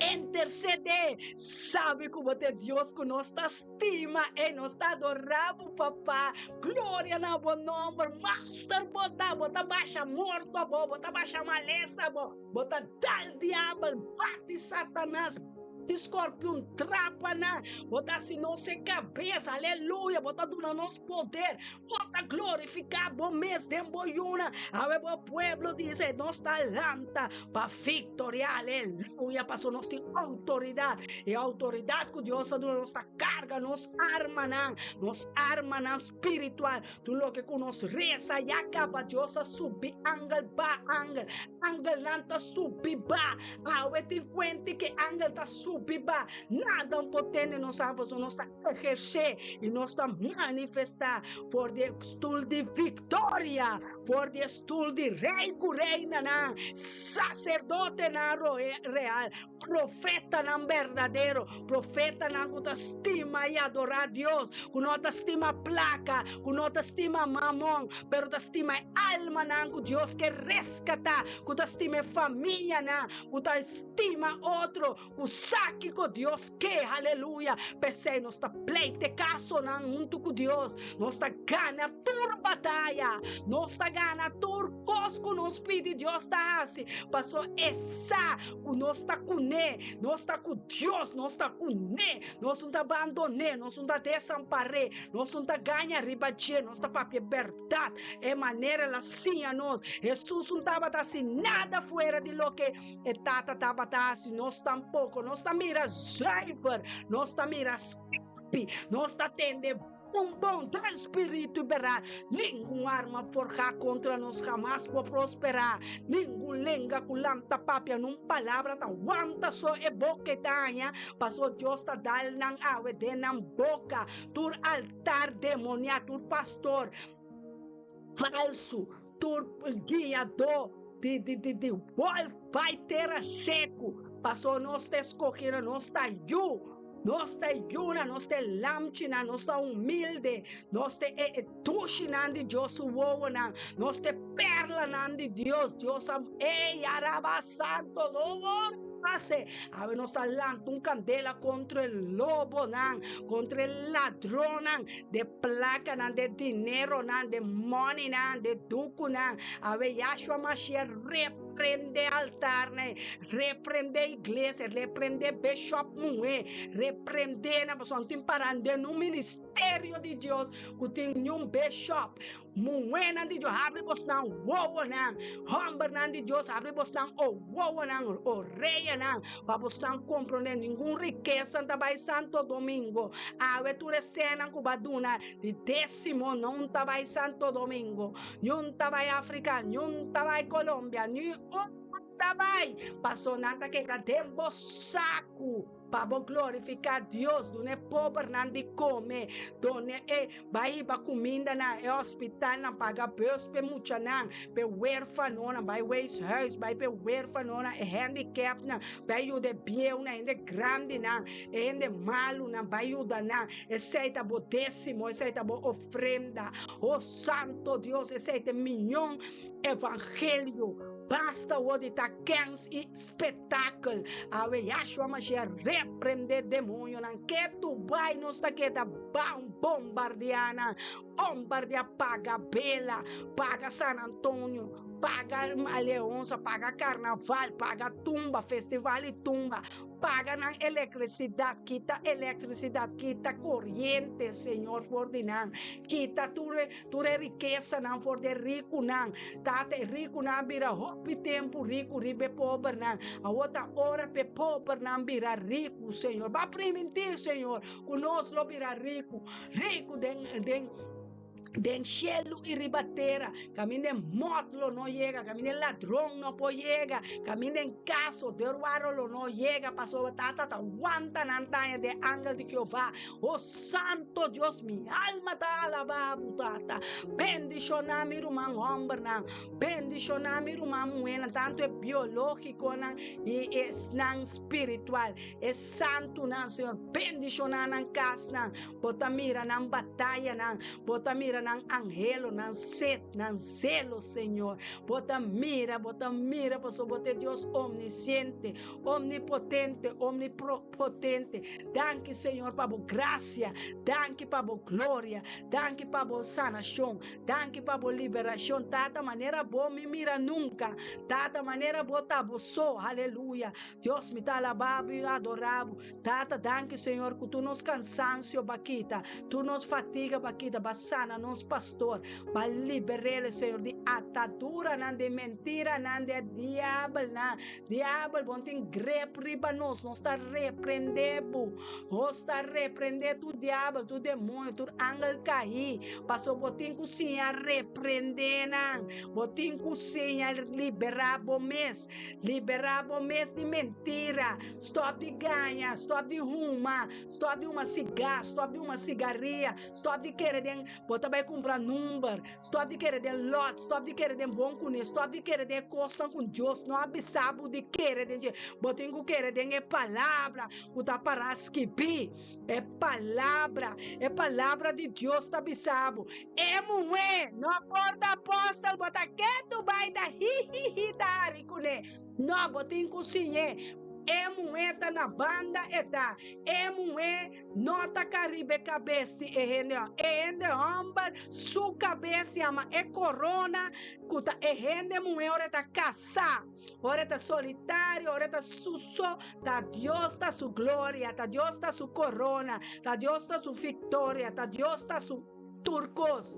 intercedé. Sabi ku bo ta e Dios ku nos ta stima i nos ta adorá bo, Papá. Gloria na bo nomber. Master bo ta, bo ta basha morto abou, bo ta basha malesa abou, bo ta dal diabel, bati Satanas, Di scorpion trapa nan. Bo ta hasi nos e cabes, aleluya, bo ta duna nos poder, bo ta glorifica bo mes den bo yuna. Awe bo pueblo dice, nos ta lanta pa victoria, aleluya, paso nos tin autoridad. E autoridad cu Dios a duna nos ta carga nos armanan, nos armanan spiritual. Tur loke ku nos resa ya kaba Dios a subi angel ba angel. Angelnan ta subi ba. Awe tin kuenti ke angel ta subi ba. Nada no por tene nos an pasobra nos ta ehersé i nos ta manifestá for di e stul di viktoria, for di e stul di rei ku reinanan, saserdotenan real, Profetanan berdadero, profetanan ku ta stima i adorá Dios, ku no ta stima plaka, ku no ta stima mamon, pero ta stima e almanan ku Dios ke reskatá, ku ta stima e famianan, ku ta stima otro, ku sa kiko Dios ke. Aleluya! P'esei nos ta pleite kasonan huntu ku Dios, nos ta gana tur bataya, nos ta gana tur kos ku nos pidi Dios ta hasi, pasobra e sa ku nos ta kuné, nos ta ku Dios, nos ta kuné, nos no ta bandon'é, nos no ta desampar'é, nos no ta gaña riba dje, nos ta papia bèrdat, e manera el a siña nos. Hesus no tabata hasi nada fuera di loke e Tata tabata hasi, nos tampoko. Nos ta mira zuiver, nos ta mira skerpi, nos ta tende Un bon den spiritu i bèrdat. Ningun arma forjá kontra nos hamas por prosperá. Ningun lenga ku lanta papia nun palabra ta wanta so e boka e ta haña, paso Dios ta dal nan awe den nan boka. Tur altar demoniá, tur pastor falsu, tur guiadó di di di di wòlf bai tera seku, paso nos ta eskohí, nos ta yu. Nos ta yuna, nos ta e lamchinan, nos ta humilde, nos ta e e tushinan di Dios su wowonan, nos ta e perlanan di Dios. Dios a, ey, araba santo, Lord. Pase, awe nos ta lanta un kandela kontra e lobonan, kontra e ladronnan de plakanan, de dineronan, de moneynan, de dukunan. Awe Yahshua Mashiach reprende altarnan, reprende iglesia, reprende bishop muhé, reprende nan, pasobra no tin para den un ministerio di Dios ku tin niun bishop. Muhénan di Dios, habri bosnan wowonan. Hòmbernan di Dios, habri bosnan owowonan, oreyanan, pa bosnan komprondé ningun rikesa ta bai Santo Domingo. Awe tur e senan ku bo a duna di désimo no ta bai Santo Domingo, niun ta bai Afrika, niun ta bai Colombia, ni un ta bai, pasobra nan ta keda den bo saku. Pa bo glorifiká Dios, duna e pobernan di kome, duna e bai hiba kuminda na e hospitalnan, paga bus p'e muchanan, p'e wérfanonan, bai weeshuis, bai p'e wérfanonan, e handicapnan, bai yuda e bieunan, hende grandinan, e hende malunan, bai yuda nan. Esei ta bo désimo, esei ta bo ofrenda. O Santo Dios, esei ta e miñon evangelio. Basta awor di ta kens i Spetakel. Awe Yahshua Mashiach reprende demonionan ketu bai nos ta keda ban bombardea nan bombardea paga bela paga San Antonio paga Leonsa paga carnaval paga tumba festival di tumba paga nan electricidad kita electricidad kita coriente Señor for di nan kita tur Tur e rikesanan for di e rikunan. Tata, e rikunan a bira hopi tempu riku riba e pobernan. Awor ta ora pa e pobernan bira riku, Señor. Bo a primintí, Señor, ku nos lo bira riku, riku den, den, den shelu i riba tera. Kaminda e mòt lo no yega, kaminda e ladron no por yega, kaminda en kaso deurwaro lo no yega, pasobra Tata ta wanta nan taña den angel di Jehová. O Santo Dios, mi alma ta alabá bo, Tata. Bendishoná mi ruman hòmbernan, bendishoná mi ruman muhénan, tantu e biológikonan i esnan spiritual, e santunan, Señor. Bendishoná nan kasnan. Bo ta mira nan batayanan, bo ta mira nan anhelo, nan set, nan zelo, Señor. Bo ta mira, bo ta mira, pasobra bo ta e Dios omnisiente, omnipotente, omnipotente. Danki Señor pa bo gracia, danki pa bo gloria, danki pa bo sanacion, danki pa bo liberacion, Tata manera bo mi mira nunca, Tata manera bo ta bo so, aleluya, Dios mi ta alaba bo y adora bo, Tata danki Señor cu tur nos cansancio ba kita, tur nos fatiga ba kita, ba sana nos pastor, ba liberele Señor di ataduranan, di mentiranan, di e diabelnan. Diabel, bo no tin grep riba nos, nos ta reprendé bo. Nos ta reprendé tur diabel, tur demonio, tur angel kaí, pasobra bo tin ku siña reprendé nan. Bo tin ku siña liberá bo mes, liberá bo mes di mentira, stòp di gaña, stòp di huma, stòp di huma sigá, stòp di huma sigaria, stòp di kere den bo ta bai kumpra number. Stòp di kere den lòt, stòp di kere den bon kuné, stòp di kere den e kosnan ku Dios no a bisa bo di kere den dje. Bo tin ku kere den e Palabra ku ta pará skibí. E Palabra, e Palabra di Dios ta bisa bo, E muhé no por ta apòstel, bo ta ketu bai ta hihihi ta hari kuné. No, bo tin ku siñ'é. E muhé ta na banda e ta. E muhé No ta kariba e kabes di e hende hòmber. E hende hòmber su kabes yama e korona ku ta e hende muhé ora e ta kasá, ora e ta solitario, ora e ta su so, ta Dios ta su gloria, ta Dios ta su korona, ta Dios ta su viktoria, ta Dios ta su tur kos.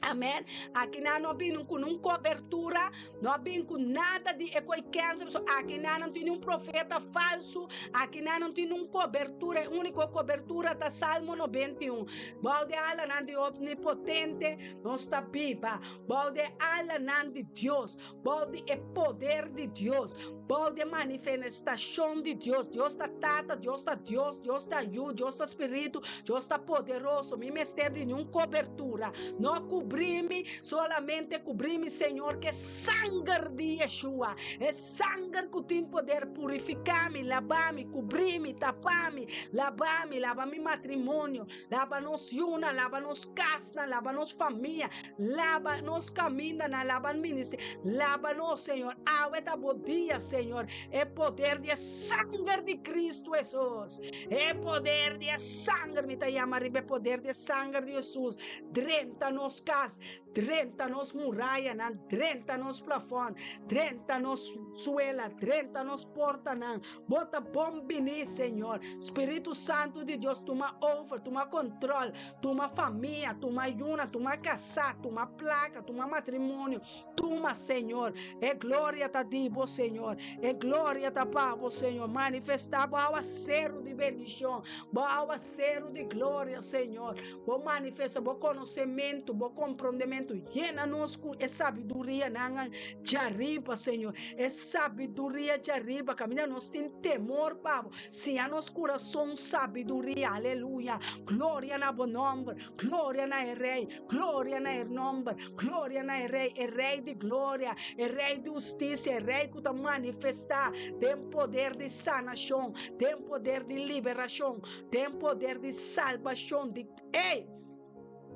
Amen. Aki nan no bini ku nun kobertura, no a bin ku nada di e koi kènsa, pasobra aki nan no tin un profeta falsu, aki nan no tin un kobertura, e úniko kobertura ta Salmo 91. Bou di alanan di Omnipotente nos ta biba, bou di alanan di Dios, bou di e poder di Dios, bou di e manifestashon di Dios. Dios ta Tata, Dios ta Dios, Dios ta Yu, Dios ta Spiritu, Dios ta poderoso. Mi mester di niun kobertura. No ku. Kubri mi, solamente kubri mi, Señor, ku e sanger di Yeshua, e sanger ku tin poder purifiká mi, laba mi, kubri mi, tapa mi, laba mi, laba mi matrimonio, laba nos yunan, laba nos kasnan, laba nos famia, laba nos kamindanan, laba ministerio, laba nos, Señor. Awe ta bo dia, Señor. E poder di e sanger di Cristo Hesus. E poder di e sanger, mi ta yama riba e poder di e sanger di Hesus. Drenta nos kas, drenta nos murayanan, drenta nos plafòn, drenta nos suela, drenta nos portanan. Bo ta bon bini, Señor. Spiritu Santu di Dios, tuma over, tuma control, tuma famia, tuma yuna, tuma kasá, tuma plaka, tuma matrimonio. Tuma, Señor. E gloria ta di bo, Señor. E gloria ta pa bo, Señor. Manifestá bo awaseru di bendishon, bo awaseru di gloria, Señor. Bo manifesta bo konosementu, bo komprondementu. Yena nos ku e sabidurianan djariba, Señor. E sabiduria djariba, kaminda nos tin temor pa bo. Siña nos kurason sabiduria. Aleluya. Gloria na bo nòmber. Gloria na e Rei. Gloria na e nòmber. Gloria na e Rei, e Rei di gloria, e Rei di hustisia, e Rei ku ta manifestá den poder di sanashon, den poder di liberashon, den poder di salbashon di ey!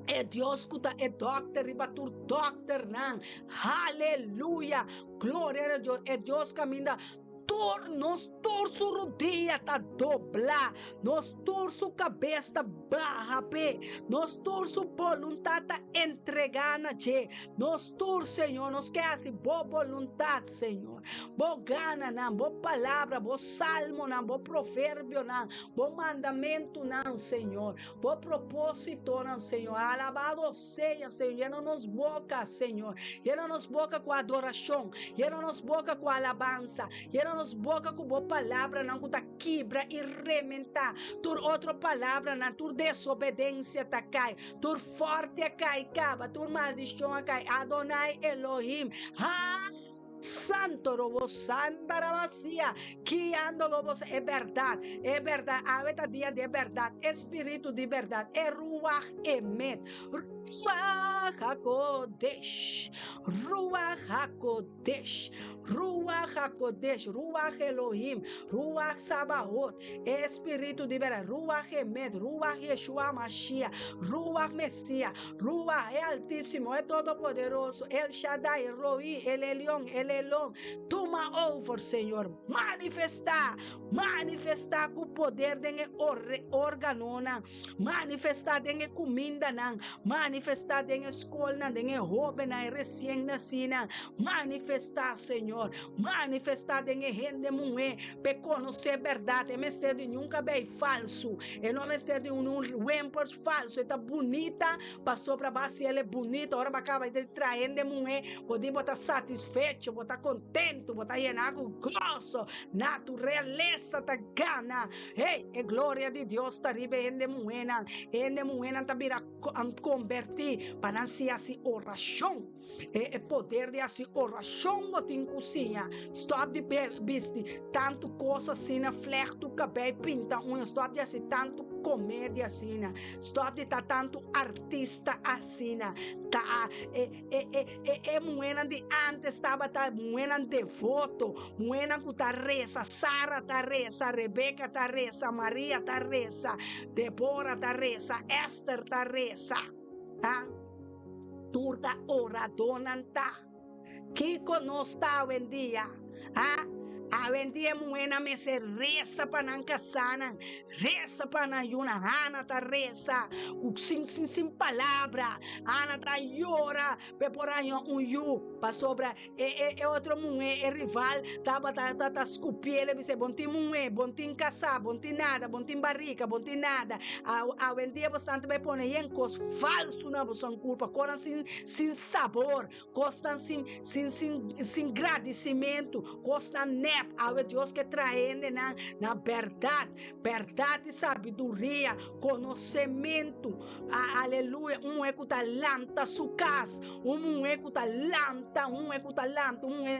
E Dios ku ta e dòkter riba tur dòkternan. Haleluya! Gloria na Dios! E Dios kaminda tur nos tur su rudia ta dobla, nos tur su kabes ta baha p'e, nos tur su boluntat ta entregá na dje. Nos tur, Señor, nos ke hasi bo boluntat, Señor. Bo gananan, bo palabra, bo salmonan, bo proverbionan, bo mandamentunan, Señor, bo propósitonan, Señor. Alabado sea, Señor. Yena nos boka, Señor. Yena nos boka ku adorashon. Yena nos boka ku alabansa. Yena nos boka ku bo palabranan ku ta kibra i rementá tur otro palabranan, tur desobedensia ta kai, tur fòrti a kai kaba, tur maldishon a kai. Adonai Elohim. Ha! Santo robo sandarabasia, guiando lo bos e berdad, e berdad, awe ta dia di e berdad, e spiritu di berdad, e ruach emet, ruach hakodesh, ruach hakodesh, ruach hakodesh, ruach Elohim, ruach Sabaot, e spiritu di berdad, ruach emet, ruach Yeshua Mashiach, ruach Mesia, Ruah, e Altísimo, e Todopoderoso, El Shaddai, Roí, El Elión, El Elón, tuma over, Señor. Manifestá, manifestá ku poder den e órganonan, manifestá den e kumindanan, manifestá den e skolnan, den e hóbennan, e resien nasínan, manifestá, Señor, manifestá den e hende muhé, p'e konosé bèrdat, e mester di niun kabei falsu, e no mester di un wempers falsu, e ta bunita pasobra bo hasi el e bunita, ora bo a kaba di traha hende muhé, bo di bo ta satisfecho, bo ta kontentu, bo ta yená ku goso, naturalesa ta gana, hey, e gloria di Dios ta riba e hende muhénan, e hende muhénan ta bira kombertí pa nan siña hasi orashon. E e poder di hasi orashon bo tin ku siña. Stòp di bisti tantu kos asina, flèktu kabei, pinta uña, stòp di hasi tantu komedia asina, stòp di ta tantu artista asina. Ta e e e e e muhénan di ántes tabata muhénan devoto, muhénan ku ta resa, Sara ta resa, Rebeka ta resa, Maria ta resa, Debora ta resa, Èster ta resa. Ha? Tur ta oradónan ta. Kiko nos ta awendia? Ha? Awendia e muhénan mester resa pa nan kasánan, resa pa nan yunan. Ana ta resa ku sin sin sin palabra. Ana ta yora p'e por haña un yu, pasobra E e e otro muhé, e rival, tabata ta ta skupié, el a bis'é, Bon tin muhé, bon tin kasá, bon tin nada, bon tin barika, bon tin nada. Aw awendia bosnan ta bai pone yen kos falsu na bosan kurpa, kosnan sin sin sabor, kosnan sin sin sin sin gradisimentu, kosnan nèt. Rep, awe Dios ke trae hendenan na bèrdat, bèrdat i sabiduria, konosementu, aleluya, un muhé ku ta lanta su kas, un muhé ku ta lanta, un muhé ku ta lanta, un muhé,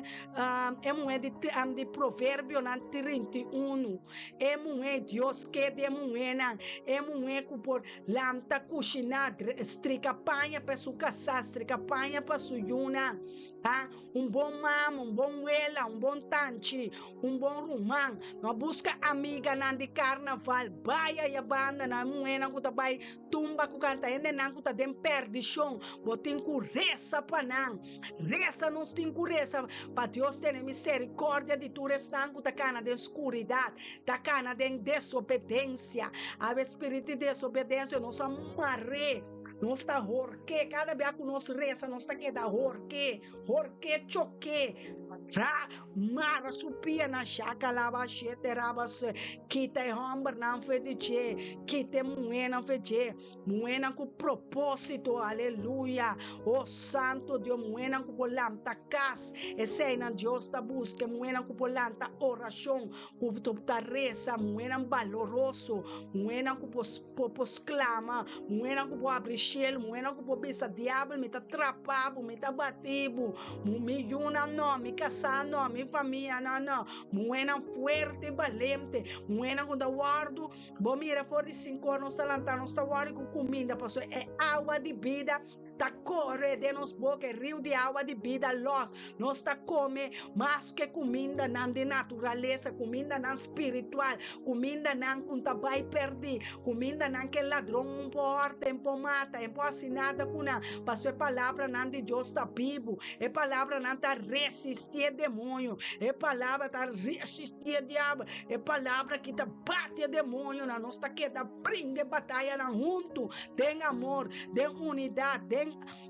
e muhé di di Proverbionan 31, e muhé, Dios ke di e muhénan, e muhé ku por lanta, kushiná, strika paña pa su kasá, strika paña pa su yunan, ha. Un bon mama, un bon wela, un bon tanchi, un bon ruman. No buska amiganan di karnaval. Bai aya banda nan e muhénan ku ta bai tumba ku kanta hendenan ku ta den perdishon. Bo tin ku resa pa nan. Resa nos tin ku resa pa Dios tene miserikòrdia di tur esnan ku ta kana den skuridat, ta kana den desobedensia. Awe spirit di desobedensia nos a mar'é. Nos ta hork'é. Kada bia ku nos resa nos ta keda hork'é, hork'é, chok'é. Ra, mara su pianan, shakalaba shete raba se. Kita e hòmbernan fe di dje, kita e muhénan fe dje. Muhénan ku propósito, aleluya. O Santo Dios, muhénan ku por lanta kas, eseinan Dios ta buska. Muhénan ku por lanta orashon, ku ta resa, muhénan baloroso, muhénan ku por por por sklama, muhénan ku por abri shelu, muhénan ku por bisa diabel mi ta trapa bo, mi ta bati bo, mi yunan no, mi kasá no, mi famia no no, muhénan fuerte i balente, muhénan ku ta wòrdu, bo mira for di sinkor nos ta lanta nos ta wòrdu ku kuminda pasobra e awa di bida ta kore den nos boka, e riu di awa di bida lòs. Nos ta kome mas ke kumindanan di naturalesa, kumindanan spiritual, kumindanan ku ta bai pèrdí, kumindanan ku e ladron un por hòrta, en por mata, en por hasi nada ku nan, pasobra e palabranan di Dios ta bibu, e palabranan ta resistí e demoño, e palabra ta resistí e diabel, e palabra ki ta bati e demoñonan. Nos ta keda bringa e batayanan huntu den amor, den unidat, den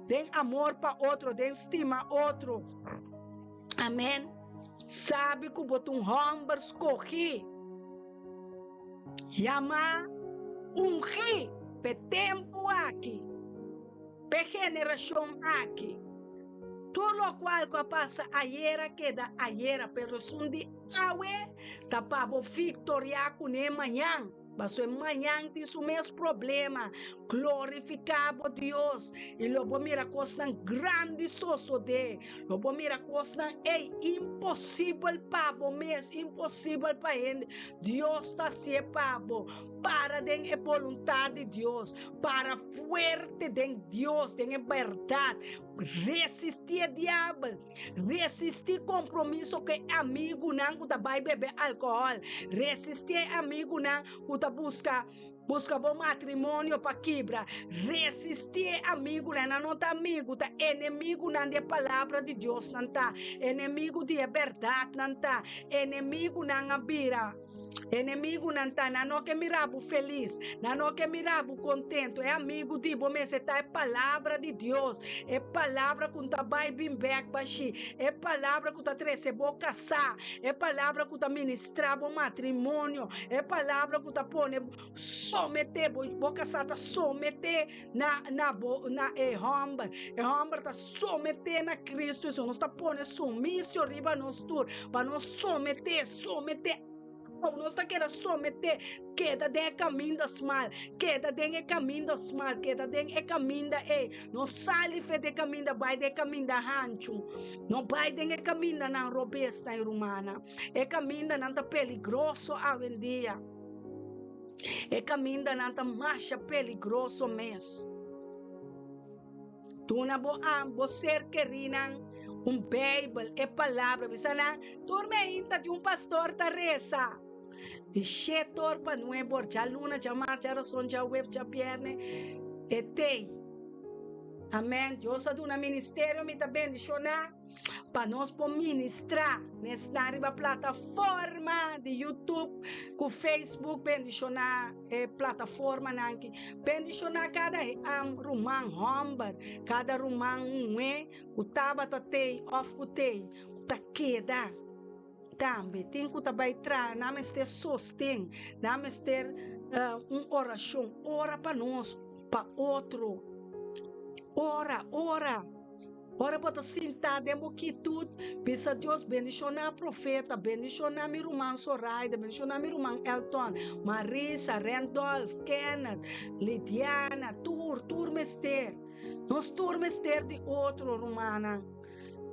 den amor pa otro, den stima otro. Amen. Sabi ku bo ta un hòmber skohí, yamá, ungí p'e tempu aki, p'e generashon aki. Tur lokual ku a pasa ayera keda ayera, pero esun di awe ta pa bo viktoriá kuné mañan. Pasobra e mañan tin su mes problema. Glorifiká bo Dios i lo bo mira kosnan grandi sosodé. Lo bo mira kosnan ei imposibel pa bo mes, imposibel pa hende. Dios ta hasié pa bo. Para den e boluntat di Dios. Para fuerte den Dios, den e bèrdat. Resistí e diabel. Resistí kompromiso ku e amigunan ku ta bai bebe alkohòl. Resistí e amigunan ku ta buska buska bo matrimonio pa kibra. Resistí e amigunan, nan no ta amigu, ta enemigunan di e Palabra di Dios nan ta, enemigu di e bèrdat nan ta, enemigunan a bira. Enemigunan ta, nan no ke mira bo felis, nan no ke mira bo kontentu. E amigu di bo mester ta e Palabra di Dios, e Palabra ku ta bai bin bèk bashí, e Palabra ku ta trese bo kasá, e Palabra ku ta ministrá bo matrimonio, e Palabra ku ta pone someté bo, bo kasá ta someté na na bo na e hòmber, e hòmber ta someté na Kristu. Eso nos ta pone sumisio riba nos tur pa nos someté. Someté Ou nos ta keda someté, keda den e kaminda smal, keda den e kaminda smal, keda den e kaminda ei. No sali fe di e kaminda, bai den e kaminda hanchu. No bai den e kamindanan robesnan, rumannan. E kamindanan ta peligroso awendia. E kamindanan ta masha peligroso mes. Duna bo bo ser kerinan un Bijbel, e Palabra. Bisa nan, Tur meinta di un pastor ta resa. Di shete or pa nuebe or, djaluna, djamars, djarason, djaweps, djabierne, e tei. Amen. Dios a duna ministerio, mi ta bendiciona. Pa nos por ministrá nesnan riba plataforma di YouTube ku Facebook bendishoná e plataformanan aki. Bendishoná kada ruman hòmber, kada ruman muhé ku tabata tei òf ku tei ku ta keda tambe. Tin ku ta bai traha, nan mester sosten, nan mester un orashon. Ora pa nos, pa otro. Ora, ora. Ora bo ta sintá den bo kietut, bisa Dios, Bendishoná profeta, bendishoná mi ruman Zoraida, bendishoná mi ruman Elton, Marisa, Randolph, Kenneth, Lidiana, tur, tur mester. Nos tur mester di otro, rumannan.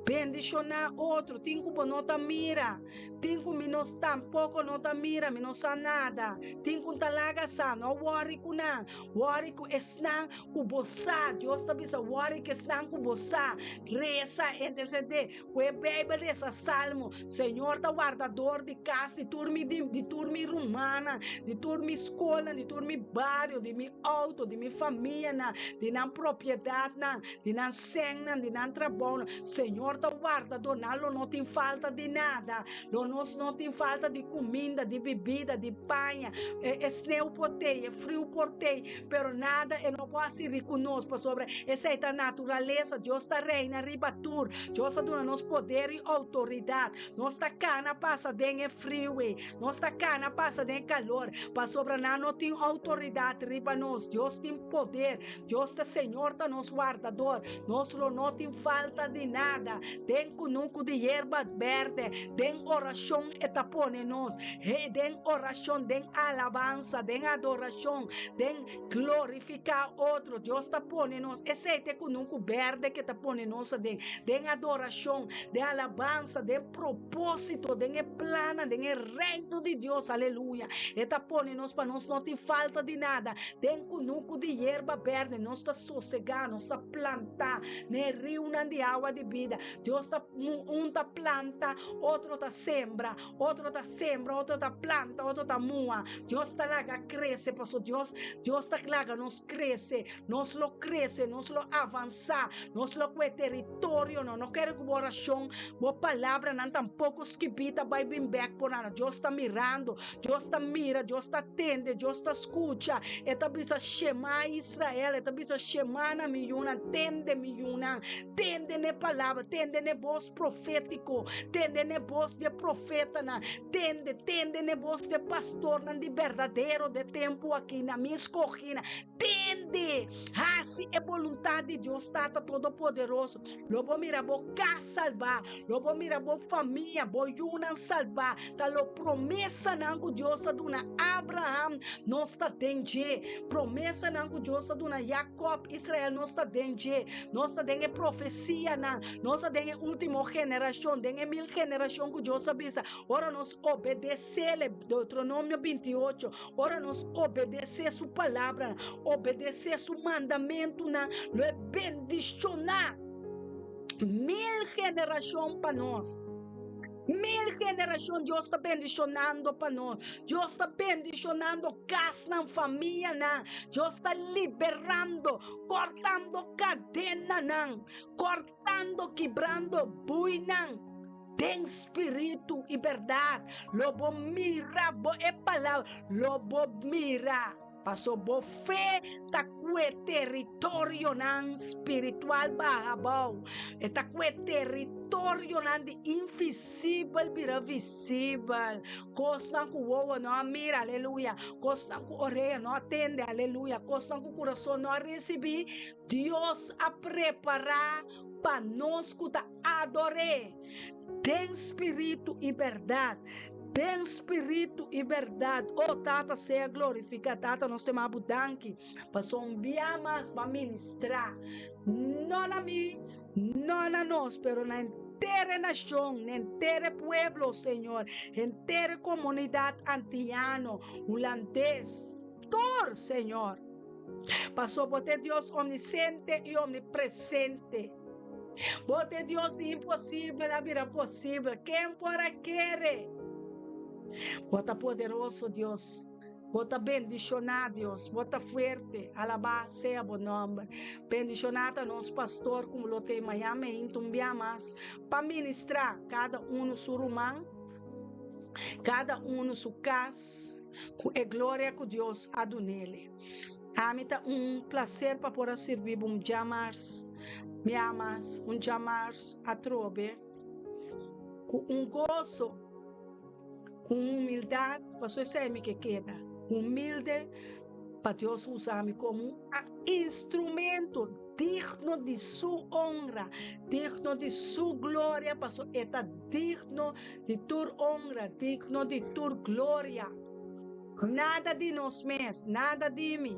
Bendishoná otro, tin ku bo no ta mira, tin ku mi no tampoko no ta mira, mi no sa nada, tin ku ta laga sa, no wòri ku nan, wòri ku esnan ku bo sa, Dios ta bisa wòri ku esnan ku bo sa, resa, intersedé, ku e Beibel resa Salmo, Señor ta wardador di kas di tur mi di tur mi rumannan, di tur mi skolnan, di tur mi bario, di mi outo, di mi famianan, di nan propiedatnan, di nan Sènnan di nan trabounan. Señor ta wardador, nan lo no tin falta di nada. Lo nos no tin falta di kuminda, di bibida, di paña. E sneu por tei, e friu por tei, pero nada e no por hasi riku nos, pasobra esei ta naturalesa. Dios ta reina riba tur. Dios a duna nos poder i outoridat. Nos ta kana pasa den e friu ei, nos ta kana pasa den e kalor, pasobra nan no tin outoridat riba nos. Dios tin poder. Dios ta Señor ta nos wardador, nos lo no tin falta di nada. Den kunuku di yerba berde, den orashon e ta pone nos. He, den orashon, den alabansa, den adorashon, den glorifiká otro, Dios ta pone nos. Esei ta e kunuku berde ke ta pone nos aden. Den adorashon, den alabansa, den propósito, den e plannan, den e reino di Dios, aleluya. E ta pone nos pa nos no tin falta di nada. Den kunuku di yerba berde nos ta sosegá, nos ta plantá na e riunan di awa di bida. Dios ta un ta planta, otro ta sembra, otro ta sembra, otro ta planta, otro ta muha. Dios ta laga krese, pasobra Dios, Dios ta laga nos krese. Nos lo krese, nos lo avansá, nos lo kue teritorio. No, no kere ku bo orashon, bo palabranan tampoko skibí ta bai bin bèk por nada. Dios ta mirando. Dios ta mira, Dios ta tende, Dios ta skucha. E ta bisa, Shema Israel, e ta bisa, Shema na mi yunan, tende mi yunan, tende n'e palabra, tende n'e bos profétiko, tende n'e bos di e profetanan, tende, tende n'e bos di e pastornan di berdadero d'e tempu aki, na mi skohinan, tende! Hasi e boluntat di Dios Tata Todopoderoso. Lo bo mira bo kas salbá, lo bo mira bo famia, bo yunan salbá. Ta lo promesanan ku Dios a duna Abraham, nos ta den dje. Promesanan ku Dios a duna Jakòb, Israel, nos ta den dje. Nos ta den e profesianan, nos ta den e último generashon, den e mil generashon ku Dios a bisa. Ora nos obedes'El, Deuteronomio 28, ora nos obedesé su palabranan, obedesé su mandamentunan, lo e bendishoná mil generashon pa nos. Mil generashon Dios ta bendishonando pa nos. Dios ta bendishonando kasnan, famianan. Dios ta liberando, kortando kadenanan, kortando, kibrando buinan. Den spiritu i bèrdat lo bo mira bo e palabra, lo bo mira. Paso bo fe ta kue teritorionan spiritual baha abou. E ta kue teritorionan di invisibel bira visibel. Kosnan ku wowo no a mira, aleluya. Kosnan ku orea no a tende, aleluya. Kosnan ku kurason no a risibí, Dios a prepará pa nos ku ta ador'é den spiritu i bèrdat. Den spiritu i bèrdat. O Tata, sea glorifiká. Tata, nos ta yama bo danki pasobra un bia mas bo a ministrá, no na mi, no na nos, pero na henter e nashon, na henter e pueblo, Señor, henter e komunidat antiano, hulandes, tur, Señor. Pasobra bo ta e Dios omnisente i omnipresente. Bo ta e Dios di imposibel a bira posibel. Ken por a kere? Bo ta poderoso, Dios. Bo ta bendishoná, Dios. Bo ta fuerte. Alabá sea bo nòmber. Bendishoná ta nos pastor ku lo ta e mañan meintu un bia mas pa ministrá kada unu su ruman, kada unu su kas, ku e gloria ku Dios a dun'ele. Ami ta un placer pa por a sirbi bo un djamars, mi amas, un djamars atrobe cu un goso, cu un humildad, pasobra esey mi ke keda, humilde pa Dios usa mi como un instrumento. digno di su honra, digno di su gloria, paso e ta digno di tur honra, digno di tur gloria. Nada di nos mes, nada di mi.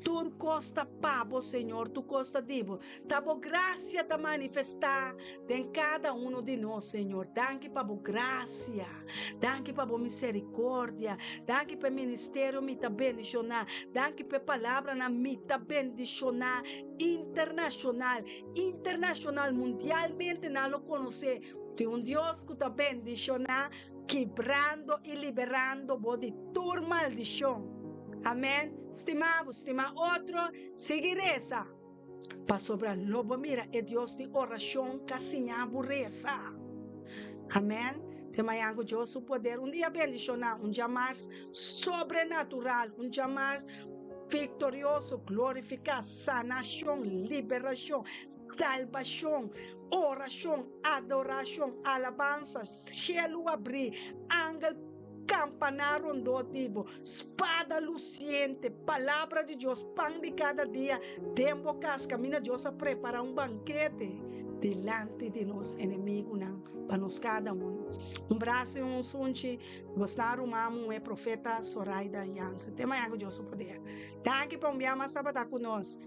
Tur kos ta pa bo, Señor, tur kos ta di bo. Ta bo gracia ta manifestá den kada uno di nos, Señor. Danki pa bo gracia. Danki pa bo misericordia. Danki pa e ministerio mi ta bendishoná. Danki pa e palabranan mi ta bendishoná internacional. Internacional, mundialmente nan lo konosé tin un Dios ku ta bendishoná, kibrando i liberando bo di tur maldishon. Amen. Stima bo, stima otro, sigui resa. Pasobra lo bo mira e Dios di orashon ka siña bo resa. Amen. Te mañan ku Dios su poder un dia bendishoná, un djamars sobrenatural, un djamars viktorioso, glorifiká, sanashon, liberashon, salbashon, orashon, adorashon, alabansa, shelu abrí, angel kampaná rondó di bo, spada lusiente, palabra di Dios, pan di kada dia den bo kas, kaminda Dios a prepará un bankete dilanti di nos enemigunan pa nos kada un. Un brasa i un sunchi, bosnan ruman muhé profeta Soraida Jansen. Te mañana ku Dios su poder. Danki pa un bia mas tabata ku nos.